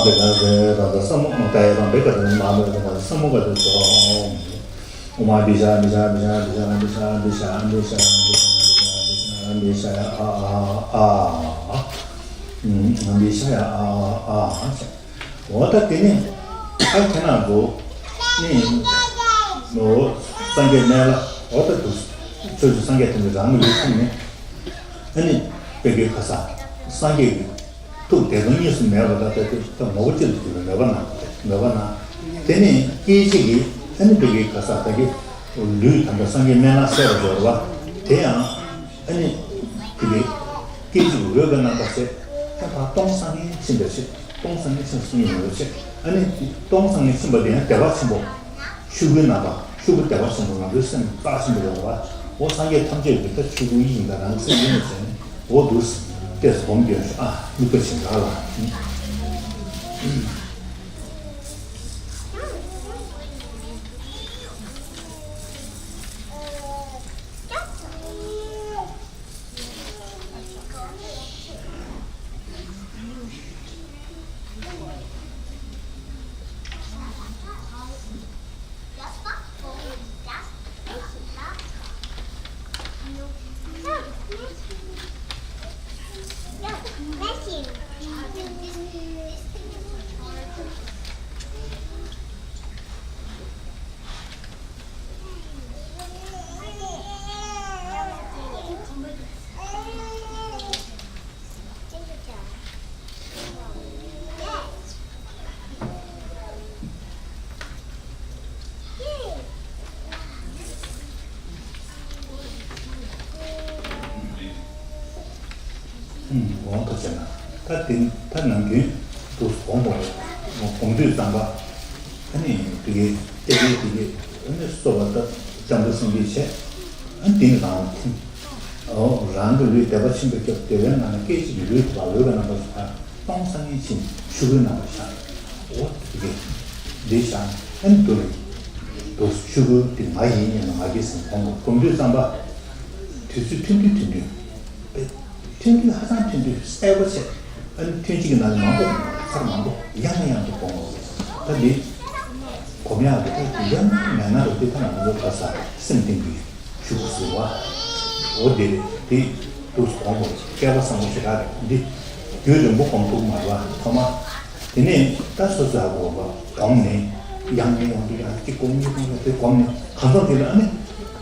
མ་བེ་ག་རེ་ར་ད་ས་མོ་མ་ད་ཡ་རང་བེ་ག་རེ་མ་བེ་ག་རེ་ས་མོ་ག་རེ་སོ། ཨོ་མ་བི་ཤ་བི་ཤ་བི་ཤ་བི་ཤ་བི་ཤ་བི་ཤ་བི་ཤ་བི་ཤ་ཡ་ཨ་ཨ་ཨ། ཨ་བི་ཤ་ཡ་ཨ་ཨ་ཨ། འོ་ད་དེ་ནི་ཨ་ཁྱེད་རང་ཚོ་ནི་འོ་སངས་རྒྱས་སྨན་བླ་འོ་ད་དུ་ཆོས་ཀྱི་སངས་རྒྱས་ཐམས་ཅད་རང་གི་ལུས་ཐིམ་ནས་ཨ་ནི་བེ་གའི་ཁ་ས་སངས་རྒྱས་ཀྱི་ཐུགས་དེ་དང་གཉིས་སུ་མེད་པ་ད་ལྟ་དེ་ད་ངོ་བོ་གཅིག་ལ་གྱུར་པའི་མོས་པ་གནང་མོས་པ་གནང་། དེ་ནས་སྐད་ཅིག་གིས་ཨ་ནི་བེ་གའི་ཁ་ས་ད་གི་ལུས་ད་ལྟ་སངས་རྒྱས་སྨན་བླ་གསལ་བར་བྱ་བ་དེ་ཡང་ཨ་ནི་བེ་གའི་སྐད་ཅིག་འོད་ཀྱི་རྣམ་པ་ཟེར་ད་ཕར་སྟོང་སང་ངེ་ཕྱིན་པའི་ཕྱིར། སྟོང་སང་ངེ་ཕྱིན་གསུང་ཡོང་བའི་ཕྱིར། ཨ་ནི་སྟོང་སང་ངེ་ཕྱིན་པ་དེ་ཡང་བདེ་བ་ཆེན་པོ། ཆོས་སྐུའི་རྣམ་པ་ཆོས་སྐུ་བདེ་བ་ཆེན་པོ་ང་ཚོའི་སེམས་རྟགས་ཆེན་པོ་ཡོད་པ། འོ་སངས་རྒྱས་ཐམས་ཅད་ཀྱི་ད་ཆོས་སྐུ་ཡིན་ད་རང་སེམས་ཡིན་ནས་ཟེར་ནས་འོ་འདུག་སེ་སྒོམ་སྐྱོན་ཤོག་ཨ་དམིགས་པ་བྱེད་འདྲ་ལ། འོང་ཐུབ་ཅེ་ན། ད་དེ་ད་ནམ་རྒྱུན་དུ་གོང་པོ་གོང་དུས་ཙམ་པ། ཨ་ནི་དེ་གའི་ལྟེ་བའི་དེ་གའི་ཨ་ནི་གསོ་བ་ད་ལྕམ་པོ་སེང་གེ་བྱས། ཨ་ནི་དེ་ནི་རང་ཐིམ། ཨོ་རང་གི་ལུས་བདེ་བ་ཆེན་པོ་སྐྱོབ་བདེ་བའི་ངང་ནས་སྐད་ཅིག་གིས་ལུས་དེ་བ་འོད་ཀྱི་རྣམ་པར་ཤར། སྟོང་སང་ངེ་ཕྱིན་ཆོས་སྐུའི་རྣམ་པར་ཤར། འོ་དེ་གའི་འདི་ཤར་ཨ་ནི་དུ་རེ། དུ་ཆོས་སྐུ་དེ་ང་ཡིན་སྙམ་ན་ང་རྒྱལ་སེམས་གོང་དུ་གོམས་དུས་ཙམ་པ། དུས་ཚོད་ཐུང་དུས་ཐུང་དུས། ཐུང་དུས་ཧ་ཅང་ཐུང་དུས་གསལ་པོ་བྱས། ཨ་ནི་ཐུན་གཅིག་གི་ནང་ནས་མང་པོ་ཚར་མང་པོ་ཡང་ནས་ཡང་དུ་སྒོམ་དགོས། ད་འདི་སྒོམ་ཡག་གི་ཐབས་ཀྱི་ཡང་མེད་ན་རུ་དེ་ཐ་ན་ང་ཚོ་ག་ས་སེམས་གཏིང་གི་ཆུ་བོ་ཟེར་བ། འོ་དེ་རེད། དེ་དུས་སུ་སྒོམ་དགོས། སྐལ་བ་བཟང་པོ་ཞེ་དྲག་རེད། འདི་རྒྱུན་རིང་པོ་སྒོམ་ཐུབ་མ་རེད་བ་ཐོག་མ། དེ་ནས་ད་སོ་སོའི་ཧ་གོ་བ་སྒོམ་ནས་ ཡང་ནས་ཡང་དུ་ཡང་གཅིག་སྒོམ་གཉིས་སྒོམ་ལ་དེ་སྒོམ་ནས་གང་ཙམ་དེ་ལ་ཨ་ནི་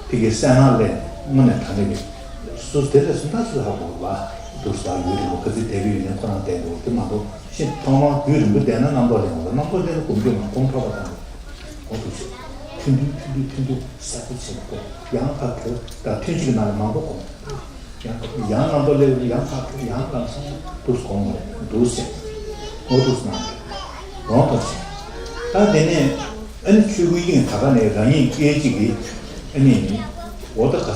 དེ་གའི་གསལ་སྣང་ལས་དངོས་གནས་དྲང་གནས་ཀྱི་སུ་དེ་ལས་སུ་འདྲ་སུ་ཧ་གོ་བ་འདུག་ས་ཡོད་རེད་མོ། ག་ཚོད་དེ་གའི་ཡོད་ནས་ཁོ་རང་བསྡད་འདུག་དེ་མ་གཏོགས་ཤིན་ཐོག་མར་རྒྱུད་རིང་པོ་བསྡད་ན་རྣམ་རྟོག་ལས་འོང་ལ་རྣམ་རྟོག་ལས་ན་སྒོམ་རྒྱུ་མ་སྒོམ་འཕྲོ་བ་དང་། འོ་དེ་བྱས། ཐུན་ཐུན་ཐུན་ཐུན་ཐུན་ཐུན་གསལ་པོ་བྱེད་དགོས། ཡང་ཕར་བྲོས་ད་ཐུན་གཅིག་གི་ནང་ལ་མང་པོ་སྒོམ། ཡང་ཡང་རྣམ་རྟོག་སླེབས་ཡང་ཕར་བྲོས་ཡང་ལམ་སང་དུ་སྒོམ་དགོས་འདུག་ཟེར། འོ་དུ་སྣང་། འོ་དུ་བྱས། ད་དེ་ནས་ཨ་ནི་ཆོས་སྐུའི་དབྱིངས་ད་ག་ནས་རང་ཉིད་སྐད་ཅིག་གིས་ཨ་ནི་འོ་ད་ག་ས་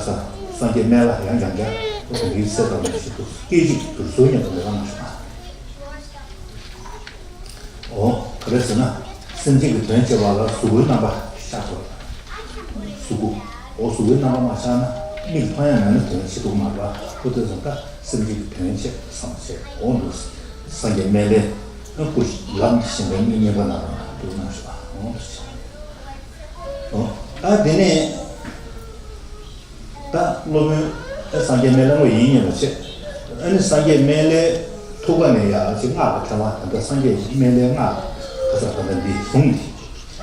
སངས་རྒྱས་སྨན་བླ་ཡང་ཡང་བསྐྱར་འོ་དུ་འདིའི་ཚེ་དང་ནས་ཞིག་ཏུ་སྐད་ཅིག་དུ་བཟོ་ཉམས་པ་ལས་རང་ཞུ་ན། འོ། ག་རེ་ཟེར་ན། སེམས་ཅན་གྱི་དོན་བྱེད་པ་ལ་གཟུགས་པོའི་རྣམ་པ་ཤར་དགོས། གཟུགས་པོ། འོ་གཟུགས་པོའི་རྣམ་པ་མ་ཤར་ན་མིག་མཐོང་ཡ་མེད་ན་དོན་བྱེད་ཐུབ་མ་རེད་པ། འོ་དེ་ཙང་ད་སེམས་ཅན་གྱི་དོན་བྱེད་བསམ་བྱེད་འོ་འདུག་སངས་རྒྱས་སྨན་བླའི་སྐུ་ལམ་གྱི་ཞིང་པའི་མིག་གཉིས་པ་ན་རང་འདུག་ན་ཞུ་འོ་འདུག་ཅེས། འོ། ད་དེ་ནས། ད་སློབ་དཔོན་ཨེ་སངས་རྒྱས་སྨན་བླ་དངོས་ཡིན་སྙམ་པ་བྱས། ཨ་ནི་སངས་རྒྱས་སྨན་བླའི་ཐུགས་ཀ་ནས་ཡར་ཅིག་སྔགས་ཀྱི་ཕྲེང་བ་ད་ལྟ་སངས་རྒྱས་སྨན་བླའི་སྔགས་ཁ་ས་ད་ལྟ་འདི་བཟུང་སྟེ།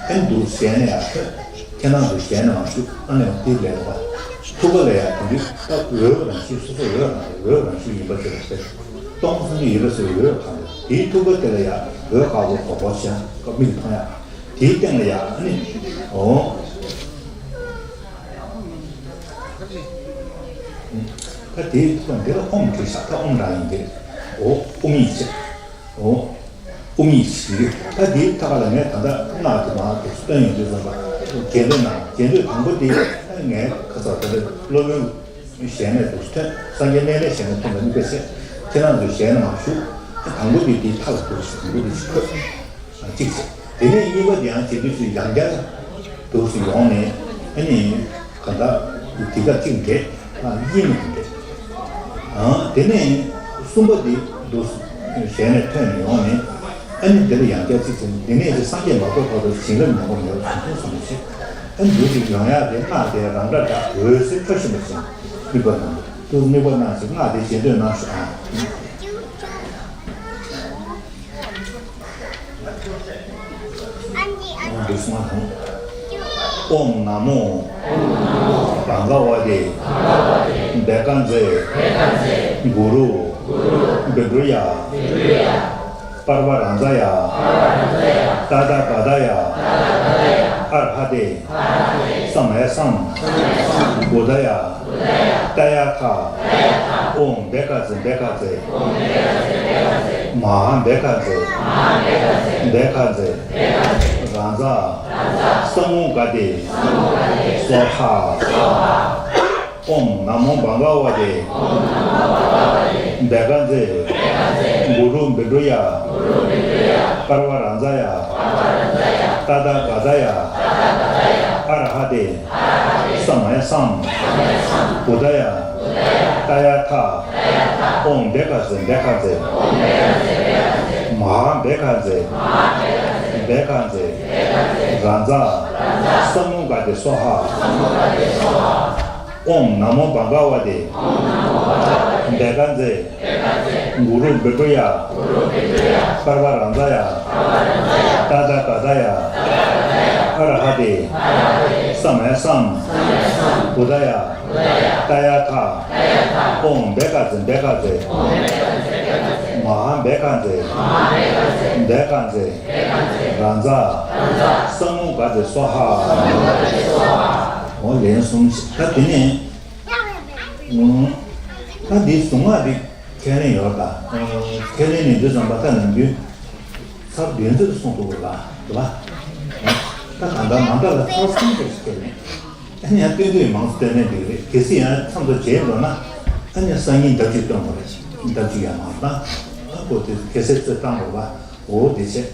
ཨ་ནི་འདུག་ཞལ་ནས་ཡར་ཐོན། ཁྱེད་རང་ཚོ་ཞལ་ནས་མར་ཞུགས་ཨ་ནི་འདི་ལས་ལོག་པ། ཐུགས་ཀ་ལ་ཡར་དེ་འདྲའི་སྐབས་འོད་རང་བཞིན་སོ་སོ་འོད་རང་རེད་འོད་རང་བཞིན་ཡིན་པ་ཅིག་ལ་ཟེར། སྟོང་སང་གི་ཡོད་པ་ཟེར་འོད་གང་རེད་དེའི་ཐུགས་ཀ་དེ་ལ་ཡར་འོད་དཀར་པོ་གོག་གོག་ཞིག་སྐབས་མིག་མཐོང་ཡག་དེའི་སྟེང་ལ་ཡར་ཨ་ནི་འོ། ད་དེའི་ཐོག་འདི་ལ་ཨོམ་བྲིས་ཤག་ད་ཨོམ་རང་ཡིན་གྱི། འོ་ཨོམ་ཡིན་ཅེས། འོ་ཨོམ་ཡིན་ཞིག་ད་དེའི་ཐ་ཁ་ལ་ངས་ད་ལྟ་སྔགས་དེ་མར་དུ་སྟོན་ཡོང་དུས་ཙམ་པ་རྒྱན་འདོན་གནང་རྒྱན་འདོན་དང་པོ་དེ་ངས་ཁ་ཚ་ད་ལྟ་སློབ་དཔོན་ཞལ་ནས་དུ་ཐོན་སངས་རྒྱས་སྨན་བླའི་ཞལ་ནས་ཐོན་པ་གཉིས་ཀ་བཤད་ཁྱེད་རང་ཚོའི་ཞལ་ནས་མར་ཞུགས་དང་པོ་དེ་དེའི་ཐ་ལ་དུ་ཞིག་དང་པོ་དེ་ཞིག་འཁོད། གཅིག་བྱས། དེ་ནས་གཉིས་པ་དེ་ཡང་བྱེད་དུས་སུ་ཡང་བསྐྱར་འདུག་སུ་ཡོང་ནས་ཨ་ནི་ག་ད་དེ་ག་གཅིག་འདྲེས་ཨ་གཉིས་མི་འདྲེས། ཨ་དེ་ནས་གསུམ་པ་དེ་འདུག་སུ་ཞལ་ནས་ཐོན་ནས་ཡོང་ནས་ཨ་ནི་དེ་ལ་ཡང་བསྐྱར་གཅིག་བྱས་ནས་དེ་ནས་ཀྱི་སངས་རྒྱས་མ་ཐོབ་བར་དུ་བྱིན་རླབས་ཉམས་པ་མེད་པར་བྱུང་སོང་བསམ་བྱས། ཨ་ནི་འདུག་སུ་ཡོང་ཡག་དེ་སྔགས་དེ་རང་སྒྲ་སྒྲ་འོད་ཟེར་ཁྲ་ཞིམ་པ་ཞིག་དམིགས་པ་གནང་དུས་དམིགས་པ་གནང་ཞིང་སྔགས་དེ་རྗེས་ཟློས་གནང་ཞུ་ཨ། འོང་དུ་སོང་བ་དང་། ཨོཾ་ན་མོ། བྷ་ག་ཝ་ཏེ། བྷེ་ཀ་ཛེ། གུ་རུ། བི་དྲུ་ཡ། པར་བ་རཱ་ཛ་ཡ། ཏ་ད་ག་ད་ཡ། ཨ་ར་ཧ་ཏེ། སམ་མ་ཡ་སམ། བུདྡྷ་ཡ། ཏདྱ་ཐཱ། ཨོཾ་བྷེ་ཁ་ཛེ་བྷེ་ཁ་ཛེ། མ་ཧཱ་བྷེ་ཁ་ཛེ། བྷེ་ཁ་ཛེ། རཱ་ཛ། ས་མུ་དྒ་ཏེ། སྭཱ་ཧཱ། ཨོཾ་ན་མོ་བྷ་ག་ཝ་ཏེ། བྷེ་ཀ་ཛེ། གུ་རུ་བི་དྲུ་ཡ། པར་བ་རཱ་ཛ་ཡ། ཏ་ད་ག་ད་ཡ། ཨ་ར་ཧ་ཏེ། སམ་མ་ཡ་སམ། བུདྡྷ་ཡ། ཏདྱ་ཐཱ། ཨོཾ་བྷེ་ཁ་ཛེ་བྷེ་ཁ་ཛེ། མ་ཧཱ་བྷེ་ཁ་ཛེ། བྷེ་ཁ་ཛེ། རཱ་ཛ། ས་མུ་དྒ་ཏེ་སྭཱ་ཧཱ། ཨོཾ་ན་མོ་བྷ་ག་ཝ་ཏེ། བྷེ་ཀ་ཛེ། གུ་རུ་བི་དྲུ་ཡ། པར་བ་རཱ་ཛ་ཡ། ཏ་ད་ག་ད་ཡ། ཨ་ར་ཧ་ཏེ། སམ་མ་ཡ་སམ། བུདྡྷ་ཡ། ཏདྱ་ཐཱ། ཨོཾ་བྷེ་ཁ་ཛེ་བྷེ་ཁ་ཛེ། མ་ཧཱ་བྷེ་ཁ་ཛེ། བྷེ་ཁ་ཛེ། རཱ་ཛ། ས་མུ་དྒ་ཏེ་སྭཱ་ཧཱ། འོ་ལན་གསུམ་ཞིག་ད་དེ་ནས། ད་འདི་གཟུངས་སྔགས་འདི་ཁས་ལེན་ཡོད་ད། ཁས་ལེན་ནས་འདི་ཙམ་པ་ད་ནམ་རྒྱུན་ཚར་བདུན་ཙམ་གསུངས་འདུག་ལ་དེ་བ། ད་གང་ལྟར་མ་འདྲ་ལ་ཚར་གསུམ་ཙམ་ཞིག་ཁས་ལེན། ཨ་ནི་ཡང་སྟོན་དུས་མང་སྟོན་ནས་འདི་རེད་གལ་སྲིད་ཡང་མཚམས་དུ་བརྗེད་འགྲོ་ན་ཨ་ནི་སང་ཉིན་ལྡབ་གཅིག་སྟོན་དགོས་རེད། ལྡབ་གཅིག་ཡང་མང་ད་ཨ་ཁོ་དེ་གལ་སྲིད་ཚོད་བཏང་དགོས་པ་འོ་དེ་བྱས།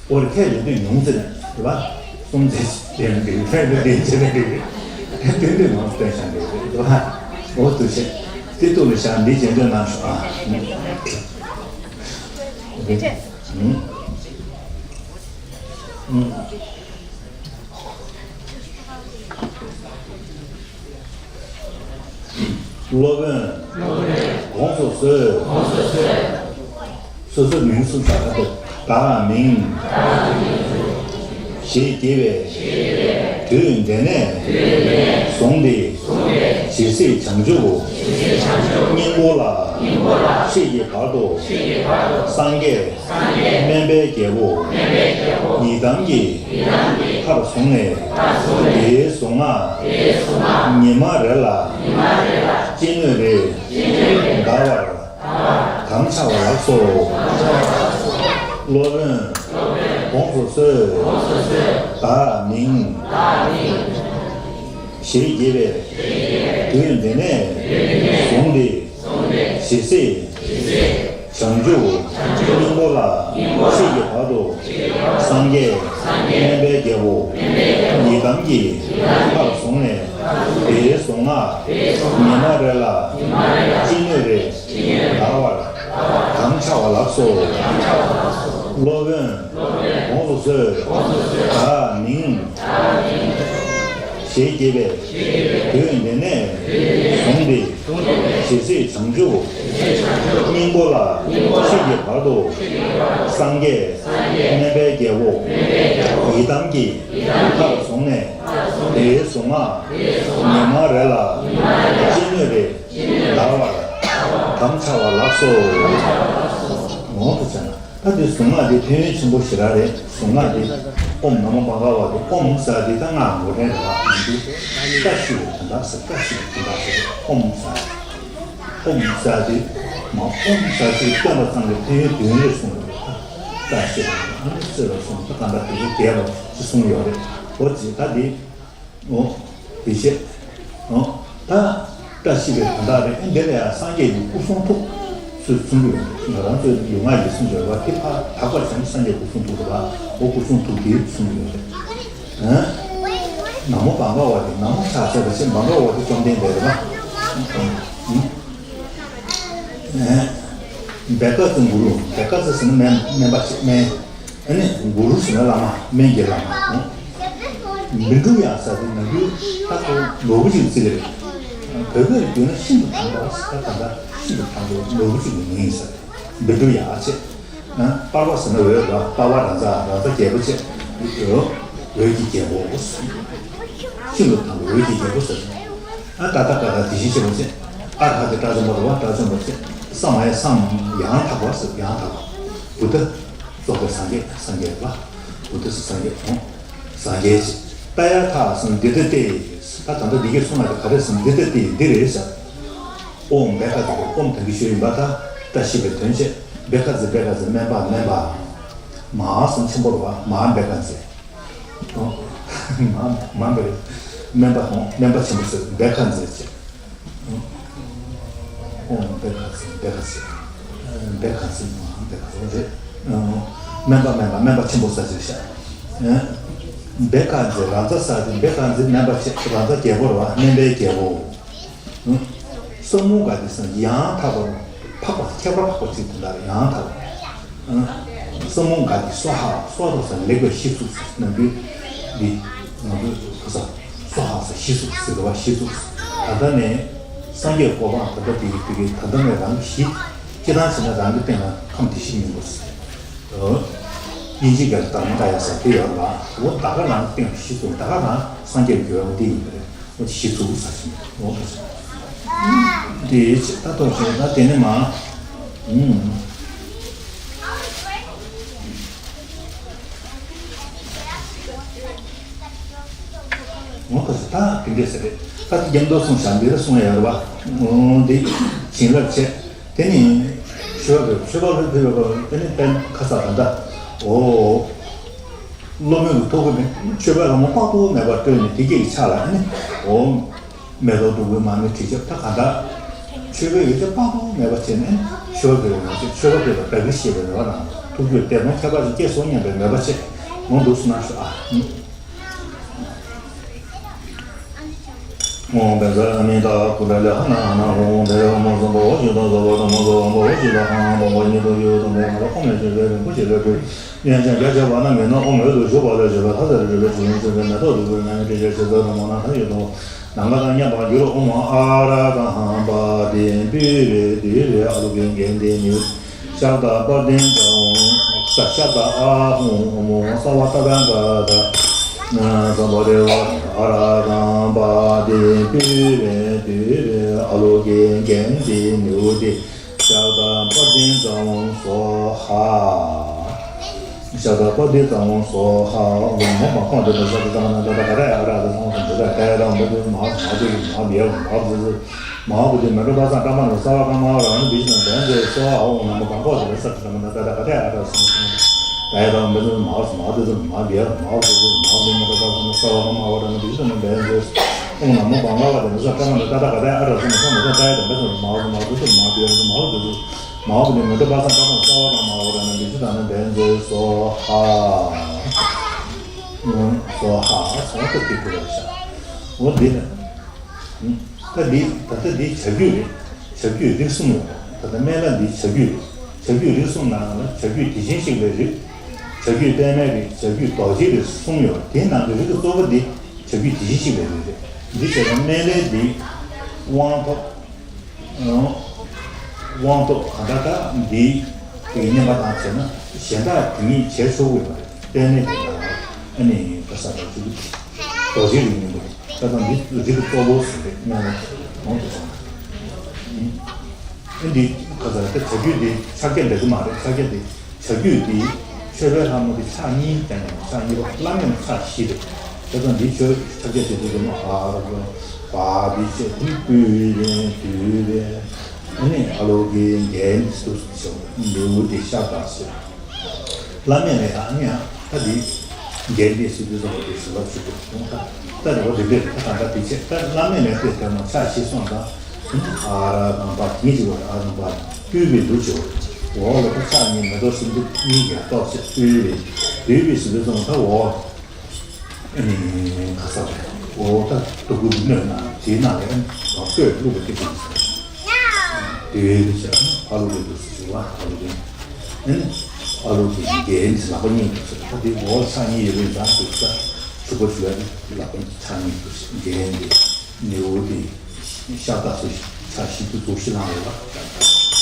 འོར་ཁས་ལེན་དུས་ཉུང་ཙི་རེད་བ། གསུམ་ཙི་ལེན་འདུག་ཁས་ལེན་དུས་ཉུང་ཙི་རེད་འདུག་སྟོན་དུས་མང་སྟོན་བྱ་འདུག་རེད་བ། འོ་དེ་བྱས། དེ་ཐུགས་ལ་བཞག་འདི་རྗེས་ཟློས་གནང་ཤོག་ཨ། སློབ་དཔོན། དགོངས་སུ་གསོལ། སོ་སོའི་མིང་གསུངས་པ་ལྟར་དུ་བདག་མིང་། ཞེས་བགྱི་བས། དུས་འདི་ནས་བཟུང་སྟེ། ཇི་སྲིད་བྱང་ཆུབ་སྙིང་པོ་ལ་མཆིས་ཀྱི་བར་དུ། སངས་རྒྱས་སྨན་པའི་རྒྱལ་པོ་ཡི་དམ་གྱི་མཐར་བཟུང་ནས། དེའི་གཟུངས་སྔགས་ཉི་མ་རེ་ལ་ཅི་ནུས་རེ་བཟླ་བར་དམ་འཆའ་བ་ལགས་སོ། སློབ་དཔོན་དགོངས་སུ་གསོལ། བདག་མིང་ཞེས་བགྱི་བས། དུས་འདི་ནས་བཟུང་སྟེ། ཇི་སྲིད་བྱང་ཆུབ་སྙིང་པོ་ལ་མཆིས་ཀྱི་བར་དུ། སངས་རྒྱས་སྨན་པའི་རྒྱལ་པོ་ཡི་དམ་གྱི་མཐར་བཟུང་ནས། དེའི་གཟུངས་སྔགས་ཉི་མ་རེ་ལ་ཅི་ནུས་རེ་བཟླ་བར་དམ་འཆའ་བ་ལགས་སོ། སློབ་དཔོན་དགོངས་སུ་གསོལ། བདག་མིང་ཞེས་བགྱི་བས། དུས་འདི་ནས་བཟུང་སྟེ། ཇི་སྲིད་བྱང་ཆུབ་སྙིང་པོ་ལ་མཆིས་ཀྱི་བར་དུ། སངས་རྒྱས་སྨན་པའི་རྒྱལ་པོ་ཡི་དམ་གྱི་མཐར་བཟུང་ནས། དེའི་གཟུངས་སྔགས་ཉི་མ་རེ་ལ་ཅི་ནུས་རེ་བཟླ་བར་དམ་འཆའ་བ་ལགས་སོ། འོ་དེ་བྱས་ན། ད་དེ་གཟུངས་སྔགས་དེ་ཕན་ཡོན་ཆེན་པོ་ཞེ་དྲག་རེད། གཟུངས་སྔགས་དེ་ཨོཾ་ན་མོ་བྷ་ག་ཝ་དེ། ཨོཾ་ཟེར་དེ་ད་སྔགས་མགོ་འདྲེན་རེད་བ། འདི་བཀྲ་ཤིས་པའི་དོན་དག་ཟེར། བཀྲ་ཤིས་པའི་དོན་དག་ཟེར། ཨོཾ་ཟེར། ཨོཾ་ཟེར་དེ་མ། ཨོཾ་ཟེར་ཅིག་བཏོན་པ་ཙམ་གྱིས་ཕན་ཡོན་དོན་ལས་གསུངས་ཡོད་རེད། ད་བཀྲ་ཤིས་པ་ཨ་ནི་གསོལ་བ་གསུངས། ད་གང་ལྟར་དེ་ཚོ་རྒྱས་པ་ཅིག་གསུངས་ཡོད་རེད། འོ་ཅིག་ད་དེ། འོ། དེ་བྱས། འོ། ད་བཀྲ་ཤིས་པའི་དོན་དག་རེད། ཨེ་འདི་ལ་ཡང་སངས་རྒྱས་ཀྱི་སྐུ་གསུང་ཐུགས་ཚུར་གསུང་གི་ཡོད་རེད། ང་རང་ཚོའི་ཡུལ་ལྔ་ཡི་གསུང་བྱས་པ་དེ་ཕར་དག་པ་བྱས་ན་སངས་རྒྱས་སྐུ་གསུང་ཐུགས་རེད་པ། འོ་སྐུ་གསུང་ཐུགས་དེ་གསུང་གི་ཡོད་རེད། ཨེ། ན་མོ་བྷ་ག་ཝ་དེ། ན་མོ་ཕྱག་འཚལ་བ་བྱས། བྷ་ག་ཝ་དེ་བཅོམ་ལྡན་འདས་རེད་པ། ཨེ། བྷ་ག་ཙི་གུ་རུ། བྷ་ག་ཙི་ཟེར་ན་སྨན། སྨན་པ་ཞིག་སྨན། ཨ་ནི་གུ་རུ་ཟེར་ན་བླ་མ། སྨན་གྱི་བླ་མ། བཻ་ཌཱུརྱ་ཟེར་དེ་ནམ་རྒྱུན་ད་ཁོ་ནོར་བུ་ཅིག་བརྩི་གི་རེད། བོད་སྐད་ལ་བསྒྱུར་ན་ཤིན་ཏུ་དྭངས་པ་ཟེར། ད་ད་ལྟ་ཤིན་ཏུ་དྭངས་པའི་ནོར་བུ་ཅིག་གི་མིང་ཡིན་ཟེར། བཻ་ཌཱུརྱ་ཟེར། པར་པ་ཟེར་ན་འོད་རེད། པར་པ་རང་རྩ། རང་རྩ་རྒྱལ་པོ་བྱས། འོད་ཀྱི་རྒྱལ་པོ་ཟེར། ཤིན་ཏུ་དྭངས་པའི་འོད་ཀྱི་རྒྱལ་པོ་ཟེར། ཨ་ཏ་ཏ་ཀ་ཏ་དེ་བཞིན་གཤེགས་པ་བྱས། ཨ་ར་ཧ་དེ་དགྲ་བཅོམ་པ་རེད་པ། དགྲ་བཅོམ་པ་བྱས། ས་མ་ཡ། ས་མ་ཡ་ཡང་དག་པ་ཟེར། ཡང་དག་པ། བུདྡྷ། རྫོགས་པའི་སངས་རྒྱས། སངས་རྒྱས་རེད་པ། བུདྡྷ་ཟེར་སངས་རྒྱས། འོ། སངས་རྒྱས་ཀྱི་ཏདྱ་ཐཱ་ཟེར་ན་འདི་ལྟ་སྟེ། ད་ད་ལྟ་འདི་གའི་གསུང་ལ་དེ་ག་རེ་ཟེར་ན་འདི་ལྟ་སྟེ་འདི་རེད་ཟེར། ཨོཾ་བྷ་ག་ཙི། ཨོཾ་དང་གི་ཞུ་ཡིན་པ། ད་བཀྲ་ཤིས་པའི་དོན་བྱས། བྷ་ག་ཙི། བྷ་ག་ཙི་སྨན་པ། སྨན་པ། མ་ཧཱ་ཟེར་ན་ཆེན་པོ་རེད་པ། མ་ཧཱ་བྷ་ག་ཙི། ཨོ། མ་མ་བྷ་ག་སྨན་པ། ཨོ་སྨན་པ་ཆེན་པོ་ཟེར། བྷ་ག་ཙི་བྱས། ཨོཾ་བྷ་ག་ཙི། བྷ་ག་ཙི། བྷ་ག་ཙི། མ་ཧཱ་བྷ་ག་ཙི་རེད། སྨན་པ། སྨན་པ། སྨན་པ་ཆེན་པོ་ཟེར་ཅིག་བྱས། བྷ་ག་ཙི་རང་རྩ་ཟེར་དེ། བྷ་ག་ཙི་སྨན་པ་ཆེ། རང་རྩ་རྒྱལ་པོ་རེད་པ། སྨན་པའི་རྒྱལ་པོ། ས་མུ་གྷ་ཏི་ཟེར་ན་ཡང་དག་པར་འཕགས་པ། ཁྱད་པར་འཕགས་པ་ཅིག་དེ་འདྲ་ཡང་དག་པ། ས་མུ་གྷ་ཏི། སྭཱ་ཧཱ། སྭཱ་ཧཱ་ཟེར་ན་ལེགས་པར་ཞིག་ཚུལ། ནམ་རྒྱུན་འདི་ང་ཚོས་ག་ས་སྭཱ་ཧཱ་ཟེར་ཞིག་ཚུལ་ཟེར་བ། ཞིག་ཚུལ། ད་ལྟ་ནས་སངས་རྒྱས་གོ་འཕང་ད་ལྟ་འདི་གི་འདི་གི་ད་ལྟ་ནས་རང་གི་ཞིག་སྤྱིར་བཏང་བྱས་ན་རང་གི་སྟེང་ལ་ཁམས་བདེ་གཤེགས་སྙིང་པོ་ཟེར། དབྱིན་ཇི་སྐད་ལ་དྷརྨ་ཀ་ཡ་ཟེར་དེ་ཡོད་ལ། འོ་ད་ག་རང་གི་སྟེང་ལ་ཞིག་ཚུལ། ད་ག་རང་སངས་རྒྱས་དགོས་པ་འདི་ཡིན་པ་རེད། འོ་ཞིག་ཚུལ་ཟེར་ཞིག་འོ་དེ་ཚོ། དེ་ད་ཐོག་ཆེ་ད་དེ་ནས་མ། ཨུམ། འོ་ད་ད་དེ་འདྲས་ཟེར་རེད། ད་དེ་རྒྱ་མདོ་གསུངས་བཞག་འདི་ལ་གསུངས་ཡ་རེད་པ། འོ་འདི་བྱིན་རླབས་ཆེ། དེ་ནི་མཆོད་པ་ཕུལ། མཆོད་པ་ལ་ཕུལ་བ་དེ་ནི་དཔེར་ན་ཁ་ས་ད་ལྟ་འོ། སློབ་དཔོན་གྱི་ཐུགས་ཀྱི་མཆོད་པའི་ལྷ་མོ་དཔག་ཏུ་མེད་པ་སྤྲོས་ནས་དེ་སྐད་ཀྱི་ཕྱག་ལ་ཨ་ནི། འོ། མེ་ཏོག་བདུག་སྤོས་མར་མེ་དྲི་ཆབ། ད་ག་འདྲ་མཆོད་པའི་ཡོ་བྱད་དཔག་ཏུ་མེད་པ་བྱས་ནས་མཆོད་པ་ཕུལ་བའི་མཆོད་པ་ཕུལ་བ་བདག་གིར་ཤེས་པའི་མོས་པ་དང་། ཐུགས་རྒྱུད་བདེ་སྟོང་ཁྱད་པར་ཅན་སྐྱེས་སོ་སྙམ་པའི་མོས་པ་བྱས། འོ་འདུག་སེ་གནང་ཤོག་ཨ། ཨོཾ་བཛྲ་ཨ་མི་ཏ་ཀུ་ཌ་ལི་ཧ་ན་ཧ་ན། ཨོཾ་བཛྲ་ཨ་མོ་ཛམ་བྷོ་ཤི་ཏ་ཛ་བ་དྷ་མ་ཛ་བ་དྷ་མོ་ཤི་ཏ་ཧ་ན་བྷོ་བྷ་ཉིད་དུ་ཡོད་དམ་པའི་ངང་ལ་ཨོཾ་ལས་བྱུང་བའི་རིན་པོ་ཆེ་ལས་གྲུབ། ཡོན་ཏན་རྒྱ་ཆེ་བ་རྣམས་ཀྱི་ནང་ཨོཾ་འོད་དུ་ཞུ་བ་ལས་བྱུང་བའི་ལྷ་ས་རུ་གྲུབ་པའི་དྲི་ཞིམ་ཚོས་པའི་མེ་ཏོག་བདུག་སྤོས་མར་མེ་དྲི་ཆབ་ཞིག་རྩྭ་དང་མོ་ནང་ཐང་ཡོད་དོ། ནམ་མཁའ་དང་མཉམ་པར་གྱུར། ཨོཾ་ཨ་ར་ཀ་ཧ་པ་ཏི་པི་རེ་ཏི་རེ། ཨ་རུ་པི་གན་ཏི་ནི་ཤར་ཏ་པར་ཏི་ཏ་ཨོཾ། ཤ་ཤ་ད་ཨ་ཧུ་མོ་ས་བ་ཏ་ད་ག་ད་ན་ས་བ་རེ་བ་ཨ་ར་གམ་པ་དེ་པི་རེ་དུ་རེ་ཨ་ལོ་གེ་གེ་དེ་ནུ་དེ་ཤ་ད་པ་དེ་ཙམ་སོ་ཧ། ཤ་ད་པ་དེ་ཙམ་སོ་ཧ། ཨོ་མ་མ་ཁོང་དེ་ད་ས་ད་ད་ན་ད་ད་ག་ད་ཨ་ར་ད་ཁོང་དེ་ད་ད་ད་མ་དེ་མ་མ་དེ་མ་མ་དེ་མ་དེ། མ་ཧོ་དེ་མེ་ཏོག་པ་སངས་བཀྲ་མ་ནི་ས་བ་ཀ་མ་ར་ནི་བི་ཤི་ན་བན་ཛེ་སོ་ཨ་ཧོ་ན་མོ་གང་པོ་དེ་ས་ཀ་མ་ན་ད་ད་ག་དེ་ཨ་ར་སོ་ད་ཡ་ད་མེ་ཏོག་མ་ཧོ་མ་དེ་མ་བི་ཡ་མ་ཧོ་དེ་མ་ཧོ་དེ་མེ་ཏོག་པ་སངས་ས་བ་ཀ་མ་ར་ནི་བི་ཤི་ན་བན་ཛེ་ཨོ་ན་མོ་གང་པོ་དེ་ས་ཀ་མ་ན་ད་ད་ག་དེ་ཨ་ར་སོ་ན་ས་མ་ད་ད་ཡ་ད་མེ་ཏོག་མ་ཧོ་མ་དེ་མ་བི་ཡ་མ་ཧོ་དེ་མ་ཧོ་དེ་མེ་ཏོག་པ་སངས་བཀྲ་མ་ནི་ས་བ་ཀ་མ་ར་ནི་བི་ཤི་ན་བན་ཛེ་སོ་ཧ། སོ་ཧ་སོ་ད་དེ་ཀུ་ར་ཤ་འོ་དེ་ན། ད་འདི་ད་ལྟ་འདི་བྱ་རྒྱུད་རེད། བྱ་རྒྱུད་རིགས་གསུམ་ཡོད། ད་ལྟ་སྨན་བླ་འདི་བྱ་རྒྱུད་རེད། བྱ་རྒྱུད་རིགས་གསུམ་ནང་ལ་བྱ་རྒྱུད་དེ་བཞིན་གཤེགས་པའི་རིགས། བྱ་རྒྱུད་པདྨའི་རིགས། བྱ་རྒྱུད་རྡོ་རྗེའི་རིགས་གསུམ་ཡོད། དེའི་ནང་གི་རིགས་ཀྱི་གཙོ་བོ་འདི་བྱ་རྒྱུད་དེ་བཞིན་གཤེགས་པའི་རིགས་རེད། འདི་བྱས་ན་སྨན་བླའི་འདི་དབང་ཐོབ། དབང་ཐོབ་གང་ལྟར་ད་འདི་དེ་གི་བསྙེན་པ་དང་བྱས་ན་གཞན་དག་དེ་ཉིད་བྱས་ཆོག་གི་མ་རེད། དཔེར་ན་དེ་ལ་ཨ་ནི་ག་ས་ལ་ཅིག་རྡོ་རྗེ་རིགས་སྙིང་པོ་རེད། ད་ལྟ་འདི་རིགས་ཀྱི་གཙོ་བོ་ཟེར་རེད། སྨན་བླ་དེ་གོང་དུ་སོང་། ཨ་འདི་ག་ས་ལ་ད་བྱ་རྒྱུད་འདི་ཕྱག་རྒྱ་འདྲ་གི་མ་རེད། ཕྱག་རྒྱ་འདི། བྱ་རྒྱུད་འདི་མཆོད་པའི་ལྷ་མོ་འདི་ཕྱག་གཉིས་ཀྱང་ཡང་ཕྱག་གཉིས་པ་བླ་མེད་ཕྱག་བཞི་རེད། དེ་དང་འདི་ཆོས་ཕྱག་རྒྱ་བྱེད་དུས་ཀྱི་ནོ་ཧ་ར་ཀོ་བ་འདི་བྱས་ཁུམ་པུས་རེད་དུས་རེད། ཨ་ནི་ཨ་ལོ་གི་འགན་འདི་སུ་སུ་ཆོག་འདི་འུ་འདི་ཤ་དག་ཟེར། བླ་མེད་ལས་ཨ་ནི་ཨ་ད་འདི་འགན་འདི་སུ་དུས་ཙམ་པ་དེ་ཞུ་བ་ཆུ་དུ་ཁོང་ད་ད་རེ་བ་རེ་འདི་ད་གང་ལྟར་འདི་བྱས་ད་བླ་མེད་ལས་དེ་དེ་མ་ཕྱག་བཞི་སོང་ད། ཨ་ར་དང་པ་ཉིད་ཀྱི་བར་ཨ་དང་པ་སྤྲུལ་པའི་ལུགས་ཀྱི་འོག་ལ་ཕྱག་གཉིས་མེ་ཏོག་སུམ་བརྩེགས་གཉིས་ཀྱིས་ཏོག་ཙམ་སྤྲུལ་པའི་བསྡུས་པའི་ཟིན་པའི་ཚོགས་ད་འོག་ཨ་ནི་ག་ས་རེད། འོག་ད་དུ་ཀུ་ནོད་ན་དེའི་ནང་ལ་ཨ་ནི་བཀོད་བླུགས་པ་སྐད་ཅིག་བསྡུས་པའི་ཕྱག་ཨ་ལུ་གི་ལུགས་སུ་ཞུ་བ་ཨ་ལུ་གི་ཨ་ནི་ཨ་ལུ་གི་འགན་ལག་པ་གཉིས་ཀྱི་ད་དེ་འོག་ཕྱག་གཉིས་ཡོད་པའི་རང་དུ་ས་ཞུ་བ་ཞུ་ཡ་ནི་ལག་པ་ཕྱག་གཉིས་ཀྱི་འགན་དེ་ནེའུ་དེ། ཤ་སྟག་སུ་ཆ་ཤི་དུ་དུ་ཤི་ལང་རེ་བ།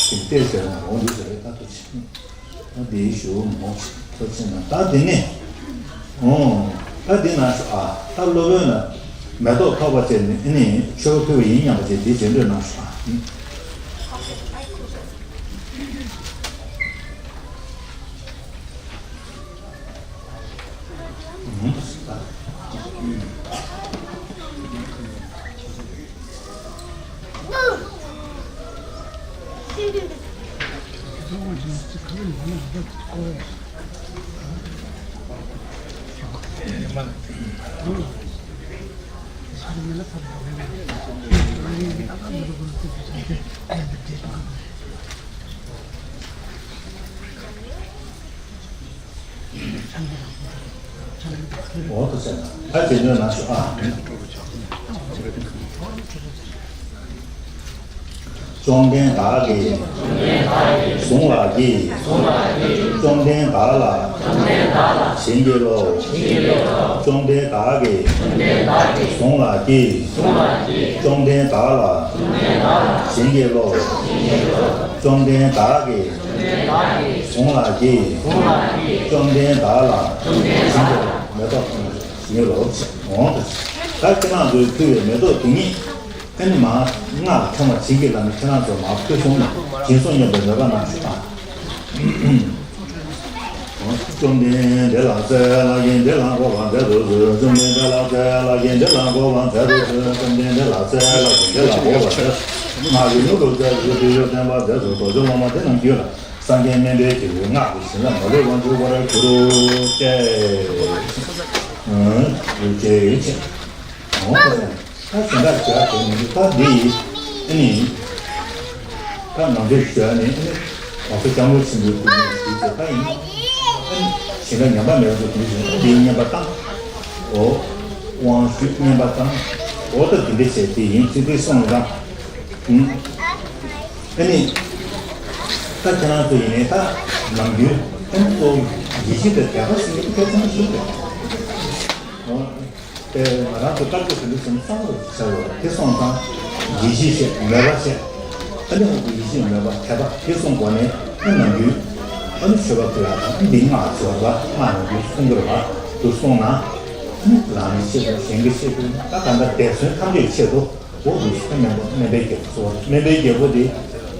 ཞིང་ཏེ་ཟེར་ན་རོང་འདི་ཟེར་རེ་ད་དུ་ཆི། ད་དེའི་ཞུ་མོ་ཐོ་ཆེ་ན་ད་དེ་ནས། ཨོ། ད་དེ་ན་ཤོ་ཨ། ད་སློབ་དཔོན་ལ་མེ་ཏོག་ཐོགས་པ་བཅས་ནི་ཨ་ནི་ཆོས་ཕུལ་བ་ཡིན་སྙམ་པ་བཅས་དེ་རྗེས་འགྲོས་ན་ཤོ་ཨ། འོ་ཐུགས་རྗེ་ཆེ། ད་རྗེས་ནོར་ན་ཤོ་ཨ། བཅོམ་ལྡན་བདག་གིས་བཟུང་ལགས་ཀྱིས། བཅོམ་ལྡན་བདག་ལ་བྱིན་གྱིས་རློབས། བཅོམ་ལྡན་བདག་གིས་བཟུང་ལགས་ཀྱིས། བཅོམ་ལྡན་བདག་ལ་བྱིན་གྱིས་རློབས། བཅོམ་ལྡན་བདག་གིས་བཟུང་ལགས་ཀྱིས། བཅོམ་ལྡན་བདག་ལ་བྱིན་གྱིས་རློབས། མེ་ཏོག་བྱིན་གྱིས་རློབས། འོང་། ད་ཁྱེད་རང་ཚོས་ཕུལ་བའི་མེ་ཏོག་དེ་ཉིད་ཨ་ནི་མ་སྔགས་ཕྲེང་བ་བྱིན་གྱིས་བརླབས་ནས་ཁྱེད་རང་ཚོ་མ་ཕུལ་སོང་ན་སྦྱིན་སོགས་སྙམ་པའི་མོས་པ་གནང་ཞུ་དང་། བཅོམ་ལྡན་འདས་ལ་སྩལ་ལགས་ཀྱིས་འདི་ལ་འགོད་པར་མཛད་དུ་གསོལ། བཅོམ་ལྡན་འདས་ལ་སྩལ་ལགས་ཀྱིས་འདི་ལ་འགོད་པར་མཛད་དུ་གསོལ། བཅོམ་ལྡན་འདས་ལ་སྩལ་ལགས་ཀྱིས་འདི་ལ་འགོད་པར་མཛད། སྔགས་ཀྱི་མྱུ་གུ་མཛད་དུ་གསོལ། ཡོན་ཏན་པ་མཛད་དུ་གསོལ། རྡོ་རྗེ་སློབ་མ་དེ་རྣམས་ཀྱིས་ལ་སངས་རྒྱས་སྨན་པའི་རྒྱལ་པོའི་སྔགས་ཀྱི་བྱིན་རླབས་མ་ལུས་པ་འཇུག་པར་གྱུར་ཅིག་ཅེས། ད་གཞན་དག་བྱ་དེ་མི་འདུག་ད་འདི་ཡིས་ཨ་ནི། ད་ང་ཚོས་བྱ་ནི་ཨ་ནི་ང་ཚོ་སྐྱབས་མགོན་ཆེན་པོའི་སྐུ་མྱུར་ཞུས་ཏེ་ད་ཡིན་ཨ་ནི་གཞན་དག་ཉམས་པ་མེད་པ་ཚོ་དེ་བཞིན་ད་འདིའི་བསྙེན་པ་བཏང་། འོ། དབང་ཞུས་བསྙེན་པ་བཏང་། འོ་ད་འདི་འདྲ་བྱས་དེ་ཡིན་ཚིག་དེ་སོང་ཙང་། ཨུམ། ཨ་ནི། ད་ཁྱེད་རང་ཚོ་ཡིན་ནའི་ད་ནམ་རྒྱུན་ཨ་ནི་གཙོ་བོ་ཡིད་བཞིན་དུ་དད་པ་ཟེར་མཁན་དེ་གལ་ཆེན་པོ་ཞིག་རེད། འོ། དེ་ང་རང་ཚོ་དཀར་པོ་དེ་འདྲ་སོང་ཙང་བསམ་བློ་བྱ་རོགས་དེ་སོང་ཙང་ཡིད་བཞིན་བྱས་མོས་པ་བྱས། ཨ་ནི་འོ་ཡིད་བཞིན་མོས་པ་དད་པ་དེ་སོང་གོ་ནས་ཨ་ནམ་རྒྱུན་ ཨ་ནི་མཆོད་པ་ཕུལ་ཡག་དང་འདི་སྔགས་བྱེད་པ་སྔགས་ནི་འདི་གསུང་དགོས་པ་འདུག་གསུངས་ན། ཨ་ནི་རང་ཉིད་ཆེད་དུ་གཞན་གྱི་ཆེད་དུ་ད་ག་འདྲ་འདས་གསོན་ཐམས་ཅད་ཆེད་དུ་འོ་འདུག་སེ་སྨན་པ་སྨན་པའི་རྒྱལ་པོ་གཙོ་བོ་སྨན་པའི་རྒྱལ་པོ་འདི་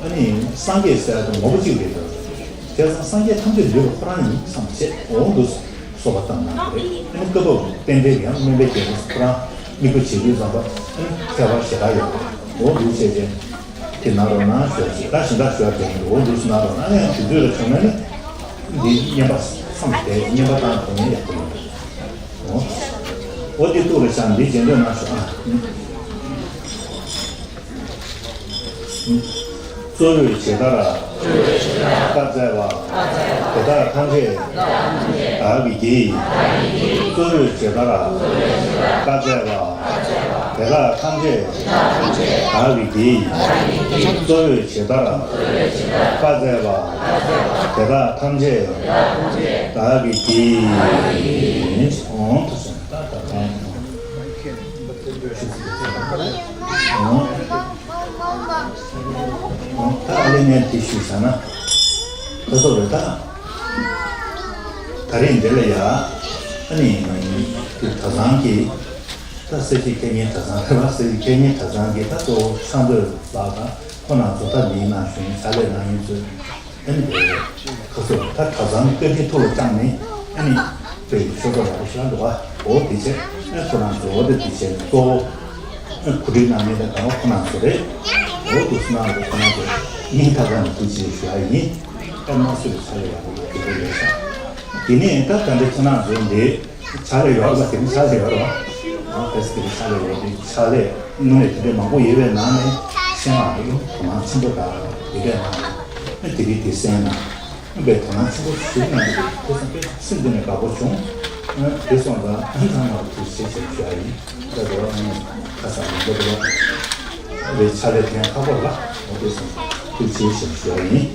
ཨ་ནི་སངས་རྒྱས་ཟེར་ཡག་དང་ངོ་བོ་གཅིག་རེད་འདུག་བྱས་ཙང་སངས་རྒྱས་ཐམས་ཅད་འདུས་པ་ཁོ་རང་ཡིན་བསམ་བྱས་འོ་འདུག་སེ་གསོལ་བ་བཏབ་གནང་གི་རེད། ཨ་ནི་བཀའ་བབས་རྟེན་འབྲེལ་ཡང་སྨན་པའི་རྒྱལ་པོ་ཁོ་རང་དམིགས་པ་བྱེད་དུས་ཙམ་པ་ཨ་ནི་ཁྱད་པར་ཞེ་དྲག་ཡོད་པ་འོ་འདུག་བྱས་རྗེས། དེ་གནང་རོགས་གནང་ཞུ་ཞིག་ད་གཞན་དག་ཞུ་ཡག་དེ་མི་འདུག་འོ་འདུག་སེ་གནང་རོགས་གནང་ཡང་དུས་ཚོད་ལ་བྱུང་ན་ནི་འདི་བསྙེན་པ་བསམ་སྟེ་བསྙེན་པ་བཏང་དགོས་ན་ཡག་པོ་ཡོད་རེད། འོ་འོ་དེ་ཐུགས་ལ་བཞག་འདི་རྗེས་ཟློས་གནང་ཞུ་ཨ། གཙོ་བོས་ཇི་ལྟར་བཀའ་སྩལ་པ། དེ་དག་ཐམས་ཅད་བདག་གིས་བགྱི། གཙོ་བོས་ཇི་ལྟར་བཀའ་སྩལ་པ། དེ་དག་ཐམས་ཅད་བདག་གིས་བགྱི། གཙོ་བོས་ཇི་ལྟར་བཀའ་སྩལ་པ། དེ་དག་ཐམས་ཅད་བདག་གིས་བགྱི། འོང་ཐུགས་སུ་ད་ད་ད་འོང་། ད་ཨ་ལེ་ངས་དེ་ཞུས་ཟ་ན། ད་སོ་རེ་ད། ད་རིང་འདི་ལ་ཡ། ཨ་ནི། དེ་གྲྭ་ཚང་གི། ད་སེར་བྱེས་མཁས་སྙན་གྲྭ་ཚང་རེད་བ། སེར་བྱེས་མཁས་སྙན་གྲྭ་ཚང་གི་ད་གཙོ་བོ་ཤང་སྟོད་ལགས་དང་ཁོང་རྣམ་ཚོ་ད་མིའི་ནང་བཞིན་ཕྱག་ལས་གནང་མཁན་ཚོས། ཨ་ནི་ཁ་སོ་ད་གྲྭ་ཚང་བཀའ་དྲིན་ཐུགས་ལ་བཅངས་ནས་ཨ་ནི་དཔེ་ཆོས་ཚོགས་མང་པོ་ཞིག་འདུག་ག་འོ་དེ་བྱས་ཨ་ཁོ་རང་ཚོ་འོ་དེ་དེ་བྱས་གཙོ་བོ་ཨ་གོ་སྒྲིག་གནང་མཁན་དང་གང་བ་ཁོ་རང་ཚོ་རེད། འོ་དུ་སུ་ནང་ལ་ཁོ་རང་ཚོ་སྙིང་ཐག་པ་ནས་ཐུགས་རྗེ་ཆེ་ཞུ་ཡ་ཡིན། ཨ་མ་སུ་ལ་ཆ་ལ་ཡག་པོ་ཡོད་དེ་འདྲ་ཡོད་ཤག་དེ་ནས་ད་ད་འདྲ་ཁྱེད་རང་ཚོ་འདི། ཕྱག་ལས་ཡོད་རེད་པ། དེ་རིང་ཕྱག་ལས་ཡོད་རེད་པ། ཨ་ཕེ་སི་དེ་རིང་ཕྱག་ལས་ཡོད་རེད། ཕྱག་ལས་དངོས་གནས་དེ་འདྲའི་མང་པོ་ཡོད་པའི་ནང་ནས་ཤེས་ཡག་ལ་ཡང་དོ་སྣང་ཆེན་པོ་དང་དེ་འདྲའི་ནང་ནས་དེ་རིང་དེ་གསན་ན་དཔེ་དོ་སྣང་ཆེན་པོ་ཞིག་གནང་གི་འདུག་དེ་སོང་དཔེ་སེམས་གཏིང་ནས་དགའ་པོ་བྱུང་། དེ་སོང་ཙང་ཚང་མར་ཐུགས་རྗེ་ཆེ་ཞུ་ཡ་ཡིན། ད་དེ་བ་ཁ་སང་ཡིན་པ་དེ་བ་རེད། ཕྱག་ལས་དེ་ཡང་ཁག་པོ་རེད་པ། འོ་དེ་སོང་ཙང་ཐུགས་རྗེ་ཆེ་ཞུ་ཡ་ཡིན།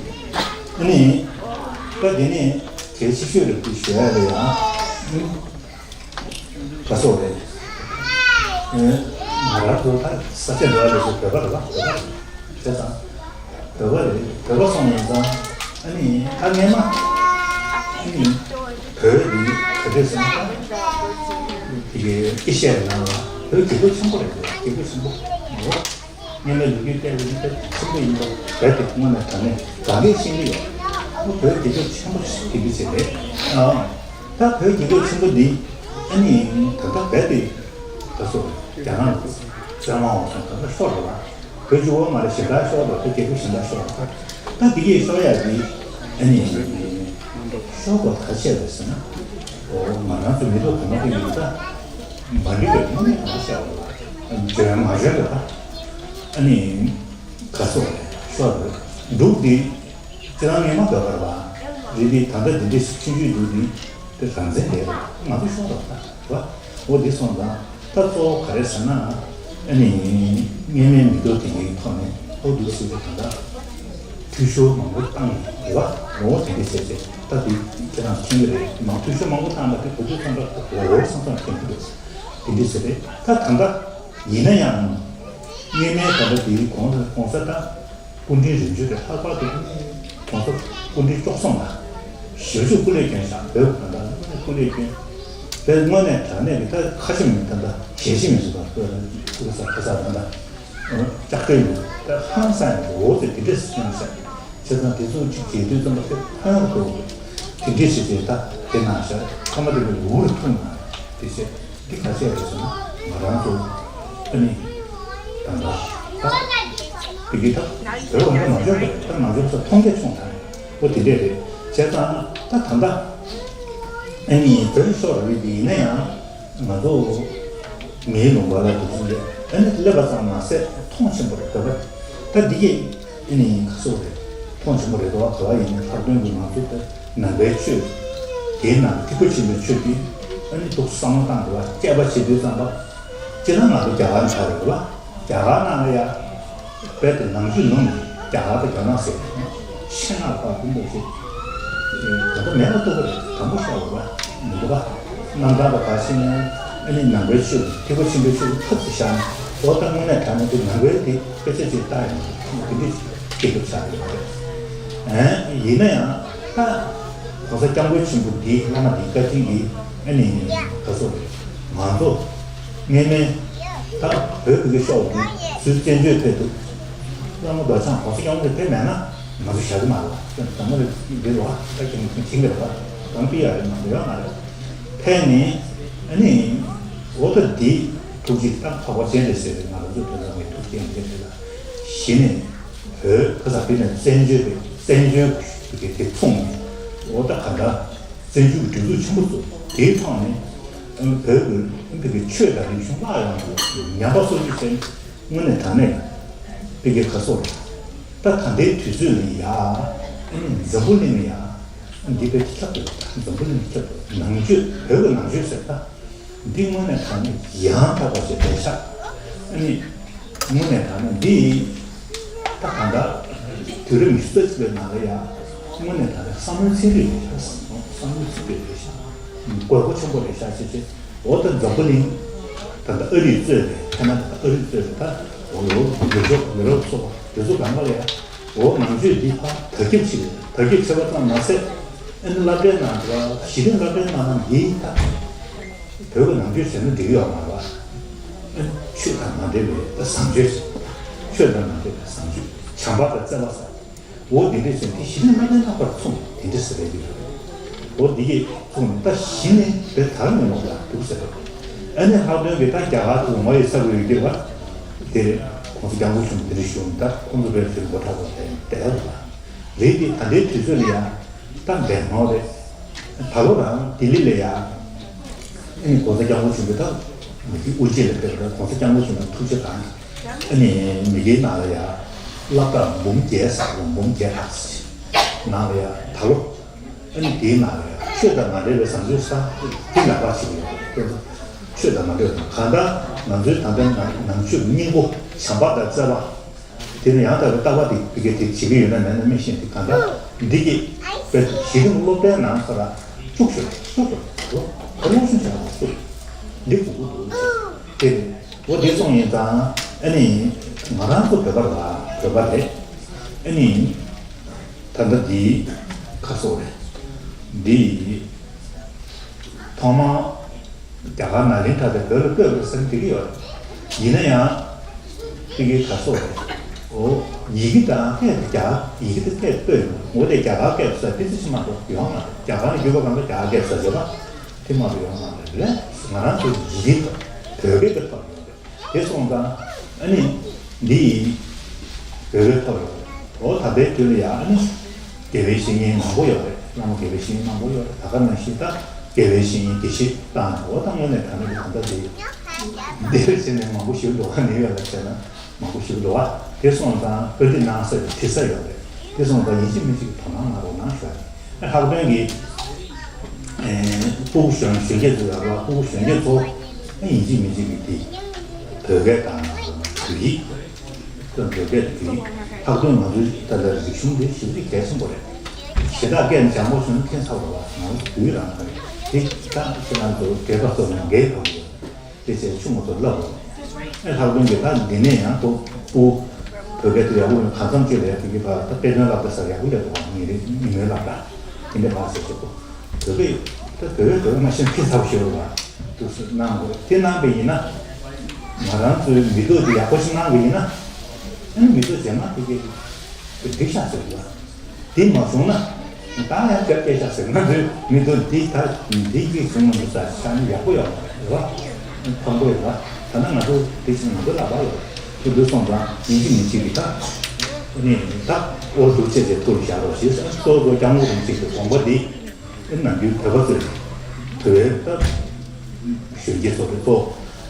ཨ་ནི་ད་དེ་ནས་གལ་ཆེ་ཤོས་རེད་དེ་ཞུ་ཡ་རེད་ཡ། ག་སོགས་རེད། ཨེ། ང་རང་ཚོ་ད་ས་ཆ་འདྲ་བ་ལས་སུ་བོད་པ་རེད་པ། བོད་པ་རེད། བྱས་ཙང་། བོད་པ་རེད། བོད་པ་སོང་ཡིན་ཙང་། ཨ་ནི་ད་སྔས་མ། ཨ་ནི་བོད་འདི་ག་འདྲས་ཟེར་ན་ད། དེ་གའི་ཨེ་ཤ་ཡའི་ནང་ལ་བོད་རྒྱལ་ཁབ་ཆེན་པོ་རེད། རྒྱལ་ཁབ་ཆེན་པོ་རེད། སྔོན་མའི་ལོ་རྒྱུས་བལྟས་པ་ཡིན་ན་ཆེན་པོ་ཡིན་པ་རྦད་དེ་དངོས་གནས་དྲང་གནས་དྲང་གནས་ཤེས་ཀྱི་ཡོད། ཨ་བོད་རྒྱལ་ཁབ་ཆེན་པོ་ཞིག་དེ་འདྲ་ཞིག་རེད། ཨ་ད་བོད་རྒྱལ་ཁབ་ཆེན་པོ་འདི་ཨ་ནི་ད་ལྟ་རྦད་དེ་ག་སོ་རྒྱ་ནག་བཙན་དབང་འོག་སོང་ད་ལྟ་ཤོར་རེད་པ། བོད་ཀྱི་འོག་མ་རེད། གཞན་དག་ཤོར་རེད། ད་རྒྱལ་ཁབ་གཞན་དག་ཤོར་རེད། ད་འདི་གས་ཤོར་ཡག་འདི་ཨ་ནི་ཤོར་དགོས་ག་རེ་བྱས་རེད་ཟེར་ན། འོ་ང་རང་ཚོ་མི་ཐོག་གོང་མ་དེ་ཡིན་ད་མ་འགྲིག་པའི་དངོས་གནས་ག་རེ་བྱས་རེད་པ། འཇོན་མ་འཇོན་རེད་པ། ཨ་ནི། ག་སོགས་ཤོར་རེད། འབྲུག་འདི་ཁྱེད་རང་ངས་མ་འདོད་པར་བ་རེད། འདི་ད་ལྟ་འདི་འདྲའི་ཆུང་ཆུང་འབྲུག་འདི་དེ་རང་བཙན་ལས་རེད། ང་ཚོ་ཤོར་རོགས་ད་རེད་བ། འོ་འདི་སོང་ཙང་ད་གཙོ་བོ་ག་རེ་ཟེར་ན། ཨ་ནི་སྔོན་མའི་མི་ཐོག་དེ་འདྲའི་ཐོག་ནས་འོ་འདུག་ཟེར་ཏེ་ད་ལྟ་འཐུས་ཤོར་མང་པོ་བཏང་རེད་བ། འོ་དེ་འདྲ་བྱས་ཏེ་ད་འདི་ཁྱེད་རང་མཁྱེན་གྱི་རེད། མང་འཐུས་ཤོར་མང་པོ་བཏང་ད་དེ་གོ་དུས་ཙམ་པ་འོ་བསམ་བསམ་མཁྱེན་གྱི་རེད། དེ་འདྲ་ཟེར་རེད། ད་ད་ལྟ། ཡིན་ན་ཡང་། སྔོན་མའི་ད་ལྟ་དེའི་གོང་ས་གོང་ས་ད་སྐུ་ཕྲེང་རིམ་བྱོན་དེ་ལྷག་པར་དུ་གོང་ས་སྐུ་ཕྲེང་བཅུ་གསུམ་ལ་ཞེ་པོ་ཅིག་སྐུ་ལས་བསྐྱོན་ཤག་བོད་ད་ལྟ་སྔོན་ནས་སྐུ་ལས་བསྐྱོན། བོད་དངོས་གནས་དྲང་གནས་ཀྱི་ད་ཁ་ཆེ་མི་ད་ལྟ་གལ་ཆེ་མི་ཟེར་བ་སྐུ་ས་ཁ་ས་ད་ལྟ་ལྕགས་སྤྲེལ་མི་ད་ཧང་སང་ཡང་འོ་ཚོད་དེ་འདྲས་སུ་བསྐྱོན་ཤག་བྱས་ཙང་དེ་ཚོ་གཅིག་མཇལ་དུས་ཙམ་པ་དེ་ཧང་དུ་དེ་འདྲས་བྱས་ཏེ་ད་དེ་ནང་ཤར་ཁ་མ་དེ་གི་འུར་འཐུང་ན་དེ་བྱས། འདི་ག་ཚད་རེད་ཟེར་ན་ང་རང་ཚོ་ཨ་ནི་ད་ལྟ་ད་དེ་གི་ད་བོད་འོང་ད་མ་འཇོག་པ་ད་མ་འཇོག་ས་མཐོང་རྒྱ་ཆུང་ད་འོ་དེ་འདྲས་རེད། བྱས་ཙང་ད་ད་ལྟ་ཨ་ནི་བོད་ཤོར་རེད་དེ་ཡིན་ན་ཡང་ང་ཚོ་མིའི་ལུང་པ་ལ་དེ་ཚོ་ལས་ཨ་ནི་སླེབས་པ་ཙམ་མ་ཟད་མཐོང་ཆེན་པོ་རེད་བོད་པ་ད་འདི་གས། ཨ་ནི་ཁ་སོགས་རེད། མཐོང་ཆེན་པོ་རེད་དོ། ག་བ་ཡིན་ནའི་ལྷག་དོན་གྱི་ང་ཚོ་ད་ནང་པའི་ཆོས་དེའི་ནང་ཐེག་པ་ཆེན་པོའི་ཆོས་དེ་ཨ་ནི་ཏོག་བསམ་བློ་བཏང་དགོས་པ་དཔྱད་པ་བྱེད་དུས་ཙམ་པ། སྤྱིར་ན་ང་ཚོ་རྒྱ་གར་ནང་རེད་པ། རྒྱ་གར་ནང་ལ་ཡ་དཔེ་དེ་ནང་ཆོས་ནང་ནས་རྒྱ་གར་དང་རྒྱ་ནག་ཟེར་ཆེད་མངགས་པ་ཀུན་ཏུ་ཞིག་ད་ལྟ་མེད་པ་ཐུབ་པ་རེད། དང་པོ་ཤོར་བ་མི་འདུག་པ། རྣམ་གྲངས་པ་ག་ཤེད་ནས་ཨ་ནི་ནང་པའི་ཆོས་ཐེག་པ་ཆེན་པོའི་ཆོས་ཐབས་སུ་བཞག་ནས་འོ་ད་དངོས་གནས་དྲང་གནས་དེ་ནང་པའི་དེ་དཔེ་ཆ་ཅིག་ལྟ་ཡོང་དེ་འདྲ་སྐྱེ་ཐུབ་ཆགས་ཡོད་པ་རེད། ཡིན་ན་ཡང་ ད་༸གོང་ས་༸སྐྱབས་མགོན་ཆེན་པོ་འདི་བླ་མ་འདི་བཀའ་དྲིན་གྱིས་ཨ་ནི་ག་སོགས་རེད། ང་ཚོ་སྔོན་མའི་ད་བོད་ཀྱི་ཤོག་འདི་ཚུར་བཙན་བྱོལ་ཕེབས་འདུག་བླ་མ་རྡོ་རྗེ་འཆང་༸གོང་ས་༸སྐྱབས་མགོན་ཕེབས་མེད་ན་ང་ཚོ་བཞག་གི་མ་རེད་བ། དང་མ་རེད་འདི་རེད་བ། ད་ཁྱེད་མཁྱེན་གྱི་རེད་བ། གང་ཕི་ཡ་རེད་མ་རེད་ཡོད་མ་རེད། ཕེབས་ནས་ཨ་ནི་འོ་ད་འདི་ཐུགས་རྗེ་ད་འཕགས་པ་སྤྱན་རས་གཟིགས་རེད། ང་རང་ཚོ་དོན་དག་གི་ཐུགས་རྗེ་འདི་རེད་ལ་གཞི་ནས་བོད་ཁ་ས་ཕི་ནས་བཙན་བྱོལ་བའི་བཙན་བྱོལ་གྱི་དེ་མཚུངས་ནས་འོ་ད་ག་འདྲ་བཙན་བྱོལ་གྱི་སྒྲིག་འཛུགས་ཆེན་པོ་བཙུགས་དེའི་ཐོག་ནས་བོད་ཀྱི་བོད་ཀྱི་ཆོས་དང་རིག་གཞུང་སླར་ཡང་ཉམས་པ་གསོ་རྒྱུ་བྱས་ནས་དངོས་གནས་དྲང་གནས་ཀྱི་ཕ་གི་ཁ་སོགས་རེད། ད་ད་ལྟའི་དུས་ཚོད་ནི་ཡ་ཨ་ནི་འཛམ་བུ་གླིང་ནི་ཡ་འདི་བས་ཁྱབ་ཡོད། འཛམ་བུ་གླིང་ནི་ཁྱབ་ཡོད། ནང་ཆོས་བོད་ཀྱི་ནང་ཆོས་ཟེར་ད་འདི་དངོས་གནས་དྲང་གནས་ཡང་དག་པ་ཞིག་རེད་ཤག་ཨ་ནི་དངོས་གནས་དྲང་གནས་འདི་ད་གང་ལྟར་དུས་རབས་ཉི་ཤུ་རྩ་གཅིག་པའི་ནང་ལ་ཡ་དངོས་གནས་དྲང་གནས་བསམ་བློའི་ཚན་རིག་རེད་ཤག་བསམ་བློའི་ཚན་རིག་རེད་ཤག་དགོས་མཁོ་ཆེན་པོ་རེད་ཤག་ཅེས་བྱས། འོ་ད་འཛམ་བུ་གླིང་། ད་ལྟ་ཨ་རིས་གཙོས་པའི་ཁྱེད་རང་ད་ལྟ་ཨ་རིས་གཙོས་པའི་ད་འོ་ལོ་ཡུ་རོབ་ཡུ་རོབ་སོགས་དེ་ཚོ་གང་ག་ལ་ཡ། འོ་ནང་ཆོས་འདི་ཕར་དར་ཁྱབ་ཆེ་རེད། དར་ཁྱབ་ཆེ་བ་ཙམ་མ་ཟད་ཨ་ནི་སློབ་གྲྭའི་ནང་དུ་གཞི་རིམ་སློབ་གྲྭའི་ནང་ན་འདི་ད་བོད་ཀྱི་ནང་ཆོས་བྱས་ན་འགྲིག་གི་ཡོད་མ་རེད་བ། ཨ་ནི་ཆོས་དང་མ་འབྲེལ་བའི་ད་བཟང་སྤྱོད་ཅིག་ཆོས་དང་མ་འབྲེལ་བའི་བཟང་སྤྱོད་བྱམས་པ་དང་བརྩེ་བ་ཟེར། འོ་དེ་འདྲས་ཟེར་དེ་གཞི་རིམ་སློབ་གྲྭའི་རྣམ་པར་མཚུངས་དེ་འདྲས་ཟེར་བས་ཡོད་རེད། འོ་འདི་གས་མཚུངས་ནས་ད་གཞི་ནས་དེ་དར་མི་ནོར་ལ་འདུག་ཟེར་རོ། ཨ་ནི་ལྷག་དོན་གྱི་ད་རྒྱ་གར་དུ་ངོ་ཡི་ས་རུ་ཡོད་ཀྱི་བ། དེ་རེད། ༸གོང་ས་༸སྐྱབས་མགོན་ཆེན་པོ་འདི་འདྲས་བཞུགས་ནས་ད་ཁོང་ཚོ་བས་དེར་མགོ་ཁྲ་བ་དེ་དེ་ལ་འདུག་བ། རེད་དེ་ད་ལྟའི་དུས་ཚོད་ལ་ཡང་ད་འབད་ནོར་རེད། ད་ལོ་རང་ལྡི་ལི་ལ་ཡང་། ཨ་ནི་༸གོང་ས་༸སྐྱབས་མགོན་ཆེན་པོ་ད་མི་གི་དབུ་འབྱེད་ལ་ཕེབས་པ་ད་༸གོང་ས་༸སྐྱབས་མགོན་ཆེན་པོ་ཐུགས་རྗེ་གང་། ཨ་ནི་མི་གིའི་ནང་ལ་ཡ་སློབ་གྲྭ་འབུམ་བརྒྱད་ཟེར་བ་འབུམ་བརྒྱད་ལྷག་ནང་ལ་ཡ་ད་ལོ། ཨ་ནི་དེའི་ནང་ལ་ཡ་ཆོས་དང་མ་འབྲེལ་བའི་བཟང་སྤྱོད་ས་དེ་ལག་པ་ཞིག་ཡོད་རེད། ཆོས་དང་མ་འབྲེལ་བ་གང་ལྟར་ང་ཚོའི་ད་ལྟ་ནང་ཆོས་ཀྱི་སྙིང་པོ་བྱམས་པ་དང་བརྩེ་བ། དེ་ནི་ཡང་དག་པའི་ལྟ་བ་དེ་དེ་གས་དེ་བྱེད་ཀྱི་ཡོད་ན་མེད་ན་མི་ཤེས་ཏེ་གང་ལྟར་འདི་གི་དཔེ་གཞི་རིམ་སློབ་གྲྭའི་ནང་ཁ་ར་བཅུག་ཤོག་བཅུག་ཤོག་ལོ་ཁ་སློབ་གསོ་བྱ་བ་བཅུག་འདི་དགོས་ཀྱི་འདུག་དེ་རེད། འོ་དེ་སོང་ཡིན་ཙང་ཨ་ནི་ང་རང་ཚོ་བོད་པ་ར་བོད་པ་རེད། ཨ་ནི་ད་ལྟ་འདི་ཁ་སོག་རེད། འདི་ཐོག་མར་རྒྱ་གར་ནཱ་ལེནྡྲ་དེ་བོད་ལ་བཀོད་པ་ཟེར་འགྲིག་གི་ཡོད་རེད། ཡིན་ན་ཡང་དེ་གའི་ག་སོགས་རེད། འོ་ཡི་གེ་དང་སྐད་དེ་རྒྱ་ཡི་གེ་དེ་སྐད་བཏོད་ཡོང་འོ་དེ་རྒྱ་གར་སྐད་དུ་ས་ཏི་ཙི་ཤི་མ་གཏོགས་ཡོང་མ་རེད། རྒྱ་གར་ནས་བརྒྱུད་པ་གང་ག་རྒྱ་གར་སྐད་དུ་ས་བརྗོད་པ་དེ་མ་གཏོགས་ཡོང་མ་རེད། རེད། ང་རང་ཚོ་ཡི་གེ་དང་བོད་སྐད་དུ་ཐོག་ཡོང་རེད། དེ་སོང་ཙང་ཨ་ནི་འདི་ཡི་བོད་སྐད་ཐོག་ཡོད་རེད། འོ་ད་ལྟའི་དུས་ལ་ཡང་ཨ་ནི་དགེ་བའི་བཤེས་གཉེན་མང་པོ་ཡོད་རེད། བླ་མ་དགེ་བའི་བཤེས་གཉེན་མང་པོ་ཡོད་རེད། ད་ག་ནང་བཞིན་ད་དགེ་བའི་བཤེས་གཉེན་དགེ་བཤེས་བཏང་ནས་འོ་ད་དངོས་གནས་ད་ནི་གི་ད་ལྟ་དེ་དགེ་བའི་བཤེས་གཉེན་མང་པོ་ཞིག་འགྲོ་བ་ནི་ཡོད་ལ་བྱས་ན་མང་པོ་ཞིག་འགྲོ་བ་དེ་སོང་ཙང་བཀའ་འདྲི་གནང་ས་ཀྱི་དྲི་ས་ཡོད་རེད། དེ་སོང་ཙང་ཡིན་གཅིག་མིན་གཅིག་གི་དོ་སྣང་གནང་རོགས་གནང་ཞུ་བ་རེད། ལྷག་དོན་གྱི་ཨེ་སྤུ་གུ་གཞོན་གཞོན་སྐྱེས་ཚོ་ལ་རོགས་སྤུ་གུ་གཞོན་སྐྱེས་ཚོ་ཨེ་ཡིན་གཅིག་མིན་གཅིག་གི་དེ་བོད་སྐད་དང་བོད་ཡིག་བོད་སྐད་དེ་ལྷག་དོན་ང་ཚོའི་ད་ལྟ་རིག་གཞུང་འདི་ཞེ་པོ་ཅིག་གལ་ཆེན་པོ་རེད། གཞི་བདག་སྐད་འཇམ་པོ་བྱུང་ཁྱེད་ཚ་བ་ལ་ང་ཚོ་དུས་རང་ག་རེད་དེ་ད་ཁྱེད་རང་ཚོ་དགེ་བ་སོགས་ནས་འགལ་བ་རེད། དེ་བྱས་ཆུ་ང་ཚོ་བསླབ་རོགས། ཨེ་ལྷག་དོན་གྱི་ད་འདི་ནས་ཡང་ཁོ་སྤུ་བོད་སྐད་དེ་ཡག་པོ་ཡོད་གང་འཚམ་ཅིག་ལ་ཡག་གི་བ་ད་དཔེ་སྟོན་བསླབ་པ་ས་ཡག་པོ་ལས་དོ་ཉིན་རེ་ཉིན་མོའི་བསླབ་པ་དེ་འདྲ་བ་ཟེར་ཆོག་གོ། བོད་སྐད་ད་བོད་སྐད་བོད་སྐད་མ་ཤེས་ཁྱེད་ཚ་བ་ཤེས་རོགས་བ་འདུག་སེ་གནང་དགོས། དེ་གནང་པ་ཡིན་ན་ང་རང་ཚོའི་མི་ཐོག་དེ་ཡག་པོ་ཞིག་གནང་པ་ཡིན་ན་ཨ་ནི་མི་ཐོག་རྗེས་མ་དེ་གས་འགྲིག་ཤག་ཟེར་བ། དེ་མ་བྱུང་ན། ད་ཡང་སྐྱབས་སྐྱེ་ཤག་ཟེར་ང་ཚོའི་མི་ཚོ་འདི་ད་འདི་གཅིག་བྱུང་མི་འདུག་ས་ཆ་ནི་ཡག་པོ་ཡོད་མ་རེད་བ། ཕངས་པོ་རེད་བ། ད་ནང་ང་ཚོ་དེ་བཞིན་ང་ཚོ་ལག་པ་ཡོད་རེད། ཁོ་འདུག་སོང་ཙང་ཡིན་གཅིག་མིན་གཅིག་གི་ད་ནི་ད་འོ་འདུག་བྱས་ཏེ་ཐུར་བཞག་རོགས་ཞེས་གཙོ་བོ་སྐྱབས་མགོན་རིན་པོ་ཆེ་གི་དགོངས་པ་འདི་ནམ་རྒྱུན་བོད་པ་ཚོས་བོད་ད། གཞོན་སྐྱེས་ཚོ་རེ་གཙོ་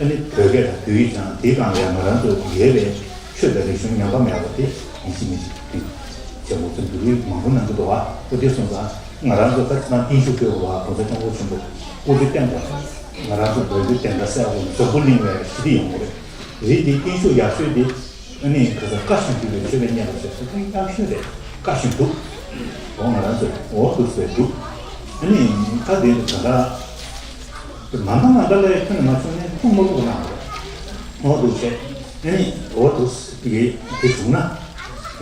ཨ་ནི་བོད་སྐད་དང་བོད་ཡིག་སྦྱང་དེའི་སྒང་ལ་ང་རང་ཚོའི་དགེ་བའི་ཆོས་དང་རིག་གཞུང་ཉམས་པ་མེད་པ་དེ་ཡིན་གཅིག་མིན་གཅིག་དེ་བྱས་འོ་ཚོད་འདུག་རིགས་མང་པོ་གནང་གི་འདུག་ཨ། ཨོ་དེ་སོང་ཙང་ང་རང་ཚོ་ད་ཅི་ན་བརྟན་བཞུགས་སྤྲོད་དགོས་པ་༸གོང་ས་༸སྐྱབས་མགོན་ཆེན་པོ་སྐུ་ཚེ་བརྟན་པ་ང་རང་ཚོ་བོད་འདི་བདེན་མཐའ་གསལ་པོ་འཛམ་བུ་གླིང་བའི་ཞི་བདེ་ཡོང་གི་རེད། རིགས་འདི་བརྟན་བཞུགས་ཡག་ཤོས་དེ། ཨ་ནི་ཁ་སང་བཀའ་བཞིན་སྒྲུབ་པའི་མཆོད་པའི་སྙན་ལ་ཟེར་ཚུལ་ཁྲིམས་བཀའ་བཞིན་རེད། བཀའ་བཞིན་སྒྲུབ། འོ་ང་རང་ཚོས་འོ་འདུག་ཟེར་སྒྲུབ། ཨ་ནི་ད་དེ་ད་ལྟ་མ་འདང་མ་འདང་ལས་ཁྱོན་ནས་མ་བྱུང་ནས་ཐུགས་མ་ལོག་གནང་རོགས། འོ་འདུག་བྱས་ཨ་ནི་འོ་འདུག་ཟེར་དེ་བྱུང་ན་ཨ་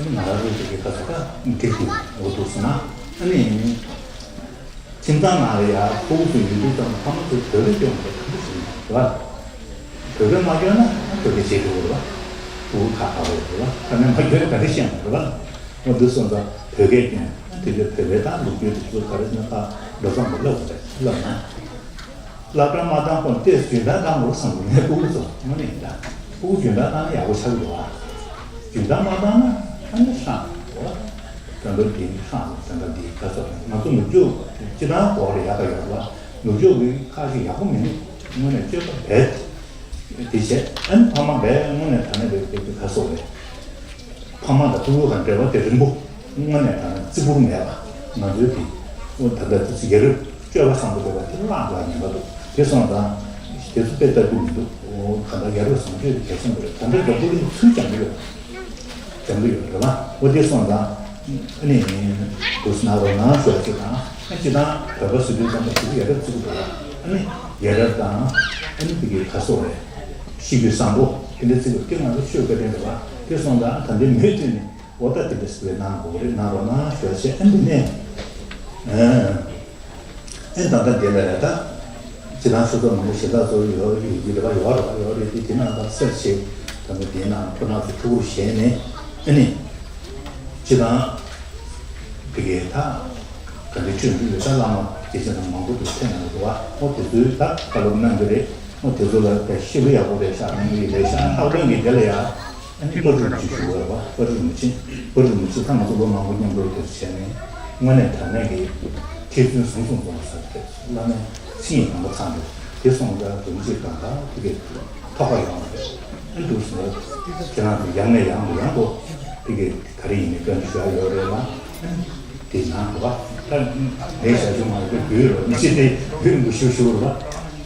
ནི་ང་རང་ཚོའི་དེ་གའི་ཁ་ས་ད་འགྲིག་འདུག་འོ་འདུག་ཟེར་ན། ཨ་ནི། ཁྱིམ་ཚང་ནང་ལ་ཡ་ཕྲུ་གུ་ཚོ་ཡོད་དུས་ཙམ་ཕ་མ་ཚོས་བོད་སྐད་སྐྱོན་པ་གང་འདྲ་ཞིག་ཡིན་རེད་བ། བོད་སྐད་མ་སྐྱོན་ན་བོད་སྐད་བྱེད་ཐུབ་རེད་བ། ཕྲུ་གུ་ཁ་ཁ་བོ་རེད་བ། ཕ་མས་མ་སྐྱོན་ན་ག་འདྲ་ཤེས་ཡོང་རེད་བ། འོ་འདི་སོང་ཙང་བོད་སྐད་སྐྱོན། དེ་ཚོ་བོད་པའི་ད་ལོ་རྒྱུས་དེ་ཚོ་ག་རེ་ཟེར་ན་ཕ་འགྲོ་སོང་གི་སློབ་རེད་སློབ་ན། སློབ་གྲྭ་མ་བཏང་གོང་ཏོག་ཙམ་རྒྱུན་ལྟར་བཏང་དགོས་བསམ་གི་མེད། ཕྲུ་གུ་ཚོ་དངོས་གནས་ཡིན་ད། ཕྲུ་གུ་རྒྱུན་ལྟར་བཏང་ན་ཡག་པོ་ཆགས་ཀྱི་འདུག་ཨ། རྒྱུན་ལྟར་མ་བཏང་ན་ཨ་ནི་ཧྲང་འགྲོ་ཨ། ད་ལྟ་འདི་ནི་ཧྲང་ད་ལྟ་འདི་ག་ཚོད་རེད། ང་ཚོ་ནུབ་ཕྱོགས་སྤྱི་བཏང་འོག་ལ་ཡག་ག་ཡོད་རེད་བ། ནུབ་ཕྱོགས་ཀྱི་ཁ་ཞིག་ཡག་པོ་མི་འདུག་དངོས་གནས་སྤྱོད་པ་བས། དེ་བྱས་ཨ་ནི་ཕ་མ་བས་དངོས་གནས་ད་ནས་བས་བས་ག་ཚོད་རེད། ཕ་མ་དང་ཕྲུ་གུ་དང་འབྲེལ་བ་དེ་རིང་པོ་དངོས་གནས་ད་ནི་བརྩི་བཀུར་མེད་པ། ང་ཚོའི་དེ་ཨོ་ད་ལྟ་དེ་ཚོ་ཡ་རབས་སྤྱོད་པ་བཟང་པོ་འདུག་པ་དེ་བླངས་འདུག་ཉན་པ་འདུག་དེ་སོང་ཙང་དེ་ཚོ་དཔེ་ལྟ་རྒྱུ་མི་འདུག་ཨོ་ད་ལྟ་ཡ་རབས་བཟང་སྤྱོད་དེ་གལ་ཆེན་པོ་རེད། ད་ལྟ་རྒྱ་བོད་གླིང་ཚུར་སྦྱང་གི་ཡོད། སྦྱང་གི་ཡོད་རེད་བ། ཨོ་དེ་སོང་ཙང་ཨ་ནི་དུ་སྣང་རོགས་གནང་ཞུ་བ་ཅིག་དང་། ཨ་ཅི་དང་བོད་པ་ཟེར་དུས་ཙམ་པ་དེ་ཚོ་ཡ་རབས་བརྩི་གི་འདུག་བ། ཨ་ནི་ཡ་རབས་དང་ཨ་ནི་དེ་གའི་ཁ་སོག་རེད། གཤིས་རྒྱུད་བཟང་པོ་དེ་འདྲ་བརྩི་དགོས་དེ་ང་ཚོ་ཆོས་བཀའ་དྲིན་རེད་བ། དེ་སོང་ཙང་ད་ལྟའི་མུ་མཐུད་ནས་འོ་ད་དེ་འདྲ་ཟེར་བའི་གནང་དགོས་རེད། གནང་རོགས་གནང་ཞུ་བ་བྱས། ཨ་འདི་ནས་ཨ་ད་ལྟ་དེ་ལ་ཡ་ད་སྤྱི་བཏང་ཆོས་ཚོགས་མང་པོ་ཞེ་དྲག་ཚོགས་ཡོད་ཡོད་ཀྱི་རེད་བ། ཡོད་རེད་བ། ཡོད་རེད། དེ་དེ་ནང་ད་སེར་བྱེད་ད་ནི་དེའི་ནང་ཁོ་རང་ཚོ་ཐུགས་ཁུར་བཞེས་ནས་ཨ་ནི་སྤྱི་བཏང་དེ་གའི་ད། ག་འདྲའི་ཁྲིད་འདུག་ཡོད་ས་བླ་མ་དགེ་ཆེ་དང་མང་པོ་འདུག་ཐེངས་ནང་འདུག་བ། ཨོ་དེ་ཚོའི་ད་བཀའ་སློབ་གནང་གི་རེད། ཨོ་དེ་ཚོ་ལ་ད་ཤེས་པ་ཡག་པོ་རེད་ཤག་གནང་གི་རེད་ཤག་ལྷག་དོན་གྱི་དེ་ལ་ཡ་ཨ་ནི་པ་རུ་རིན་པོ་ཆེ་ཞུ་དགོས་རེད་བ། པ་རུ་རིན་པོ་ཆེ། པ་རུ་རིན་པོ་ཆེ་ད་ང་ཚོ་ལོ་མང་པོ་མཉམ་དུ་དེ་ཚོ་བྱས་ནས་དངོས་གནས་དྲང་གནས་ཀྱི་མཁས་བཙུན་ཟུང་ཟུང་འཛོམས་ས་རེད། བླ་མའི་ཚིག་ཡིན་ནང་པ་ཚང་འདུག་དེ་སོང་ཙང་རིན་པོ་ཆེ་གང་ག་དེ་གའི་ཐོག་ཁ་ཡོང་བ་རེད། ཨ་འདུག་ཟེར་ཁྱེད་རང་ཚོ་ཡང་ནས་ཡང་དུ་ཡང་དུ་དེ་གའི་ག་རེ་ཡིན་ནའི་བཀའ་འདྲི་ཞུ་ཡ་ཡོད་རེད་ལ། དེ་ནང་རེད་བ། ད་ངའི་ཞབས་ཞུ་མ་ཡོད་པའི་བོད་རོ་མི་ཤེས་ཏེ་བོད་མི་ཞུ་ཞུ་རེད་བ།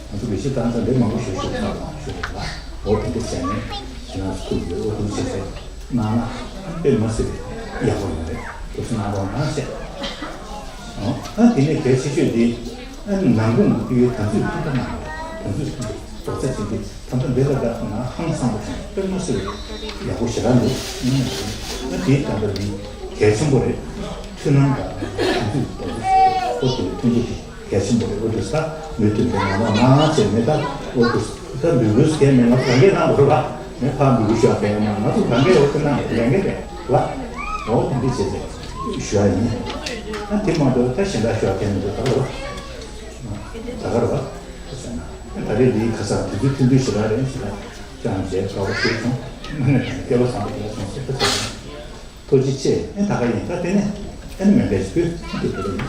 ང་ཚོ་མི་ཤེས་ཏང་ཙང་ལས་མང་པོ་ཞུ་ཞུ་ད་ཞུ་རེད་བ། འོ་དེ་འདྲ་བྱས་ནས་ཁྱེད་རང་ཚོ་ཐུག་ཡོད། འོ་དེ་བྱས་ཚེ་གནང་ན་དཔེ་མ་སྲིད་པའི་ཡག་པོ་ཡོད་རེད། དུ་སུ་གནང་རོགས་གནང་བྱས། ཨ་དེ་ནས་གལ་ཆེ་ཤོས་དེ་ཨ་ནང་ཁུངས་ཀྱི་དུས་ཡུན་དམ་ཚིག་མཐུན་པ་གནང་རོགས། དམ་ཚིག་མཐུན་པའི་རྡོག་རྩ་གཅིག་སྒྲིལ། ད་ལྟ་འདི་ལ་དགའ་ཐོག་ན་ཧང་སང་པོ་བྱུང་། དཔེ་མ་སྲིད་པའི་ཡག་པོ་ཞེ་དྲག་འདུག་ཨ་དེའི་ད་ལྟ་འདི་གལ་ཆེན་པོ་རེད། མཐུན་ལམ་དང་དམ་ཚིག་རྡོག་རྩ་གཅིག་སྒྲིལ། ཨོ་དེ་མཐུན་པོ་དེ་གལ་ཆེན་པོ་རེད། ཨོ་དེ་ས་མི་མཐུན་པའི་ངང་ལ་ནང་བྱས་མེད། ད་ཨོ་དེ་ད་འབུལ་དགོས་སྐལ་མེད། ང་ཚོ་གང་གས་གནང་དགོས་རེད་བ། ངས་ཕར་འབུལ་དགོས་ཞུ་བ་གལ་ཡོད་མ་རེད། ང་ཚོ་གང་གས་ཨོ་དེ་གནང་དགོས་ལས་འགན་རེད་བ། ཨོ་དེ་འདི་བྱས་ཏེ་ཞུ་བ་ཡིན། ཨ་དེ་མ་གཏོགས་ད་གཞན་དག་ཞུ་བ་གལ་མི་འདུག་ད་ག་རེད་བ། ད་ག་རེད་བ། ཟེར་ན། ད་རེས་འདིའི་ཁ་སང་དུས་ཚོད་ཐུང་ཐུང་ཞེ་དྲག་རེད་ཟེར་ན། ཅང་མཇལ་དཀའ་བ་ཞིག་བྱུང་། དངོས་གནས་དྲང་གནས་སྐལ་བ་བཟང་པོ་ཞིག་བྱུང་ཟེར་ད་ཟེར་ན། ཐུགས་རྗེ་ཆེ། ཨེ་ད་ག་ཡིན། ད་དེ་ནས་ཨེ་ནི་མེ་མདའ་ཞིག་ཕུལ། ཨེ་དེ་དེ་རེད།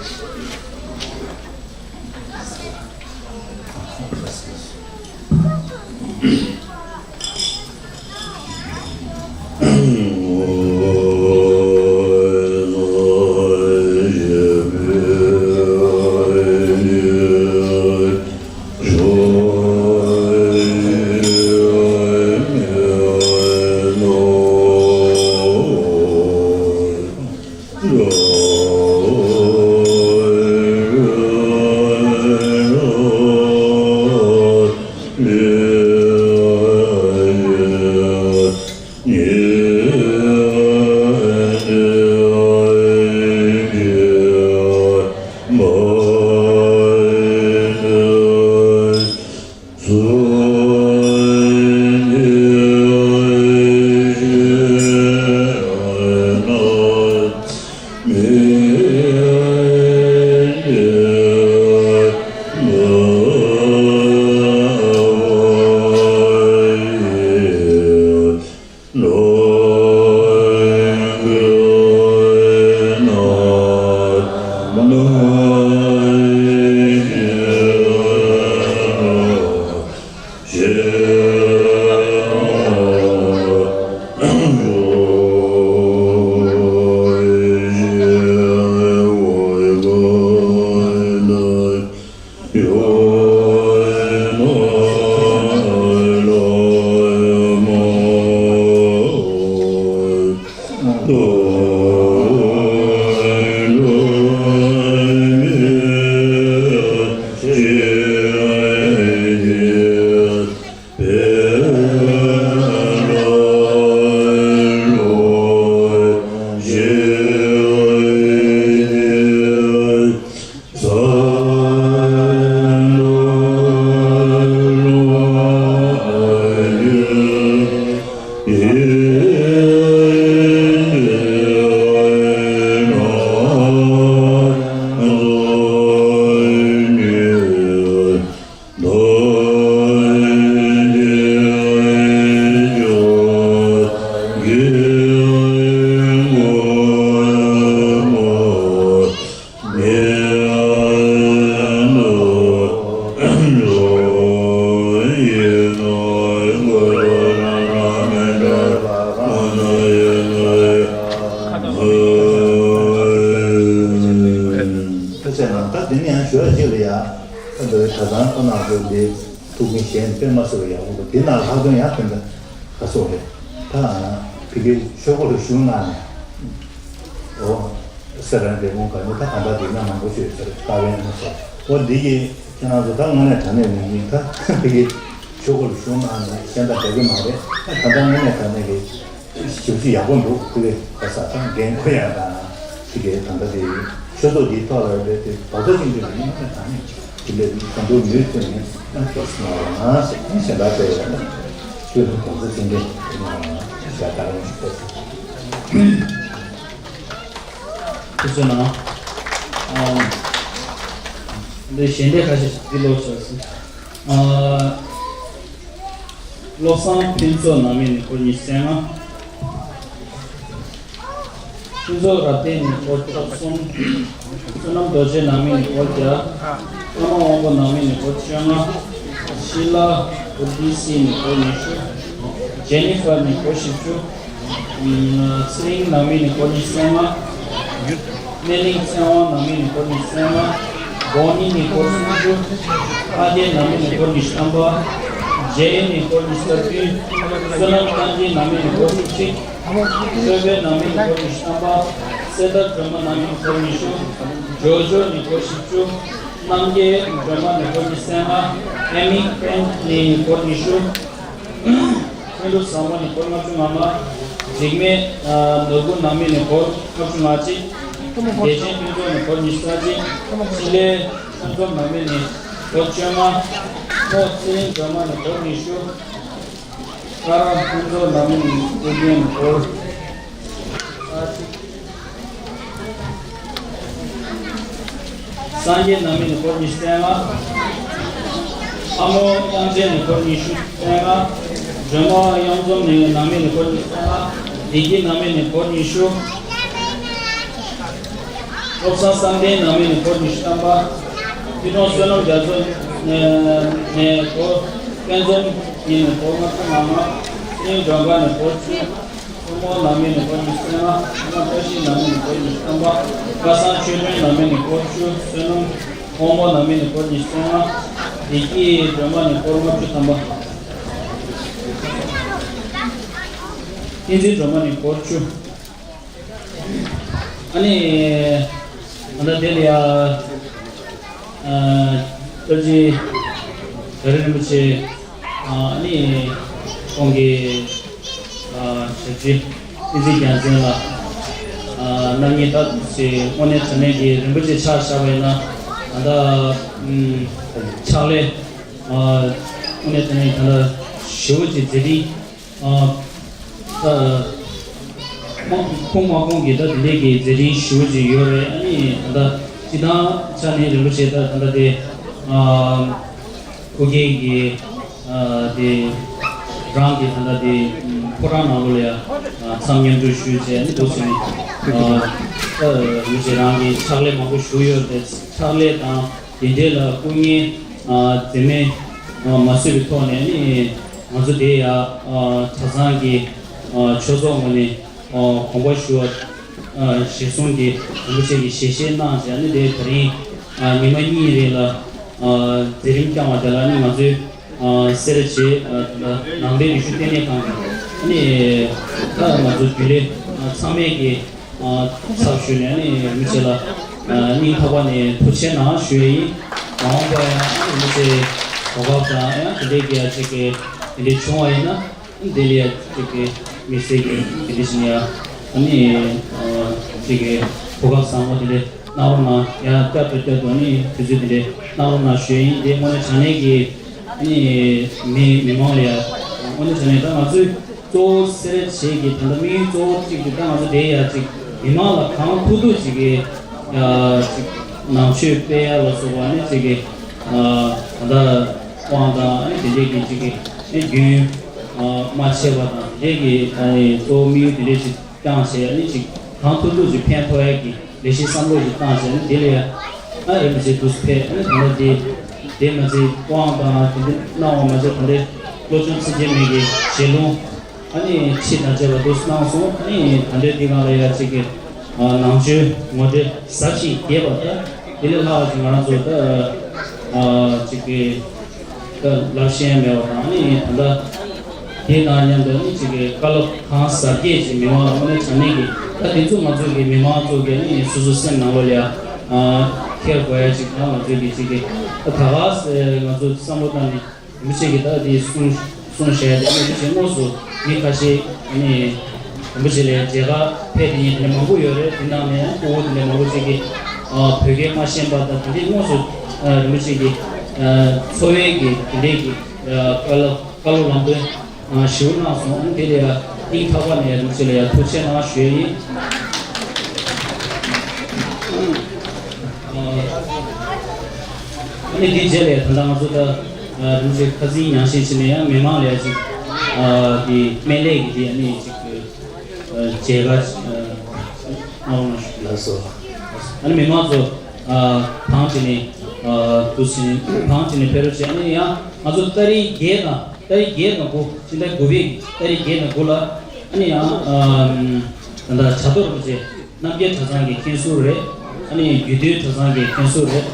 ཐུགས་རྗེ་གནང་། ད་འདི་ནས་ཡང་ཞུ་ཡ་གཅིག་ལ་ཡ། ད་འདི་གྲྭ་ཚང་ཁོ་ན་ཚོ་འདི་ཐུགས་ཀྱི་གཞན་དཔེ་མ་སྲིད་པ་ཡག་པོ་འདུག་འདི་ནང་ལྷག་དོན་ཡག་དོན་ད་ག་སོགས་རེད། ད་ཕ་གི་ཆོས་སྒོ་ལ་ཞུགས་གནང་ནས། འོ། སེ་ར་འབྲས་སྤུངས་ག་ནི་ད་ག་འདྲ་འདི་ན་མང་པོ་ཞིག་ཡོད་ས་རེད། ཀ་བན་ན་སོགས། འོ་འདི་གི་ཁྱེད་རང་ཚོ་ད་དངོས་གནས་དྲང་གནས་ནས་ཡིན། ད་ཕ་གི་ཆོས་སྒོ་ལ་ཞུགས་གནང་ནས་གཞན་དང་འདྲ་གི་མ་རེད། ད་ད་ལྟ་དངོས་གནས་དྲང་གནས་ཀྱི་ཞབས་ཕྱི་ཡག་པོ་འདུག་ཁུ་ལེ་ག་ས་དང་འགན་ཁུར་ཡག་དང་། དེ་གའི་ད་ལྟ་དེ་ཆོས་ཚོགས་འདིའི་ཐོག་ལ་རེད་དེ་རྡོག་རྩ་གཅིག་སྒྲིལ་ནས་ད་ནི་དེ་ལས་དམ་པའི་མུས་མཐུན་ནས་ད་མཁྱེན་གསུང་བ་ང་ཟེར་ནས་གཞན་དག་སྤེལ་བ་ན་ཆོས་ལུགས་རྡོག་རྩ་གཅིག་སྒྲིལ་ནས་ང་ཞལ་དག་ཡོང་ཞུ་ཐུབ། ཐུགས་རྗེ་གནང་། འདི་ཞལ་འདེབས་ཁ་ཤས་ཤིག་འདི་ལོག་བྱས་སོང་། བློ་བཟང་ཕུན་ཚོགས་ནང་མི་ནི་སྐོར་ཉི་ཤུ་རྩ་ལྔ། ཕུན་ཚོགས་རབ་བརྟན་ནི་སྐོར་བཅུ་གསུམ། བསོད་ནམས་རྡོ་རྗེ་ནང་མི་ནི་སྐོར་བརྒྱ། ཀརྨ་དབང་པོ་ནང་མི་ནི་སྐོར་བཅོ་ལྔ། ཤི་ལ་ཨུ་ཏི་སི་ནི་སྐོར་ཉི་ཤུ། ཇེ་ནི་ཧྥར་ནི་སྐོར་བཞི་བཅུ། ཚེ་རིང་ནང་མི་ནི་སྐོར་ཉི་ཤུ་རྩ་ལྔ། སྨན་གླིང་ཚེ་དབང་ནང་མི་ནི་སྐོར་ཉི་ཤུ་རྩ་ལྔ། གོང་ནི་ནི་སྐོར་སུམ་ཅུ། ཨ་རྒྱལ་ནང་མི་ནི་སྐོར་ཉི་ཤུ་ཐམ་པ། རྗེ་ཡེ་ནི་སྐོར་ཉི་ཤུ་རྩ་བདུན། བསོད་ནམས་བསྟན་འཛིན་ནང་མི་ནི་སྐོར་བཅུ་གཅིག། ཆོས་འཕེལ་ནང་མི་ནི་སྐོར་ཉི་ཤུ་ཐམ་པ། གསེར་རྟ་སྒྲོལ་མ་ནང་མི་ནི་སྐོར་ཉི་ཤུ། ཇོ་ཇོ་ནི་སྐོར་བཞི་བཅུ། རྣམ་རྒྱལ་སྒྲོལ་མ་ནི་སྐོར་ཉི་ཤུ་རྩ་ལྔ། ཨེ་མི་ཀན་ནི་སྐོར་ཉི་ཤུ། ཀུན་ཏུ་བཟང་པོ་ནི་སྐོར་ལྔ་བཅུ་ང་ལྔ། འཇིགས་མེད་ནོར་བུ་ནང་མི་ནི་སྐོར་ལྔ་བཅུ་ང་གཅིག། བདེ་ཆེན་ཕུན་ཚོགས་ནི་སྐོར་ཉི་ཤུ་རྩ་གཅིག། འཕྲིན་ལས་ཕུན་ཚོགས་ནང་མི་ནི་སྐོར་བཅོ་ལྔ། ཕོ་ཚེ་རིང་སྒྲོལ་མ་ནི་སྐོར་ཉི་ཤུ། ཀ་ར་ཕུན་ཚོགས་ནང་མི་ནི་སྐོར་བརྒྱད་ནི་སྐོར་རྩ་གཅིག། སངས་རྒྱས་ནང་མི་ནི་སྐོར་ཉི་ཤུ་རྩ་ལྔ། ལྷ་མོ་དབྱངས་ཅན་ནི་སྐོར་ཉི་ཤུ་རྩ་ལྔ། སྒྲོལ་མ་གཡང་འཛོམས་ནི་ནང་མི་ནི་སྐོར་ཉི་ཤུ་རྩ་ལྔ། བདེ་སྐྱིད་ནང་མི་ནི་སྐོར་ཉི་ཤུ། བློ་བཟང་བསམ་གཏན་ནང་མི་ནི་སྐོར་ཉི་ཤུ་ཐམ་པ། ཐུབ་དྲུང་བསོད་ནམས་རྒྱ་མཚོ་ནས་སྐོར། དཔལ་འཛོམས་ཉིད་ནི་སྐོར་ལྔ་བཅུ་ང་ལྔ། ཚེ་རིང་སྒྲོལ་དཀར་ནི་སྐོར་བཅུ། ཐུན་མོང་ནང་མི་ནི་སྐོར་ཉི་ཤུ་རྩ་ལྔ། ཐུན་མོང་བཀྲ་ཤིས་ནང་མི་ནི་སྐོར་ཉི་ཤུ་ཐམ་པ། སྐལ་བཟང་ཆོས་སྒྲོན་ནང་མི་ནི་སྐོར་བཅུ། བསོད་ནམས་དབང་པོ་ནང་མི་ནི་སྐོར་ཉི་ཤུ་རྩ་ལྔ། བདེ་སྐྱིད་སྒྲོལ་མ་ནི་སྐོར་ལྔ་བཅུ་ཐམ་པ། བསྟན་འཛིན་སྒྲོལ་མ་ནི་སྐོར་བཅུ། ཨ་ནི། ཨ་ད་དེ་ལ་ཡ། ཨ། སྐྱབས་རྗེ་རྒྱ་རི་རིན་པོ་ཆེ། ཨ་ནི། ཁོང་གི། ཨ། ཞབས་ཕྱི་བསྟན་འཛིན་རྒྱལ་མཚན་ལགས། ཨ། རྣམ་གཉིས་ད་དུ་ཞེས་དངོས་གནས་དྲང་གནས་ཀྱི་རིན་པོ་ཆེ་ཆ་བཞག་པ་ཡིན་ན། ད་ལྟ། ཨུམ། ཕྱག་ལས། ཨ། དངོས་གནས་དྲང་གནས་ད་ལྟ་ཞེ་པོ་ཅིག་མཛད་རིན། ཨ། ད། ཁོང་ཁོང་མ་ཁོང་གིས་ད་དེ་འདྲས་ཀྱི་མཛད་རིན་ཞུ་བ་ཅིག་ཡོད་རེད། ཨ་ནི་ད་ལྟ་སྤྱི་བཏང་ཆ་ནས་རིན་པོ་ཆེ་ད་ད་ལྟ་དེ། ཨ། ཨོ་རྒྱན་གྱི། ཨ། དེ་རང་གི་ད་ལྟ་དེ་ཕོ་བྲང་ནང་ལོགས་ལ་ཡ། ཨ། མཚམས་མཉམ་དུ་ཞུས་བྱས་ནི་འདུག་ཟེར་ནས། ཨ། ད་རིན་པོ་ཆེ་རང་གི་ཕྱག་ལས་མང་པོ་ཞུ་ཡོད་རེད། ཕྱག་ལས་དང་། དེ་འདྲའི་ལ་སྐུ་ངལ་འཛེམས་མེད་མ་བཟོད་པའི་ཐོག་ནས་ནི་ང་ཚོ་དེ་ཡ་གྲྭ་ཚང་གི་ཆོས་ཚོགས་ངོས་ནས་དགོངས་པ་ཞུ་བ་གཞིར་བཟུང་གིས་རིན་པོ་ཆེ་གིས་ཞལ་བཞེས་གནང་བྱས་ནི་དེ་ད་རིང་ཉི་མ་གཉིས་རིང་ལ་མཛད་རིམ་བསྐྱངས་བ་དེ་ལ་ནི་ང་ཚོས་སེར་བྱེས་ནང་པའི་ཡེ་ཤུ་ལྟེ་གནས་ཁང་གི་ནི་ད་ང་ཚོ་རྒྱུན་ལས་ཚང་མས་ཀྱི། ཨ། ཚབ་ཞུས་ནས་ནི་རིན་པོ་ཆེ་ལ་ཨ། སྙིང་ཐག་པ་ནས་ཐུགས་རྗེ་གནང་ཞུ་ཡ་ཡིན། མ་འོངས་པར་ཡང་རིན་པོ་ཆེའི་གོ་སྐབས་དང་ཡང་དེ་འདྲའི་གི་ཡ་ཅིག་གི་དེ་འདྲའི་བྱུང་བ་ཡིན་ན་དེ་ལ་ཡ་ཅིག་གི་དམིགས་བསལ་གྱི་དེ་འདྲ་ཞིག་ཡ་ཨ་ནི་ཨ། ཅིག་གི་གོ་སྐབས་བཟང་པོ་དེ་འདྲ་གནང་རོགས་གནང་། ཡང་བསྐྱར་དུ་བསྐྱར་དུ་ནི་དུས་ཚོད་དེ་འདྲ་གནང་རོགས་གནང་ཞུ་ཡ་ཡིན། དེ་དངོས་གནས་དྲང་གནས་ཀྱི་ ནི་མི་མི་མང་ལ་ཡ་དངོས་གནས་བྱས་ནས་ད་ང་ཚོའི་གཙོ་བོ་སེ་རེད་བྱེད་ཀྱི་ད་ལྟ་དམིགས་ཡུལ་གཙོ་བོ་གཅིག་དེ་ད་ང་ཚོ་དེ་ཡ་གཅིག་མི་མང་ལ་གང་ཐུབ་ཐུབ་ཅིག་གི་ཡ་གཅིག་ནང་ཆོས་སྤེལ་ཡ་ལ་སོགས་པ་ནི་གཅིག་གི་ད་ལྟ་དབང་དང་ཨ་ནི་དེ་འདྲས་ཀྱི་གཅིག་གི་ནི་རྒྱུན་མ་ཆད་པ་དང་དེ་འདྲས་ཀྱི་ཨ་ནི་གཙོ་བོ་དམིགས་ཡུལ་དེ་འདྲས་ཅིག་བསྐྱངས་བྱས་ཨ་ནི་ཅིག་གང་ཐུབ་ཐུབ་ཅིག་ཕན་ཐོགས་ཡ་གི་ལས་གཞི་བསམ་བློ་ཞིག་བཏང་བྱས་ནས་དེ་ལ་ཡ་ཨ་རིན་པོ་ཆེ་དུས་སུ་ཕེབས་ཨ་ནི་ད་ལྟ་དེ་དེ་མ་ཚད་དབང་དང་དེ་འདྲ་གནང་བ་མ་ཚད་ད་ལྟའི་བློ་བྱང་ཚིག་བརྗོད་མེད་ཀྱི་ཞལ་ལུང་ཨ་ནི་ཁྲིད་དང་བཅས་པ་དུས་སུ་གནང་སོང་། ཨ་ནི་ད་ལྟའི་དེ་སྒང་ལ་ཡ་གཅིག་གི་ནང་ཆོས་ངོ་སྤྲོད་ཟབ་ཞིང་རྒྱས་པ་དང་དེ་ལས་ལྷག་ཅིག་ང་རང་ཚོ་ད་གཅིག་གི་ད་ལབ་ཤེས་མེད་པ་དང་ནི་ད་ལྟ་དེ་དང་མཉམ་དུ་ནི་གཅིག་གི་བཀའ་སློབ་གང་ཟབ་རྒྱས་ཅིག་མི་མང་ལ་དངོས་གནས་དྲང་གནས་ཀྱི་ད་དེ་ཚོ་ང་ཚོ་གི་མི་མང་ཚོ་གི་ནི་སོ་སོ་སེམས་ནང་ལོགས་ལ་ཡ་འཁྱེར་དགོས་ཡ་ཅིག་དང་ང་ཚོ་གི་གཅིག་གི་ད་ག་སེ་ང་ཚོ་བསམ་བློ་བཏང་ནས་རིན་པོ་ཆེ་གི་ད་དེ་གསུང་གསུང་བཤད་དེ་ནི་རིན་པོ་ཆེ་དངོས་སུ་མི་ཁ་ཤས་ནི་རིན་པོ་ཆེ་ལ་མཇལ་ཁ་ཕེབས་དེ་ཉིད་དེ་འདྲ་མང་པོ་ཡོད་རེད། དེ་ནང་ནས་སྐུ་ངོ་དེ་འདྲ་མང་པོ་ཅིག་གིས་བོད་སྐད་མ་ཤེས་པ་དང་དེ་འདྲའི་དངོས་སུ་རིན་པོ་ཆེ་གི་འཚོ་བའི་གི་དེ་འདྲའི་གི་བཀའ་སློབ་བཀའ་སློབ་ལམ་སྟོན་ཞུ་གནང་སོང་། དེ་ལ་སྙིང་ཐག་པ་ནས་རིན་པོ་ཆེ་ལ་ཡང་ཐུགས་རྗེ་གནང་ཞུ་ཡ་ཡིན། ཨ་ནི་དེའི་རྗེས་ལ་ད་ལྟ་ང་ཚོ་ད་རིན་པོ་ཆེ་ཁ་སང་ཉང་ཤེས་ཕྱིན་ནས་ཡང་མི་མང་ལ་ཡ་ཅིག་དེ་སྨན་བླའི་གི་དེ་ཨ་ནི་ཅིག་མཇལ་ཁ་གནང་རོགས་གནང་ཞུ། ལགས་སོ། ཨ་ནི་མི་མང་ཚོ་བང་བྱས་ནས་དུ་ཕྱིན་བང་བྱས་ནས་ཕེབས་རོགས་བྱས། ཨ་ནི་ཡང་ང་ཚོ་ཏ་རིག་བརྒྱད་དང་ཏ་རིག་བརྒྱད་དང་དགུ་ཕྱི་ཟླ་དགུ་པའི་ཏ་རིག་བརྒྱད་དང་དགུ་ལ་ཨ་ནི་ཡང་ད་ལྟ་བྱ་རྡོ་རིན་པོ་ཆེ་རྣམ་རྒྱལ་གྲྭ་ཚང་གི་མཁན་ཟུར་རེད། ཨ་ནི་རྒྱུད་སྟོད་གྲྭ་ཚང་གི་མཁན་ཟུར་རེད།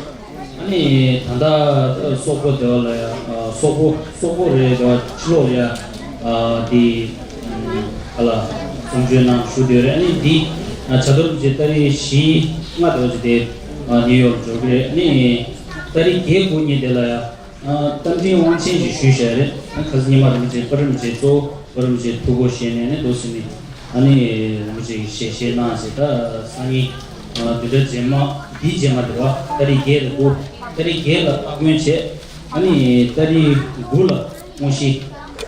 ཨ་ནི་ད་ལྟ་སོག་པོ་དེ་བ་ལ་ཡ་སོག་པོ་སོག་པོ་རེད་དེ་བ་ཕྱི་ལོགས་ལ་ཡ་དེ་ཨ་ལ་གསུང་ཆོས་གནང་བཞུགས་བསྡད་ཡོད་རེད། ཨ་ནི་འདི་བྱ་རྡོ་རིན་པོ་ཆེ་ཏ་རིག་བཞི་ལྔ་དེ་བ་ཅིག་དེ་ནིའུ་ཡོག་འབྱོར་གི་རེད། ཨ་ནི་ཏ་རིག་བརྒྱད་དགུ་གཉིས་དེ་ལ་ཡ། ཨ་རྟ་མགྲིན་དབང་ཆེན་ཞིག་ཞུས་བཞག་རེད། ཨ་ཁ་སང་ཉི་མ་རིན་པོ་ཆེ་པ་རིན་པོ་ཆེ་གཙོ་བོ་པ་རིན་པོ་ཆེ་ཐུགས་ཁུར་བཞེས་ནས་ནི་འདུག་ཟེར་ནས་ཨ་ནི་རིན་པོ་ཆེ་གིས་ཞལ་བཞེས་གནང་ཞེས། ད་སང་ཉིན་ཨ་བདུན་ཕྲག་རྗེས་མ་འདིའི་རྗེས་མ་དེ་བ་ཏ་རིག་བརྒྱད་དང་དགུ་ཏ་རིག་བརྒྱད་ལ་ཕ་རྒན་བྱས། ཨ་ནི་ཏ་རིག་དགུ་ལ་དངོས་གཞི་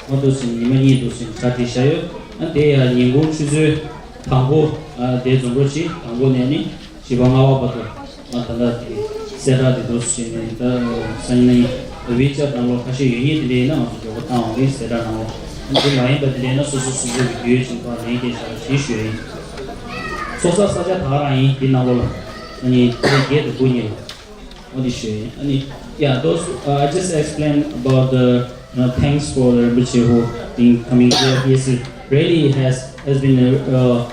ཨ་འདུག་ཟེར་ནས་ཉི་མ་གཉིས་འདུག་ཟེར་ནས་གྲ་སྒྲིག་བཞག་ཡོད། ཨ་དེ་ཡང་ཉིན་གུང་ཆུ་ཚོད་དང་པོ་ཨ་དེ་འཛོམས་རོགས་གྱིས། དང་པོ་ནས་ནི་བཞི་པ་ལྔ་པ་བར་དུ་ང་ད་ལྟ་དེ་གསལ་བསྒྲགས་དེ་འདུག་ཟེར་ནས་ད་སང་ཉིན་ཝི་ཅེཊ་ནང་ལོགས་ཁ་ཤས་ཡོད་མཁན་དེ་འདྲ་ཡིན་ན་ང་ཚོ་མགྱོགས་པོ་བཏང་འོང་གི་གསལ་བསྒྲགས་ནང་ལོགས། དེ་མ་ཡིན་པ་དེ་འདྲ་ཡིན་ན་སོ་སོ་སོ་སོ་གི་བརྒྱུད་ཕྱིན་པ་ལན་སྐྱེལ་བྱ་ཞེས་ཞུ་ཡ་ཡིན། ཚོགས་བསགས་ས་ཆ་ད་ག་རང་ཡིན། དེ་ནང་ལོགས་ལ་ཨ་ནི་དེ་བརྒྱད་དང་དགུ་གཉིས་ལ། What is she? Ani, yeah, those. Uh, I just explained about the, you know, thanks for the Rinpoche who been coming here. He is really has has been a, uh,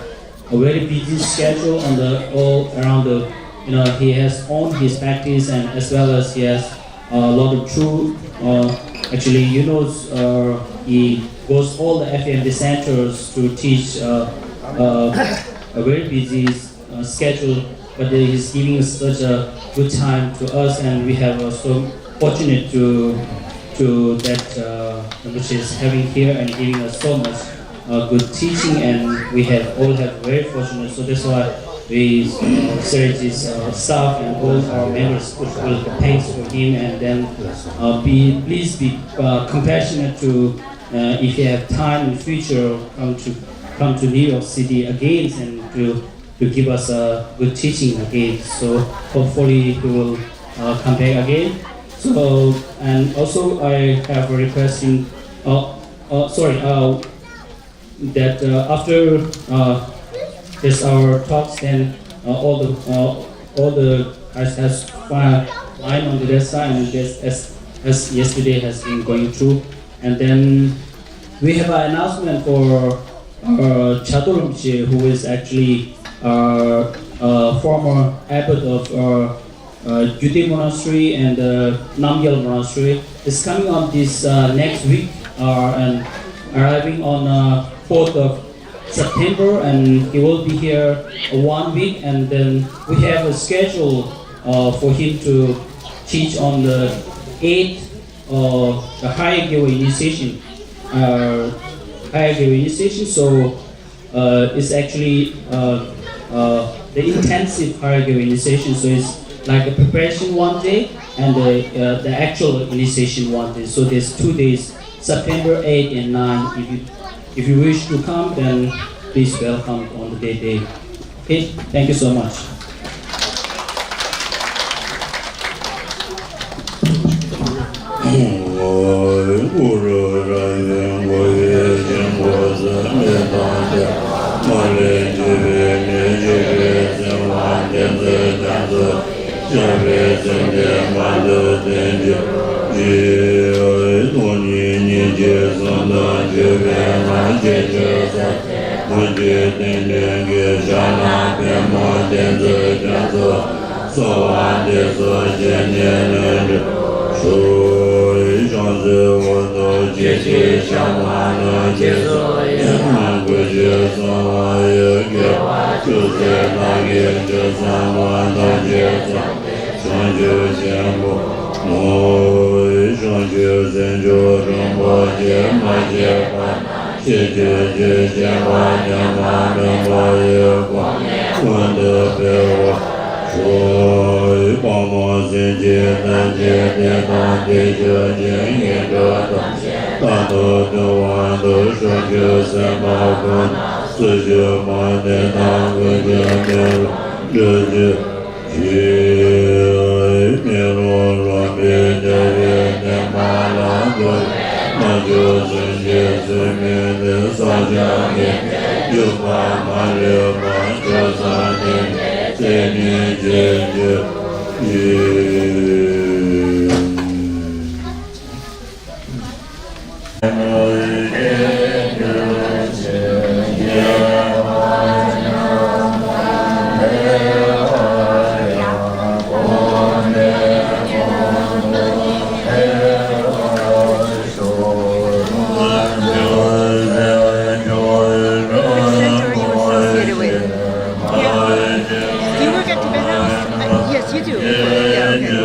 a very busy schedule on the all around the. You know, he has owned his practice and as well as he has a lot of true. Uh, actually, you know, uh, he goes all the F M D centers to teach. Uh, uh, a very busy uh, schedule, but he's giving us such a good time to us, and we have uh, so fortunate to to that uh, which is having here and giving us so much uh, good teaching, and we have all have very fortunate. So that's why we uh, say this uh, staff and all our members will thanks for him, and then uh, be please be uh, compassionate to uh, if you have time in future come to come to New York City again and to to give us a good teaching again. So hopefully he will uh, come back again. So and also I have a request in, uh, uh, sorry, uh, that uh, after uh, this our talks, then uh, all the uh, all the as as fine on the left side and this as as yesterday has been going through, and then we have an announcement for uh, Chadolomche, who is actually uh, a former abbot of uh, uh, Gyude Monastery and uh, Namgyal Monastery, is coming on this uh, next week uh, and arriving on uh, fourth of September, and he will be here one week. And then we have a schedule uh, for him to teach on the eighth uh, the higher giver initiation. Uh, higher giver initiation. So uh, it's actually uh, uh, the intensive higher giver initiation. So it's like a preparation one day, And the, uh, the actual initiation one is, so there's two days, September eight and nine. If you, if you wish to come, then please welcome on the day, day. Okay, thank you so much. Do you work at Tibet House? Uh, yes, you do. Yeah, okay.